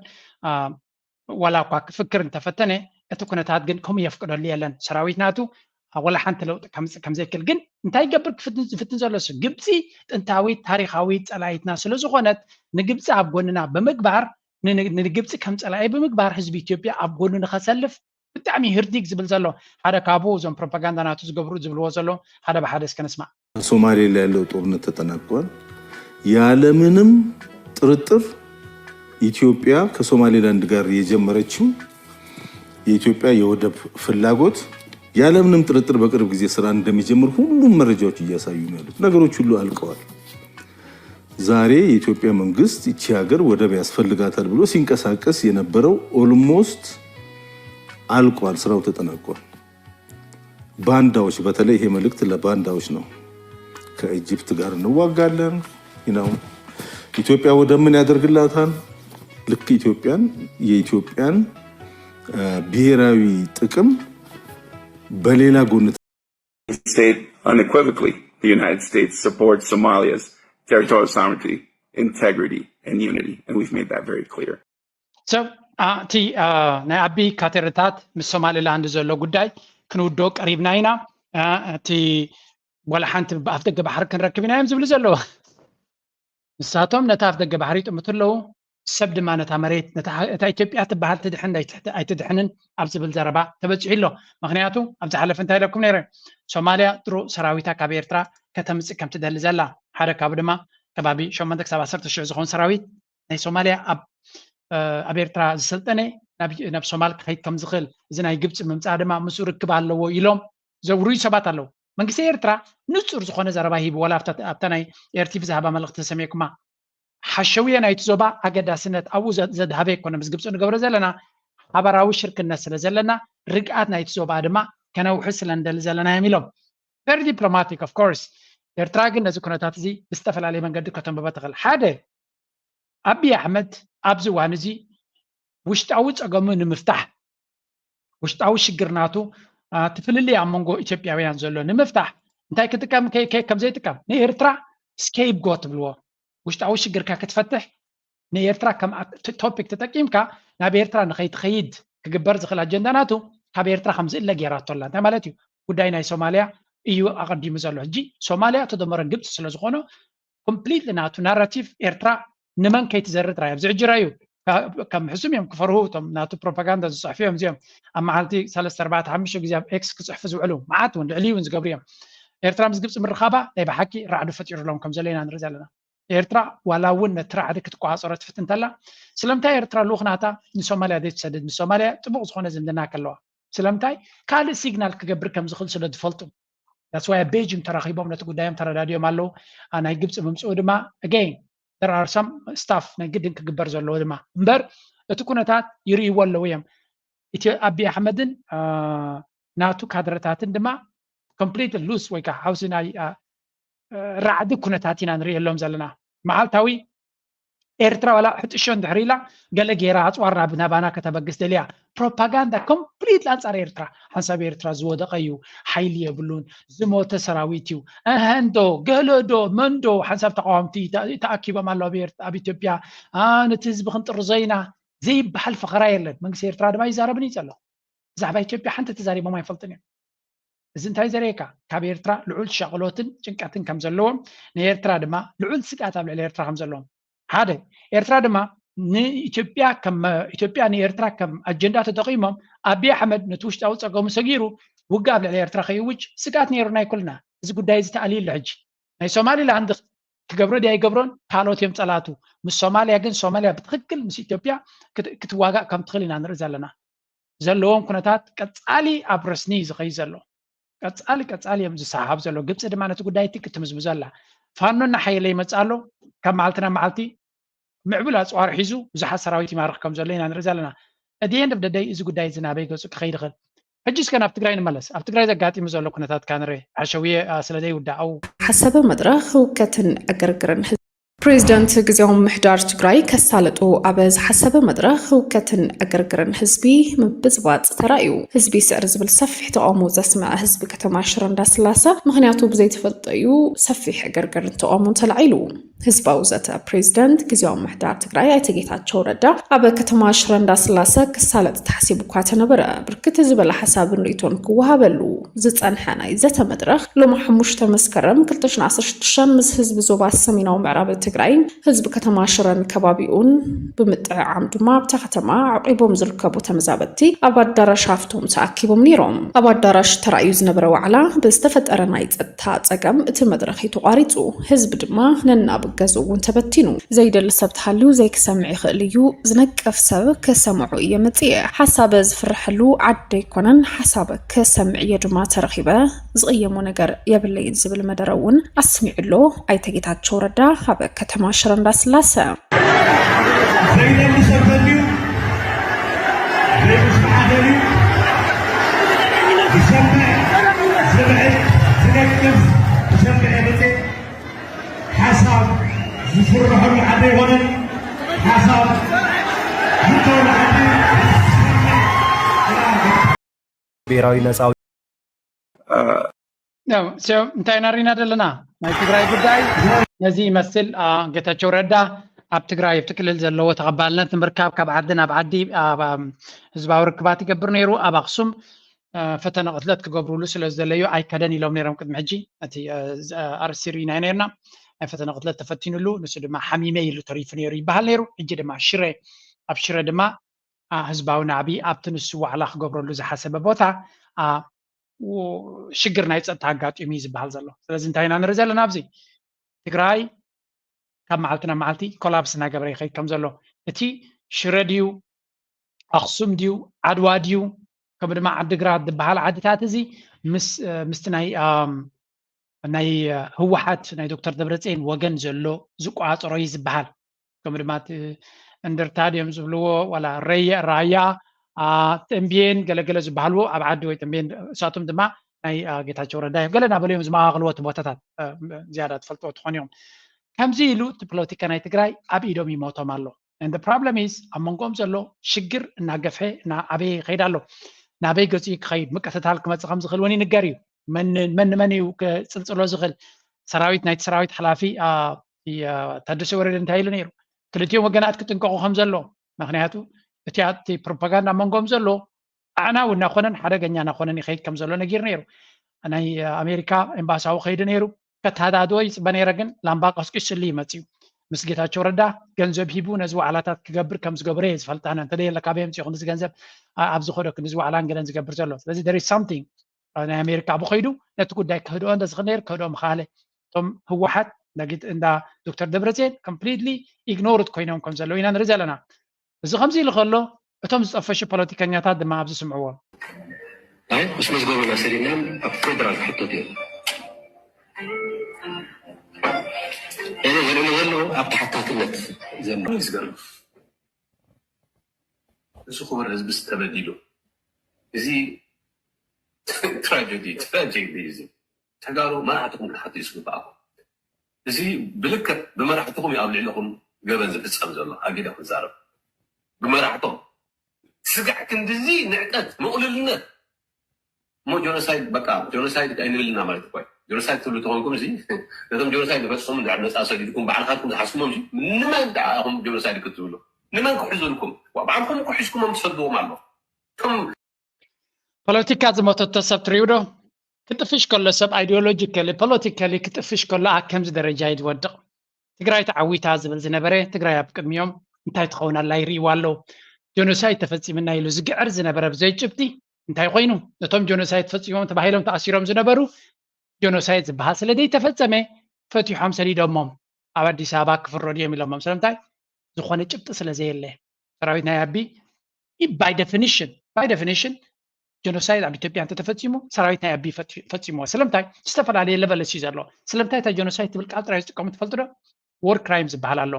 ዋላ እኳ ክፍክር እንተፈተነ እቲ ኩነታት ግን ከምኡ የፍቅደሉ የለን። ሰራዊት ናቱ ወላ ሓንቲ ለውጢ ከምፅእ ከም ዘይክእል ግን እንታይ ይገብር ክፍትን ዝፍትን ዘሎ እሱ ግብፂ ጥንታዊት ታሪካዊት ፀላኢትና ስለዝኾነት ንግብፂ ኣብ ጎንና ብምግባር ንግብፂ ከም ፀላኢ ብምግባር ህዝቢ ኢትዮጵያ ኣብ ጎኑ ንኸሰልፍ ብጣዕሚ ህርዲግ ዝብል ዘሎ ሓደ ካብኡ እዞም ፕሮፓጋንዳ ናቱ ዝገብሩ ዝብልዎ ዘሎ ሓደ ብሓደ እስከ ንስማዕ። ሶማሌ ላይ ያለው ጦርነት ተጠናቋል። ያለምንም ጥርጥር ኢትዮጵያ ከሶማሌላንድ ጋር የጀመረችው የኢትዮጵያ የወደብ ፍላጎት ያለምንም ጥርጥር በቅርብ ጊዜ ስራ እንደሚጀምር ሁሉም መረጃዎች እያሳዩ ነው ያሉት። ነገሮች ሁሉ አልቀዋል። ዛሬ የኢትዮጵያ መንግስት ይቺ ሀገር ወደብ ያስፈልጋታል ብሎ ሲንቀሳቀስ የነበረው almost አልቋል፣ ስራው ተጠናቋል። ባንዳዎች፣ በተለይ ይሄ መልእክት ለባንዳዎች ነው። ከኢጅፕት ጋር እንዋጋለን ነው። ኢትዮጵያ ወደብ ምን ያደርግላታል? ልክ ኢትዮጵያን የኢትዮጵያን ብሔራዊ ጥቅም በሌላ ጎን state unequivocally the United States supports Somalia's territorial sovereignty, integrity, and unity, and we've made that very clear. ሰብ እቲ ናይ ኣቢ ካቴርታት ምስ ሶማሊላንድ ዘሎ ጉዳይ ክንውድኦ ቀሪብና ኢና። እቲ ዋላ ሓንቲ ኣፍ ደገ ባሕሪ ክንረክብ ኢና እዮም ዝብሉ ዘለዉ። ንሳቶም ነቲ ኣፍ ደገ ባሕሪ ይጥምቱ ኣለዉ። ሰብ ድማ ነታ መሬት እታ ኢትዮጵያ ትበሃል ትድሕን ኣይትድሕንን ኣብ ዝብል ዘረባ ተበፂሑ ኣሎ። ምክንያቱ ኣብ ዝሓለፈ እንታይ ኢለኩም ነይረ? ሶማልያ ጥሩ ሰራዊታ ካብ ኤርትራ ከተምፅእ ከም ትደሊ ዘላ ሓደ ካብኡ ድማ ከባቢ ሸሞንተ ክሳብ ዓሰርተ ሽሕ ዝኸውን ሰራዊት ናይ ሶማልያ ኣብ ኣብ ኤርትራ ዝሰልጠነ ናብ ሶማል ክኸይድ ከም ዝኽእል እዚ ናይ ግብፂ ምምፃእ ድማ ምስኡ ርክብ ኣለዎ ኢሎም ዘውርዩ ሰባት ኣለዉ። መንግስቲ ኤርትራ ንፁር ዝኾነ ዘረባ ሂቡ ዋላ ኣብታ ናይ ኤርቲቪ ዝሃባ መልእኽቲ ተሰሚዕኩማ ሓሸውየ ናይቲ ዞባ ኣገዳስነት ኣብኡ ዘ- ዘድሃበ ኣይኮነ ምስ ግብፂ ንገብሮ ዘለና ሓበራዊ ሽርክነት ስለ ዘለና ርግኣት ናይቲ ዞባ ድማ ከነውሒ ስለ ንደሊ ዘለና እዮም ኢሎም። Very diplomatic of course። ኤርትራ ግን ነዚ ኩነታት እዚ ብዝተፈላለየ መንገዲ ከተንብቦ ትኽእል። ሓደ፣ ኣቢይ ኣሕመድ ኣብዚ እዋን እዚ ውሽጣዊ ፀገሙ ንምፍታሕ፣ ውሽጣዊ ሽግር ናቱ፣ እቲ ፍልልይ ኣብ መንጎ ኢትዮጵያውያን ዘሎ ንምፍታሕ እንታይ ክጥቀም ከ- ከ- ከም ዘይጥቀም ንኤርትራ scapegoat ትብልዎ። ውሽጣዊ ሽግርካ ክትፈትሕ ንኤርትራ ከም ቶፒክ ተጠቂምካ ናብ ኤርትራ ንኸይትኸይድ ክግበር ዝኽእል ኣጀንዳ ናቱ ካብ ኤርትራ ከም ዝእለ ገይራቶ ኣላ። እንታይ ማለት እዩ? ጉዳይ ናይ ሶማልያ እዩ ኣቐዲሙ ዘሎ። ሕጂ ሶማልያ ተደመረ ግብፂ ስለ ዝኾነ ኮምፕሊትሊ ናቱ ናራቲቭ ኤርትራ ንመን ከይትዘርእ ጥራይ ኣብዚ ሕጂ ራዩ ከም ሕሱም እዮም ክፈርሁ እቶም ናቱ ፕሮፓጋንዳ ዝፅሕፉ እዮም እዚኦም ኣብ መዓልቲ ሰለስተ ኣርባዕተ ሓሙሽተ ግዜ ኣብ ኤክስ ክፅሕፉ ዝውዕሉ መዓት እውን ልዕሊ እውን ዝገብሩ እዮም። ኤርትራ ምስ ግብፂ ምርኻባ ናይ ብሓቂ ራዕዲ ፈጢሩሎም ከም ዘሎ ኢና ንርኢ ዘለና። ኤርትራ ዋላ እውን ነቲ ራዕዲ ክትቆፃፀሮ ትፍትን እንተላ ስለምንታይ ኤርትራ ልኡኽ ናታ ንሶማልያ ዘይትሰድድ? ንሶማልያ ጥቡቕ ዝኾነ ዝምድና ከለዋ ስለምንታይ ካልእ ሲግናል ክገብር ከም ዝኽእል ስለ ዝፈልጡ that's why ቤጂንግ ተራኺቦም ነቲ ጉዳዮም ተረዳዲኦም ኣለዉ። ናይ ግብፂ ምምፅኡ ድማ again there are some stuff ናይ ግድን ክግበር ዘለዎ ድማ እምበር እቲ ኩነታት ይርእይዎ ኣለዉ እዮም። ኢትዮ ኣቢ ኣሕመድን ናቱ ካድረታትን ድማ ኮምፕሊት ሉስ ወይ ከዓ ሓውሲ ናይ ራዕዲ ኩነታት ኢና ንርእየሎም ዘለና። መዓልታዊ ኤርትራ ዋላ ሕጥሾ እንድሕር ኢላ ገለ ገይራ ኣፅዋር ናብ ናባና ከተበግስ ደልያ ፕሮፓጋንዳ ኮምፕሊት ኣንፃር ኤርትራ። ሓንሳብ ኤርትራ ዝወደቐ እዩ፣ ሓይሊ የብሉን፣ ዝሞተ ሰራዊት እዩ፣ እሀንዶ ገለዶ መንዶ ሓንሳብ ተቃዋምቲ ተኣኪቦም ኣለዉ ኣብ ኢትዮጵያ። ነቲ ህዝቢ ክንጥርዞ ኢና ዘይበሃል ፈኸራ የለን። መንግስቲ ኤርትራ ድማ ይዛረብን እዩ ዘሎ። ብዛዕባ ኢትዮጵያ ሓንቲ ተዛሪቦም ኣይፈልጥን እዮም። እዚ እንታይ ዘርእየካ? ካብ ኤርትራ ልዑል ሻቕሎትን ጭንቀትን ከም ዘለዎም፣ ንኤርትራ ድማ ልዑል ስግኣት ኣብ ልዕሊ ኤርትራ ከም ዘለዎም። ሓደ፣ ኤርትራ ድማ ንኢትዮጵያ ከም ኢትዮጵያ ንኤርትራ ከም ኣጀንዳ ተጠቒሞም ኣቢይ ኣሕመድ ነቲ ውሽጣዊ ጸገሙ ሰጊሩ ውግእ ኣብ ልዕሊ ኤርትራ ከይውጅ ስግኣት ነይሩና ኣይኮልና። እዚ ጉዳይ እዚ ተኣልዩ ኣሎ። ሕጂ ናይ ሶማሊላንድ ክገብሮ ድያ ኣይገብሮን ካልኦት እዮም ጸላቱ። ምስ ሶማልያ ግን ሶማልያ ብትኽክል ምስ ኢትዮጵያ ክትዋጋእ ከም ትኽእል ኢና ንርኢ ዘለና። ዘለዎም ኩነታት ቀጻሊ ኣብ ረስኒ እዩ ዝኸይድ ዘሎ። ቀጻሊ ቀጻሊ እዮም ዝሰሓብ ዘሎ። ግብፂ ድማ ነቲ ጉዳይ እቲ ክትምዝምዞ ኣላ። ፋኖ እናሓየለ ይመፅእ ኣሎ። ካብ መዓልቲ ናብ መዓልቲ ምዕቡል ኣፅዋር ሒዙ ብዙሓት ሰራዊት ይማርኽ ከም ዘሎ ኢና ንርኢ ዘለና። At the end of the day እዚ ጉዳይ እዚ ናበይ ገፁ ክኸይድ ይኽእል? ሕጂ እስከ ናብ ትግራይ ንመለስ። ኣብ ትግራይ ዘጋጢሙ ዘሎ ኩነታት ካንሬ ሓሸውየ ስለ ዘይውዳእ ኣብኡ ሓሰበ መድረኽ ህውከትን ዕግርግርን ህዝቢ ፕሬዚደንት ግዜያዊ ምምሕዳር ትግራይ ከሳልጡ ኣብ ዝሓሰበ መድረኽ ህውከትን ዕግርግርን ህዝቢ ምብፅባፅ ተራእዩ። ህዝቢ ስዕር ዝብል ሰፊሕ ተቓውሞ ዘስምዐ ህዝቢ ከተማ ሽረ እንዳስላሰ ምኽንያቱ ብዘይተፈልጠ እዩ ሰፊሕ ዕግርግርን ተቓውሞን ተላዒሉ። ህዝባዊ ዘተ ፕሬዚደንት ግዜያዊ ምምሕዳር ትግራይ ኣይተ ጌታቸው ረዳ ኣብ ከተማ ሽረ እንዳስላሰ ክሳለጥ ተሓሲቡ እኳ ተነበረ ብርክት ዝበለ ሓሳብን ርእይቶን ክወሃበሉ ዝፀንሐ ናይ ዘተ መድረኽ ሎሚ ሓሙሽተ መስከረም ክልተ ሽሕን ዓሰርተ ሽዱሽተን ምስ ህዝቢ ዞባ ሰሜናዊ ምዕራብ ትግራይን ህዝቢ ከተማ ሽረን ከባቢኡን ብምጥዕዓም ድማ ኣብታ ከተማ ዓቂቦም ዝርከቡ ተመዛበልቲ ኣብ ኣዳራሽ ሃፍቶም ተኣኪቦም ነይሮም። ኣብ ኣዳራሽ ተራእዩ ዝነበረ ዋዕላ ብዝተፈጠረ ናይ ጸጥታ ጸገም እቲ መድረኽ እዩ ተቋሪጹ። ህዝቢ ድማ ነናብ ገዝኡ እውን ተበቲኑ። ዘይደሊ ሰብ ተሃልዩ ዘይክሰምዕ ይኽእል እዩ። ዝነቅፍ ሰብ ክሰምዖ እየ መጽየ። ሓሳበ ዝፍርሐሉ ዓዲ ኣይኮነን። ሓሳበ ክሰምዕ እየ ድማ ተረኺበ። ዝቕየሞ ነገር የብለይን ዝብል መደረ እውን ኣስሚዑ ኣሎ። ኣይተ ጌታቸው ረዳ ኣብ ከተማ ሽረ እንዳስላሰ። ዘይደሊ ሰብ ተልዩ ዘይምስማዕ ተልዩ ዝሰምዕ ዝብዕል ዝነቅፍ ዝሰምዕ የብለይን። ሓሳብ ዝፍርሐሉ ዓዲ ኣይኮነን። ሓሳብ ዝተወሉ ዓዲ ብሔራዊ ነፃ እንታይ ኢና ሪና ዘለና ናይ ትግራይ ጉዳይ ነዚ ይመስል። ጌታቸው ረዳ ኣብ ትግራይ ኣብቲ ክልል ዘለዎ ተቐባልነት ንምርካብ ካብ ዓዲ ናብ ዓዲ ህዝባዊ ርክባት ይገብር ነይሩ። ኣብ ኣክሱም ፈተነ ቅትለት ክገብሩሉ ስለ ዝደለዩ ኣይከደን ኢሎም ነይሮም ቅድሚ ሕጂ። እቲ ኣርሲ ርኢና ነርና ናይ ፈተነ ቅትለት ተፈቲኑሉ ንሱ ድማ ሓሚመ ኢሉ ተሪፉ ነይሩ ይበሃል ነይሩ። ሕጂ ድማ ሽረ ኣብ ሽረ ድማ ህዝባዊ ናዕቢ ኣብቲ ንሱ ዋዕላ ክገብረሉ ዝሓሰበ ቦታ ሽግር ናይ ፀጥታ ኣጋጢሙ እዩ ዝበሃል ዘሎ። ስለዚ እንታይ ኢና ንርኢ ዘለና ኣብዚ ትግራይ ካብ መዓልቲ ናብ መዓልቲ ኮላፕስ እናገበረ ይኸይድ ከም ዘሎ እቲ ሽረ ድዩ ኣኽሱም ድዩ ዓድዋ ድዩ ከምኡ ድማ ዓድግራት ዝበሃል ዓድታት እዚ ምስቲ ናይ ናይ ህወሓት ናይ ዶክተር ደብረፅዮን ወገን ዘሎ ዝቆፃፀሮ እዩ ዝበሃል። ከምኡ ድማ እቲ እንደርታ ድዮም ዝብልዎ፣ ዋላ ረየ-፣ ራያ፣ አ፣ ተንቤን ገለገለ ዝበሃልዎ ኣብ ዓዲ ወይ ተንቤን፣ እሳቶም ድማ ናይ፣ አ፣ ጌታቸው ረዳ እዮም። ገለ እናበሉ እዮም ዝመቓቕልዎ እቲ ቦታታት፣ አ፣ ዝያዳ ትፈልጥዎ ትኾኑ እዮም። ከምዚ ኢሉ እቲ ፖለቲካ ናይ ትግራይ ኣብ ኢዶም ይሞቶም ኣሎ። And the problem is ኣብ መንጎኦም ዘሎ ሽግር እናገፍሐ እናዓበየ ይኸይድ ኣሎ። ናበይ ገፂኡ ክኸይድ፣ ምቅትታል ክመፅእ ከም ዝኽእል እውን ይንገር እዩ። መን መን መን እዩ ክፅልፅሎ ዝኽእል? ሰራዊት፣ ናይቲ ሰራዊት ሓላፊ፣ አ፣ የ-፣ ታደሰ ወረደ እንታይ ኢሉ ነይሩ? ክልቲኦም ወገናት ክጥንቀቑ ከም ዘለዎ። ምኽንያቱ እቲ ኣብቲ ፕሮፓጋንዳ ኣብ መንጎኦም ዘሎ ኣዕናዊ እናኾነን ሓደገኛ እናኾነን ይኸይድ ከም ዘሎ ነጊሩ ነይሩ። ናይ ኣሜሪካ ኤምባሳዊ ከይዱ ነይሩ። ከተሃዳድዎ ይፅበ ነይረ፣ ግን ላምባ ቀስቂሱሉ ይመፅእ እዩ። ምስ ጌታቸው ረዳ ገንዘብ ሂቡ ነዚ ዋዕላታት ክገብር ከም ዝገብረ እየ ዝፈልጥ። ኣነ እንተደየለካ ኣበይ ኣምፂኡ ክንዚ ገንዘብ፣ ኣ-፣ ኣብዚ ኸዶ ክንዚ ዋዕላን ገለን ዝገብር ዘሎ። ስለዚ there is something። አ፣ ናይ ኣሜሪካ ብኸይዱ ነቲ ጉዳይ ክህድኦ እንተዝኽእል ነይሩ ክህድኦ ምኽኣለ። እቶም ህወሓት እንዳ ጌት-፣ እንዳ ዶክተር ደብረፅዮን completely ignored ኮይኖም ከም ዘለዉ ኢና ንርኢ ዘለና። እዚ ከምዚ ኢሉ ከሎ እቶም ዝጠፈሹ ፖለቲከኛታት ድማ ኣብዚ ስምዕዎ። ኣይ ምስ መዝገቡና ሰዲድና ኣብ ፌደራል ክሕተት እዮም። እኔ ዘርእዩ ዘለዉ ኣብ ተሓታትነት ዘሎ እዩ ዝገርም። እዚ ክቡር ህዝብስ ተበዲሉ። እዚ ትራጀዲ፣ ትራጀዲ እዚ። ተጋሩ መራሕትኹም ክትሓቱ እዩ ዝግባኣኩም። እዚ ብልክዕ ብመራሕትኹም እዩ ኣብ ልዕሊኹም ገበን ዝፍጸም ዘሎ። ኣጊደ ክዛረብ። ብመራሕቶም። ስጋዕ ክንድዚ ንዕቀት፣ ምቕሉልነት። እሞ ጀኖሳይድ፣ በቃ ጀኖሳይድ ኣይንብልና ማለት እኮ እዩ። ጀኖሳይድ ትብሉ ተኾንኩም እዚ፣ ነቶም ጀኖሳይድ ዝፈጸሙ እንድሕር ነጻ ሰዲድኩም ባዕልኻትኩም ዝሓስኩሞም እዚ፣ ንመን ደኣ ኢኹም ጀኖሳይድ ክትብሉ? ንመን ክሕዙልኩም? ዋ፣ ባዕልኹም እኮ ሒዝኩሞም ትሰድዎም ኣሎ። እቶም ፖለቲካ ዝሞተቶ ሰብ ትሪኡ ዶ? ክጥፍሽ ከሎ ሰብ ideologically፣ politically ክጥፍሽ ከሎ ኣብ ከምዚ ደረጃ እዩ ዝወድቕ። ትግራይ ተዓዊታ ዝብል ዝነበረ፣ ትግራይ ኣብ ቅድሚኦም እንታይ ትኸውን ኣላ ይርእይዋ ኣለዉ። ጀኖሳይድ ተፈጺምና ኢሉ ዝግዕር ዝነበረ ብዘይ ጭብጢ እንታይ ኮይኑ? ነቶም ጀኖሳይድ ፈጺሞም ተባሂሎም ተኣሲሮም ዝነበሩ፣ ጀኖሳይድ ዝበሃል ስለ ዘይተፈጸመ ፈቲሖም ሰዲዶሞም። ኣብ ኣዲስ ኣበባ ክፍረዱ እዮም ኢሎሞም። ስለምንታይ? ዝኾነ ጭብጢ ስለ ዘየለ። ሰራዊት ናይ ኣቢ by definition፣ by definition ጀኖሳይድ ኣብ ኢትዮጵያ እንተተፈጺሙ ሰራዊት ናይ ኣቢ ፈጺ-፣ ፈጺምዎ። ስለምንታይ? ዝተፈላለየ level እዩ ዘሎ። ስለምንታይ እታ ጀኖሳይድ ትብል ቃል ጥራይ ዝጥቀሙ ትፈልጡ ዶ? War crime ዝበሃል ኣሎ።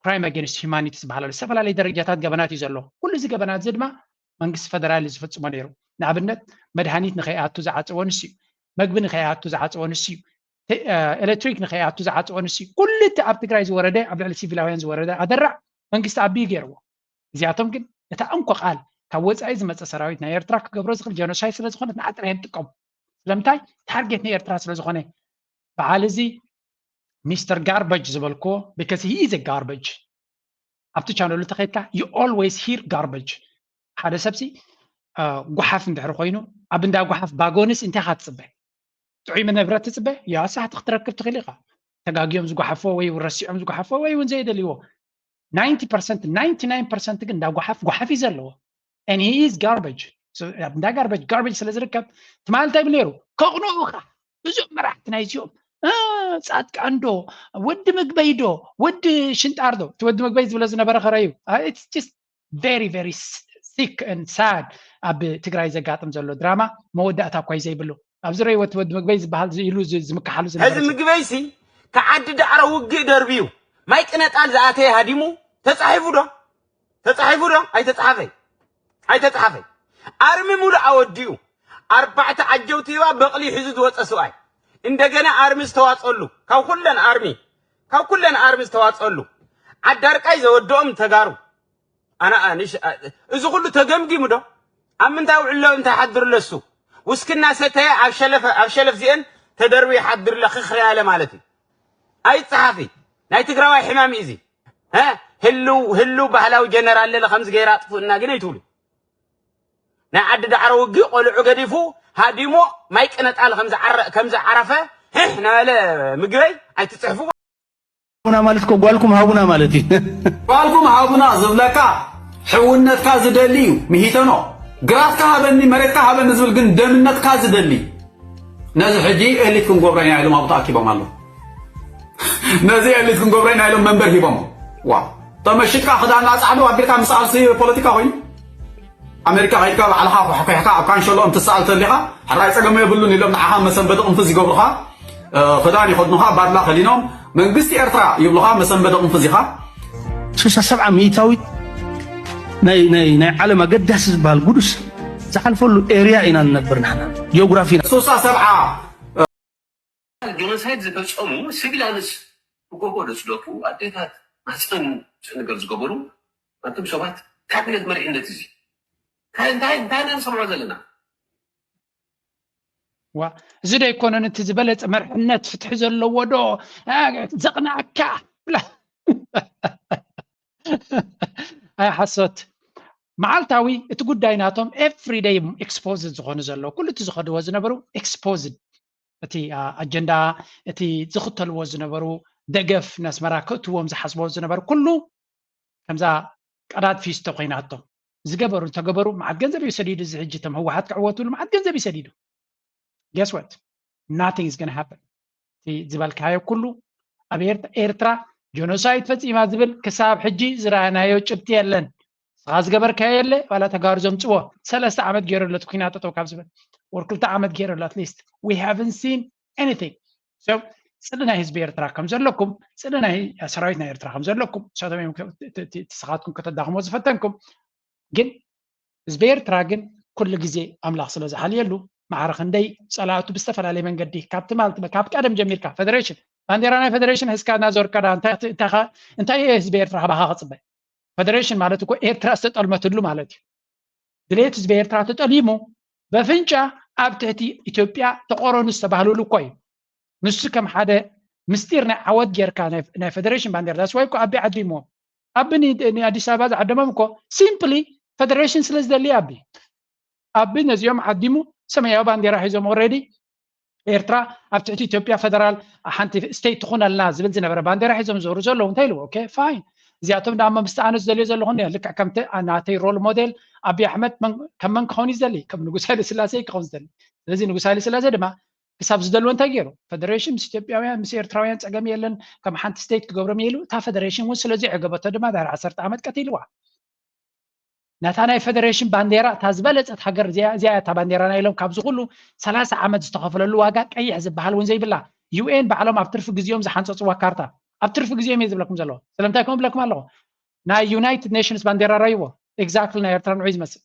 Crime against humanity ዝበሃል ኣሎ። ዝተፈላለየ ደረጃታት ገበናት እዩ ዘሎ። ኩሉ እዚ ገበናት እዚ ድማ መንግስቲ ፈደራል እዩ ዝፍጽሞ ነይሩ። ንኣብነት መድሃኒት ንኸይኣቱ ዝዓጸዎ ንሱ እዩ። መግቢ ንኸይኣቱ ዝዓጸዎ ንሱ እዩ። ተ-፣ እ፣ ኤሌክትሪክ ንኸይኣቱ ዝዓጸዎ ንሱ እዩ። ኩሉ እቲ ኣብ ትግራይ ዝወረደ፣ ኣብ ልዕሊ ሲቪላውያን ዝወረደ ኣደራዕ መንግስቲ ኣቢ ገይርዎ። እዚኣቶም ግን እታ እንኮ ቃል ካብ ወጻኢ ዝመጸ ሰራዊት ናይ ኤርትራ ክገብሮ ዝኽእል ጀኖሳይድ ስለ ዝኾነት ንዓ ጥራይ እዮም ዝጥቀሙ። ስለምንታይ? ታርጌት ናይ ኤርትራ ስለ ዝኾነ። በዓል እዚ ሚስተር ጋርበጅ ዝበልክዎ፣ because he is a garbage። ኣብቲ ቻነሉ ተኸይድካ you always hear garbage። ሓደ ሰብሲ፣ እ፣ ጓሓፍ እንድሕር ኮይኑ ኣብ እንዳ ጓሓፍ ባጎንስ እንታይ ኢኻ ትጽበ? ጥዑይ ንብረት ትጽበ? ያ ሳሕቲ ክትረክብ ትኽእል ኢኻ። ተጋግዮም ዝጓሓፎ ወይ እውን ረሲዖም ዝጓሓፎ ወይ እውን ዘይደልይዎ። ናይንቲ ፐርሰንት፣ ናይንቲ ናይን ፐርሰንት ግን እንዳ ጓሓፍ ጓሓፍ እዩ ዘለዎ። And he is garbage። So፣ ኣብ እንዳ ጋርበጅ ጋርበጅ ስለ ዝርከብ ትማሊ እንታይ ይብል ነይሩ? ከቕንኡኻ እዞም መራሕቲ ናይዚኦም፣ እ፣ ጻድቃን ዶ፣ ወዲ ምግበይ ዶ፣ ወዲ ሽንጣር ዶ? እቲ ወዲ ምግበይ ዝብሎ ዝነበረ ኸረዩ። አ፣ it's just very very sick and sad። ኣብ ትግራይ ዘጋጥም ዘሎ ድራማ መወዳእታ እኳ እዩ ዘይብሉ። ኣብዚ ረይወት ወዲ ምግበይ ዝበሃል ኢሉ ዝ-፣ ዝምክሓሉ ሕዚ ዝነበረ ሰብ። ምግበይሲ ከዓዲ ዳዕሮ ውግእ ደርብዩ ማይ ቅነጣል ዝኣተየ ሃዲሙ ተጻሒፉ ዶ? ተጻሒፉ ዶ? ኣይተጻሓፈይ። ኣይተጻሓፈይ። ኣርሚ ሙሉእ ኣወዲኡ ኣርባዕተ ዓጀውቲ ሂባ በቕሊ ሒዙ ዝወጸ ሰብኣይ። እንደገና ኣርሚ ዝተዋጸሉ፣ ካብ ኩለን ኣርሚ፣ ካብ ኩለን ኣርሚ ዝተዋጸሉ። ዓዳርቃይ ዘወድኦም ተጋሩ። ኣነ፣ ኣነ፣ እሺ፣ እ-፣ እዚ ኩሉ ተገምጊሙ ዶ? ኣብ ምንታይ ውዕሎ እንታይ ሓድርለ እሱ? ውስክና ሰተየ ኣብ ሸለፈ፣ ኣብ ሸለፍ ዚኤን ተደርቢ ይሓድርለ ክኽሪ ያለ ማለት እዩ። ኣይጸሓፊ። ናይ ትግራዋይ ሕማም እዩ እዚ። እ? ህልው፣ ህልው ባህላዊ ጀነራል ለለ ከምዚ ገይራ ኣጥፍእና ግን ኣይትብሉ። ናይ ዓዲ ዳዕሮ ውግእ ቆልዑ ገዲፉ ሃዲሞ ማይ ቅነጣል ከም ዝዓረ-፣ ከም ዝዓረፈ ህሕ ናበለ ምግበይ ኣይትጽሕፉ። ሃቡና ማለት እኮ ጓልኩም ሃቡና ማለት እዩ። ጓልኩም ሃቡና ዝብለካ ሕውነትካ ዝደሊ እዩ። ምሂተኖ ግራትካ ሃበኒ መሬትካ ሃበኒ ዝብል ግን ደምነትካ ዝደሊ። ነዚ ሕጂ ኤሊት ክንገብሮ ኢና ኢሎም ኣብኡ ተኣኪቦም ኣለዉ። ነዚ ኤሊት ክንገብሮ ኢና ኢሎም መንበር ሂቦም። ዋ ተመሽጥካ ክዳን ኣጻዕዶ ኣቢልካ ምስ ቃልሲ ፖለቲካ ኮይኑ ኣሜሪካ ከይድካ ባዕልኻ ኳሕኲሕካ ኣብ ካንሸሎኦም ትሰኣል ተሊኻ ሕራይ ጸገም የብሉን ኢሎም ንዓኻ መሰንበዲ ቅንፍዝ ይገብሩኻ። እ፣ ክዳን ይኸድኑኻ፣ ባድላ ከዲኖም መንግስቲ ኤርትራ ይብሉኻ፣ መሰንበዲ ቅንፍዝ ኢኻ። ስሳ ሰብዓ ሚእታዊት ናይ ናይ ናይ ዓለም ኣገዳሲ ዝበሃል ጉዱስ ዝሓልፈሉ ኤርያ ኢና ንነብር ንሕና። ጂኦግራፊና ሶሳ ሰብዓ ጆኖሳይድ ዝፈጸሙ ሲቪላንስ፣ ጎቦ ደስደፉ፣ ኣዴታት ማህፀን ነገር ዝገበሩ ኣንቱም ሰባት፣ ካብ ዓይነት መሪሕነት እዚ እንታይ እንታይ እንታይ ኢና ንሰምዖ ዘለና? ዋ፣ እዚ ዶ ኣይኮነን እቲ ዝበለፀ መርሕነት ፍትሒ ዘለዎ ዶ? አ፣ ዘቕንኣካ ብላ ኣይ ሓሶት። መዓልታዊ እቲ ጉዳይ ናቶም ኤቭሪደይ ኤክስፖዝድ ዝኾኑ ዘለዉ፣ ኩሉ እቲ ዝኸድዎ ዝነበሩ ኤክስፖዝድ፣ እቲ አ፣ ኣጀንዳ፣ እቲ ዝኽተልዎ ዝነበሩ ደገፍ፣ ንኣስመራ ከእትዎም ዝሓስብዎ ዝነበሩ ኩሉ ከምዛ ቀዳድ ፊስቶ ኮይናቶም። ዝገበሩ እንተገበሩ መዓት ገንዘብ እዩ ሰዲዱ። እዚ ሕጂ እቶም ህወሓት ክዕወትሉ መዓት ገንዘብ እዩ ሰዲዱ። Guess what? Nothing is gonna happen። እቲ ዝበልካዮ ኩሉ ኣብ ኤርት- ኤርትራ ጆኖሳይድ ፈጺማ ዝብል ክሳብ ሕጂ ዝረኣናዮ ጭብጢ የለን። ንስኻ ዝገበርካዮ የለ፣ ዋላ ተጋሩ ዘምጽዎ። ሰለስተ ዓመት ገይሩ ኣሎ እቲ ኲናት ጠጠው ካብ ዝብል፣ ወር ክልተ ዓመት ገይሩ ኣሎ። At least we haven't seen anything. So ጽልኢ ናይ ህዝቢ ኤርትራ ከም ዘለኩም፣ ጽልኢ ናይ ሰራዊት ናይ ኤርትራ ከም ዘለኩም፣ ንሳቶም እዮም ከ- እቲ- እቲ- እቲ ንስኻትኩም ከተዳኽሞ ዝፈተንኩም። ግን ህዝቢ ኤርትራ ግን ኩሉ ግዜ ኣምላኽ ስለ ዝሓልየሉ፣ ማዕረ ክንደይ ጸላእቱ ብዝተፈላለየ መንገዲ ካብ ትማል ካብ ቀደም ጀሚርካ ፈደሬሽን፣ ባንዴራ ናይ ፈደሬሽን ሒዝካ እናዞርካ ዳ እንታይ እንታይ ከ- እንታይ ህዝቢ ኤርትራ ካባኻ ክጽበ? ፈደሬሽን ማለት እኮ ኤርትራ ዝተጠልመትሉ ማለት እዩ። ድሌት ህዝቢ ኤርትራ ተጠሊሙ በፍንጫ ኣብ ትሕቲ ኢትዮጵያ ተቆረኑ ዝተባህልሉ እኮ እዩ። ንሱ ከም ሓደ ምስጢር ናይ ዓወት ጌርካ ናይ- ናይ ፈደሬሽን ባንዴራ that's why እኮ ኣቢ ዓዲምዎም። ኣቢ ን- ንኣዲስ ኣበባ ዝዓደሞም እኮ ሲምፕሊ ፈደሬሽን ስለ ዝደሊ። ኣቢ ኣቢ ነዚኦም ዓዲሙ ሰማያዊ ባንዴራ ሒዞም ኦልሬዲ ኤርትራ ኣብ ትሕቲ ኢትዮጵያ ፈደራል ሓንቲ ስቴት ትኹነልና ዝብል ዝነበረ ባንዴራ ሒዞም ዞሩ ዘለዉ እንታይ ኢልዎ? ኦኬ ፋይን። እዚኣቶም ደኣ እሞ ምስቲ ኣነ ዝደልዮ ዘለኹ እኒኦ። ልክዕ ከምቲ ናተይ ሮል ሞዴል ኣቢ ኣሕመድ መን- ከም መን ክኸውን እዩ ዝደሊ? ከም ንጉስ ሃይለ ስላሴ ክኸውን ዝደሊ። ስለዚ ንጉስ ሃይለ ስላሴ ድማ ክሳብ ዝደልዎ እንታይ ገይሩ? ፈደሬሽን ምስ ኢትዮጵያውያን ምስ ኤርትራውያን ጸገም የለን፣ ከም ሓንቲ ስቴት ክገብሮም ኢሉ። እታ ፈደሬሽን እውን ስለ ዘይዕገበቶ ድማ ድሕሪ ዓሰርተ ዓመት ቀቲልዋ። ነታ ናይ ፈደሬሽን ባንዴራ እታ ዝበለጸት ሃገር እዚኣ እዚኣ እያ እታ ባንዴራና ኢሎም ካብዚ ኩሉ ሰላሳ ዓመት ዝተኸፍለሉ ዋጋ ቀይሕ ዝበሃል እውን ዘይብላ። ዩ ኤን ባዕሎም ኣብ ትርፊ ግዜኦም ዝሓንጸጽዋ ካርታ፣ ኣብ ትርፊ ግዜኦም እየ ዝብለኩም ዘለኹ። ስለምንታይ ከም እብለኩም ኣለኹ? ናይ ዩናይትድ ኔሽንስ ባንዴራ ራይዎ። ኤግዛክትሊ ናይ ኤርትራ ንዑ ዝመስል።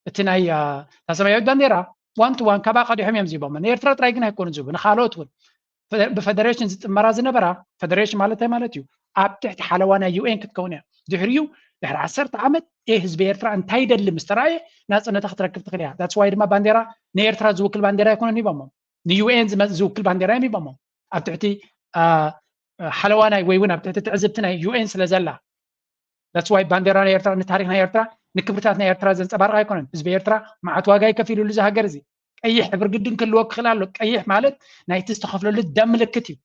እቲ ናይ አ፣ እታ ሰማያዊት ባንዴራ ዋን ቱ ዋን ካባ ቀዲሖም እዮም ዝህቦም። ንኤርትራ ጥራይ ግን ኣይኮኑን ዝህቡ፣ ንኻልኦት እውን። ፈደ- ብፈደሬሽን ዝጥመራ ዝነበራ፣ ፈደሬሽን ማለት እንታይ ማለት እዩ? ኣብ ትሕቲ ሓለዋ ናይ ዩ ኤን ክትከውን እያ። ድሕሪኡ ድሕሪ ዓሰርተ ዓመት ኤ ህዝቢ ኤርትራ እንታይ ይደሊ ምስ ተራእየ ናጽነታ ክትረክብ ትኽእል እያ። ዳትስ ዋይ ድማ ባንዴራ ንኤርትራ ዝውክል ባንዴራ ኣይኮነን ሂቦሞም፣ ንዩ ኤን ዝመ- ዝውክል ባንዴራ እዮም ሂቦሞም። ኣብ ትሕቲ አ፣ ሓለዋ ናይ ወይ እውን ኣብ ትሕቲ ትዕዝብቲ ናይ ዩ ኤን ስለ ዘላ that's why ባንዴራ ናይ ኤርትራ ንታሪክ ናይ ኤርትራ ንክብርታት ናይ ኤርትራ ዘንጸባርቕ ኣይኮነን። ህዝቢ ኤርትራ መዓት ዋጋ ይከፊልሉ እዚ ሃገር እዚ። ቀይሕ ሕብሪ ግድን ክህልዎ ክኽእል ኣሎ። ቀይሕ ማለት ናይቲ ዝተኸፍለሉ ደም ምልክት እዩ።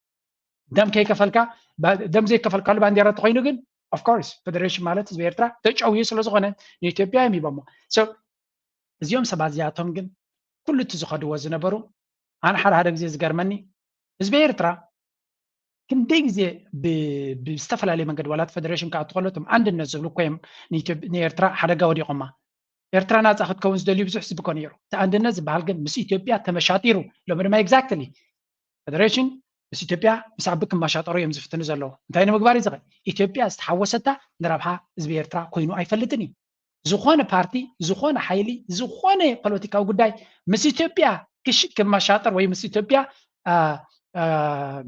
ደም ከይከፈልካ ባ- ደም ዘይከፈልካሉ ባንዴራ ተኮይኑ ግን of course ፈደሬሽን ማለት ህዝቢ ኤርትራ ተጨውዩ ስለ ዝኾነ ንኢትዮጵያ እዮም ሂቦሞ። So እዚኦም ሰባት እዚኣቶም ግን ኩሉ እቲ ዝኸድዎ ዝነበሩ ኣነ ሓደ ሓደ ግዜ ዝገርመኒ ህዝቢ ኤርትራ ክንደይ ግዜ ብ- ብዝተፈላለየ መንገዲ ዋላ እቲ ፈደሬሽን ክኣቱ ከሎ እቶም ኣንድነት ዝብሉ እኮ እዮም ንኢትዮ- ንኤርትራ ሓደጋ ወዲቖማ። ኤርትራ ናፃ ክትከውን ዝደልዩ ብዙሕ ህዝቢ እኮ ነይሩ። እቲ ኣንድነት ዝበሃል ግን ምስ ኢትዮጵያ ተመሻጢሩ። ሎሚ ድማ ኤግዛክትሊ ፈደሬሽን ምስ ኢትዮጵያ ምስ ኣቢ ክመሻጠሩ እዮም ዝፍትኑ ዘለዉ። እንታይ ንምግባር እዩ ዝኽእል? ኢትዮጵያ ዝተሓወሰታ ንረብሓ ህዝቢ ኤርትራ ኮይኑ ኣይፈልጥን እዩ። ዝኾነ ፓርቲ፣ ዝኾነ ሓይሊ፣ ዝኾነ ፖለቲካዊ ጉዳይ ምስ ኢትዮጵያ ክሽ- ክመሻጠር ወይ ምስ ኢትዮጵያ አ፣ አ፣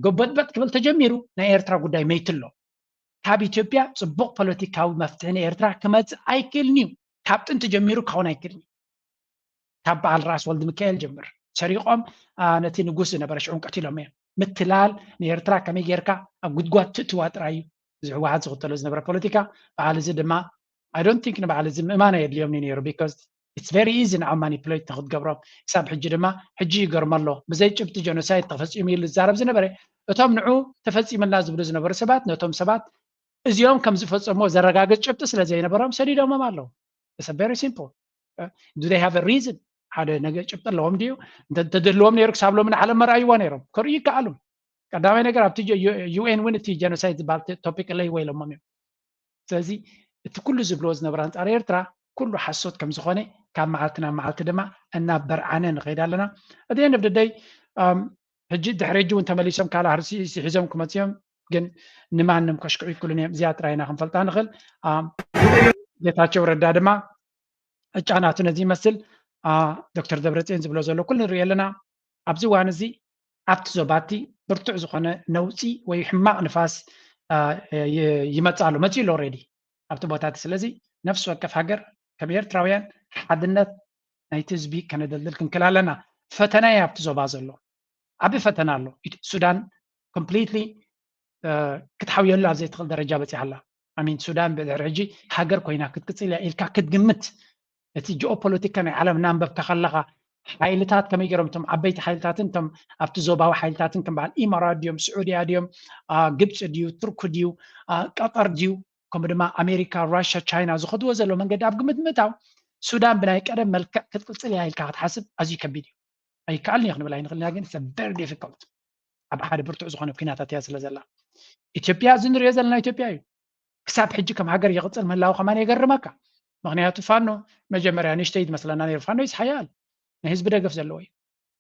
ጎበጥበጥ ክብል ተጀሚሩ ናይ ኤርትራ ጉዳይ መይትሎ። ካብ ኢትዮጵያ ጽቡቕ ፖለቲካዊ መፍትሒ ንኤርትራ ክመጽእ ኣይክእልን እዩ። ካብ ጥንቲ ጀሚሩ ክኸውን ኣይክእልን እዩ። ካብ በዓል ራእሲ ወልድ ሚካኤል ጀምር ሰሪቖም አ፣ ነቲ ንጉስ ዝነበረ ሽዑን ቀቲሎም እዮም። ምትላል ንኤርትራ ከመይ ጌርካ ኣብ ጉድጓድ ትእትዋ ጥራይ እዩ። እዚ ህወሓት ዝኽተሎ ዝነበረ ፖለቲካ በዓል እዚ ድማ I don't think ንበዓል እዚ ምእማን ኣየድልዮም እዩ ነይሩ because it's very easy ንዓ ማኒፕሌት ንክትገብሮም ክሳብ ሕጂ ድማ ሕጂ ይገርመሎ ብዘይ ጭብጢ ጀኖሳይድ ተፈፂሙ ኢሉ ዝዛረብ ዝነበረ እቶም ንዑ ተፈፂምልና ዝብሉ ዝነበሩ ሰባት ነቶም ሰባት እዚኦም ከም ዝፈፀምዎ ዘረጋግፅ ጭብጢ ስለ ዘይነበሮም ሰዲዶሞም ኣለዉ። It's very simple. Do they have a reason? ሓደ ነገር ጭብጢ ኣለዎም ድዩ? እንተ- እንተድህልዎም ነይሩ ክሳብ ሎሚ ንዓለም መርኣይዋ ነይሮም። ከርእዩ ይከኣሉ። ቀዳማይ ነገር ኣብቲ ዩ ኤን እውን እቲ ጀኖሳይድ ዝበሃል ቶፒክ ኣለይዎ ኢሎሞም እዮም። ስለዚ እቲ ኩሉ ዝብልዎ ዝነበረ ኣንፃር ኤርትራ ኩሉ ሓሶት ከም ዝኾነ ካብ መዓልቲ ናብ መዓልቲ ድማ እናበርዓነ ንኸይድ ኣለና። At the end of the day ሕጂ ድሕሪ ሕጂ እውን ተመሊሶም ካልእ ኣርእስቲ ሒዞም ክመፅኡ እዮም። ግን ንማንም ከሽክዑ ይክሉን እዮም። እዚኣ ጥራይ ኢና ክንፈልጣ ንኽእል። ጌታቸው ረዳ ድማ ዕጫ ናቱ ነዚ ይመስል። ዶክተር ደብረፅዮን ዝብሎ ዘሎ ኩሉ ንሪኦ ኣለና። ኣብዚ እዋን እዚ ኣብቲ ዞባቲ ብርቱዕ ዝኾነ ነውፂ ወይ ሕማቕ ንፋስ ይመፅእ ኣሎ፣ መፅኡ ኣሎ ኦልሬዲ ኣብቲ ቦታቲ። ስለዚ ነፍሲ ወከፍ ሃገር ከም ኤርትራውያን ሓድነት ናይቲ ህዝቢ ከነደልድል ክንክል ኣለና። ፈተና እዩ ኣብቲ ዞባ ዘሎ፣ ዓቢ ፈተና ኣሎ። ሱዳን ኮምፕሊትሊ ክትሓውየሉ ኣብ ዘይትኽእል ደረጃ በፂሓ ኣላ። ኣሚን ሱዳን ብድሕሪ ሕጂ ሃገር ኮይና ክትቅፅል እያ ኢልካ ክትግምት፣ እቲ ጂኦፖለቲካ ናይ ዓለም እናንበብካ ከለኻ ሓይልታት ከመይ ገይሮም እቶም ዓበይቲ ሓይልታትን እቶም ኣብቲ ዞባዊ ሓይልታትን ከም በዓል ኢማራት ድዮም፣ ስዑድያ ድዮም፣ ግብፂ ድዩ፣ ቱርክ ድዩ፣ ቀጠር ድዩ፣ ከምኡ ድማ ኣሜሪካ፣ ራሽያ፣ ቻይና ዝኸድዎ ዘለዉ መንገዲ ኣብ ግምት ምእታው ሱዳን ብናይ ቀደም መልክዕ ክትቅፅል እያ ኢልካ ክትሓስብ ኣዝዩ ከቢድ እዩ። ኣይከኣልን እዩ ክንብል ኣይንኽእልን ኢና፣ ግን it's very difficult። ኣብ ሓደ ብርቱዕ ዝኾነ ኩናታት እያ ስለ ዘላ። ኢትዮጵያ፣ እዚ ንሪኦ ዘለና ኢትዮጵያ እዩ። ክሳብ ሕጂ ከም ሃገር ይቕፅል ምህላው ከማን የገርመካ። ምኽንያቱ ፋኖ መጀመርያ ንእሽተይ ዝመስለና ነይሩ። ፋኖ ይስ ሓያል ናይ ህዝቢ ደገፍ ዘለዎ እዩ።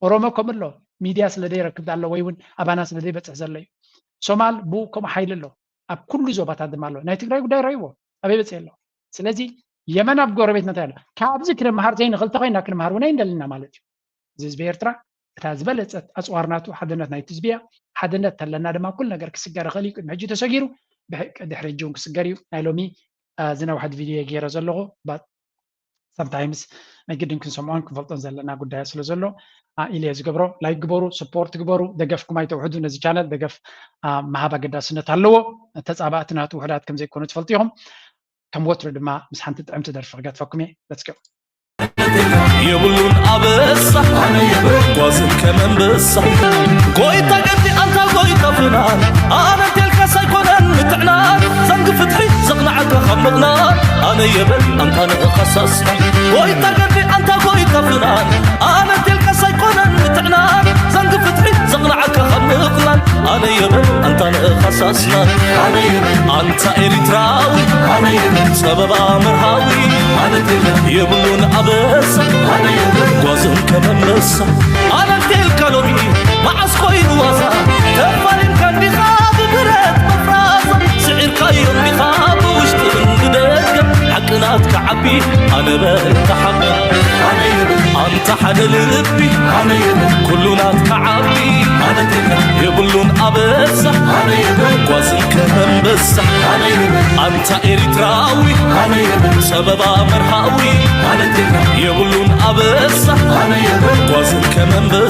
ኦሮሞ ከምኡ ኣሎ፣ ሚድያ ስለ ዘይረክብ ኣሎ ወይ እውን ኣባና ስለ ዘይበፅሕ ዘሎ እዩ። ሶማል ብኡ ከምኡ ሓይሊ ኣሎ፣ ኣብ ኩሉ ዞባታት ድማ ኣሎ። ናይ ትግራይ ጉዳይ ረይዎ ኣበይ በፅሕ ኣሎ። ስለዚ የመን ኣብ ጎረቤት መታይ ኣላ። ካብዚ ክንመሃር ዘይንኽእል ተኾይና ክንመሃር እውን ኣይንደልና ማለት እዩ። እዚ ህዝቢ ኤርትራ እታ ዝበለፀት ኣፅዋር ናቱ ሓድነት ናይቲ ህዝቢ እያ። ሓድነት ተለና ድማ ኩሉ ነገር ክስገር ይኽእል እዩ። ቅድሚ ሕጂ ተሰጊሩ ድሕሪ ሕጂ እውን ክስገር እዩ። ናይ ሎሚ ዝነውሐት ቪድዮ ገይረ ዘለኹ sometimes ናይ ግድን ክንሰምዖን ክንፈልጦን ዘለና ጉዳያት ስለ ዘሎ ኢለ ዝገብሮ። ላይክ ግበሩ፣ ሰፖርት ግበሩ፣ ደገፍኩም ኣይተውሕዱ። ነዚ ቻነል ደገፍ ምሃብ ኣገዳስነት ኣለዎ። ተፃባእቲ ናቱ ውሕዳት ከም ዘይኮኑ ትፈልጡ ኢኹም። ከም ወትሩ ድማ ምስ ሓንቲ ጥዕምቲ ደርፊ ክገጥፈኩም እየ። Let's go። የብሉን ኣበሳ ጓዝን ከመንበሳ ጎይታ ገዲ ኣንታ ጎይታ ፍናን ኣነ እንቴልካ ሳይኮነን ምትዕናን ዘንግ ፍትሒ ዘቕናዓካ ካብ ምቕናን ኣነ የበል ኣንታ ንእኻሳስ ጎይታ ገዲ ኣንታ ጎይታ ፍናን ኣነ እንቴልካ ሳይኮነን ምትዕናን ዘንግ ፍትሒ ዘቕናዓካ ካብ ምቕናን ኣነ የበል ኣንታ ንእኻሳስናን ኣነ የበል ኣንታ ኤሪትራዊ ኣነ የበል ጸበባ መርሃዊ ኣነ የብሉን ኣበሳ ጓዞም ከመመሳ ኣነንቴልካ ሎሚ መዓስ ኮይኑ ዋዛ ተፋሊምካ እንዲኻ ብብረት መፍራዛ ስዒርካዮ እንዲኻ ብውሽጥን ብደገ ሓቂ ናትካ ዓቢ ኣነ በል ተሓቢ ኣንታ ሓደ ልቢ ኩሉ ናትካ ዓቢ የብሉን ኣበሳ ጓዝን ከመንበሳ ኣንታ ኤሪትራዊ ጸበባ መርሃዊ የብሉን ኣበሳ ጓዝን ከመንበሳ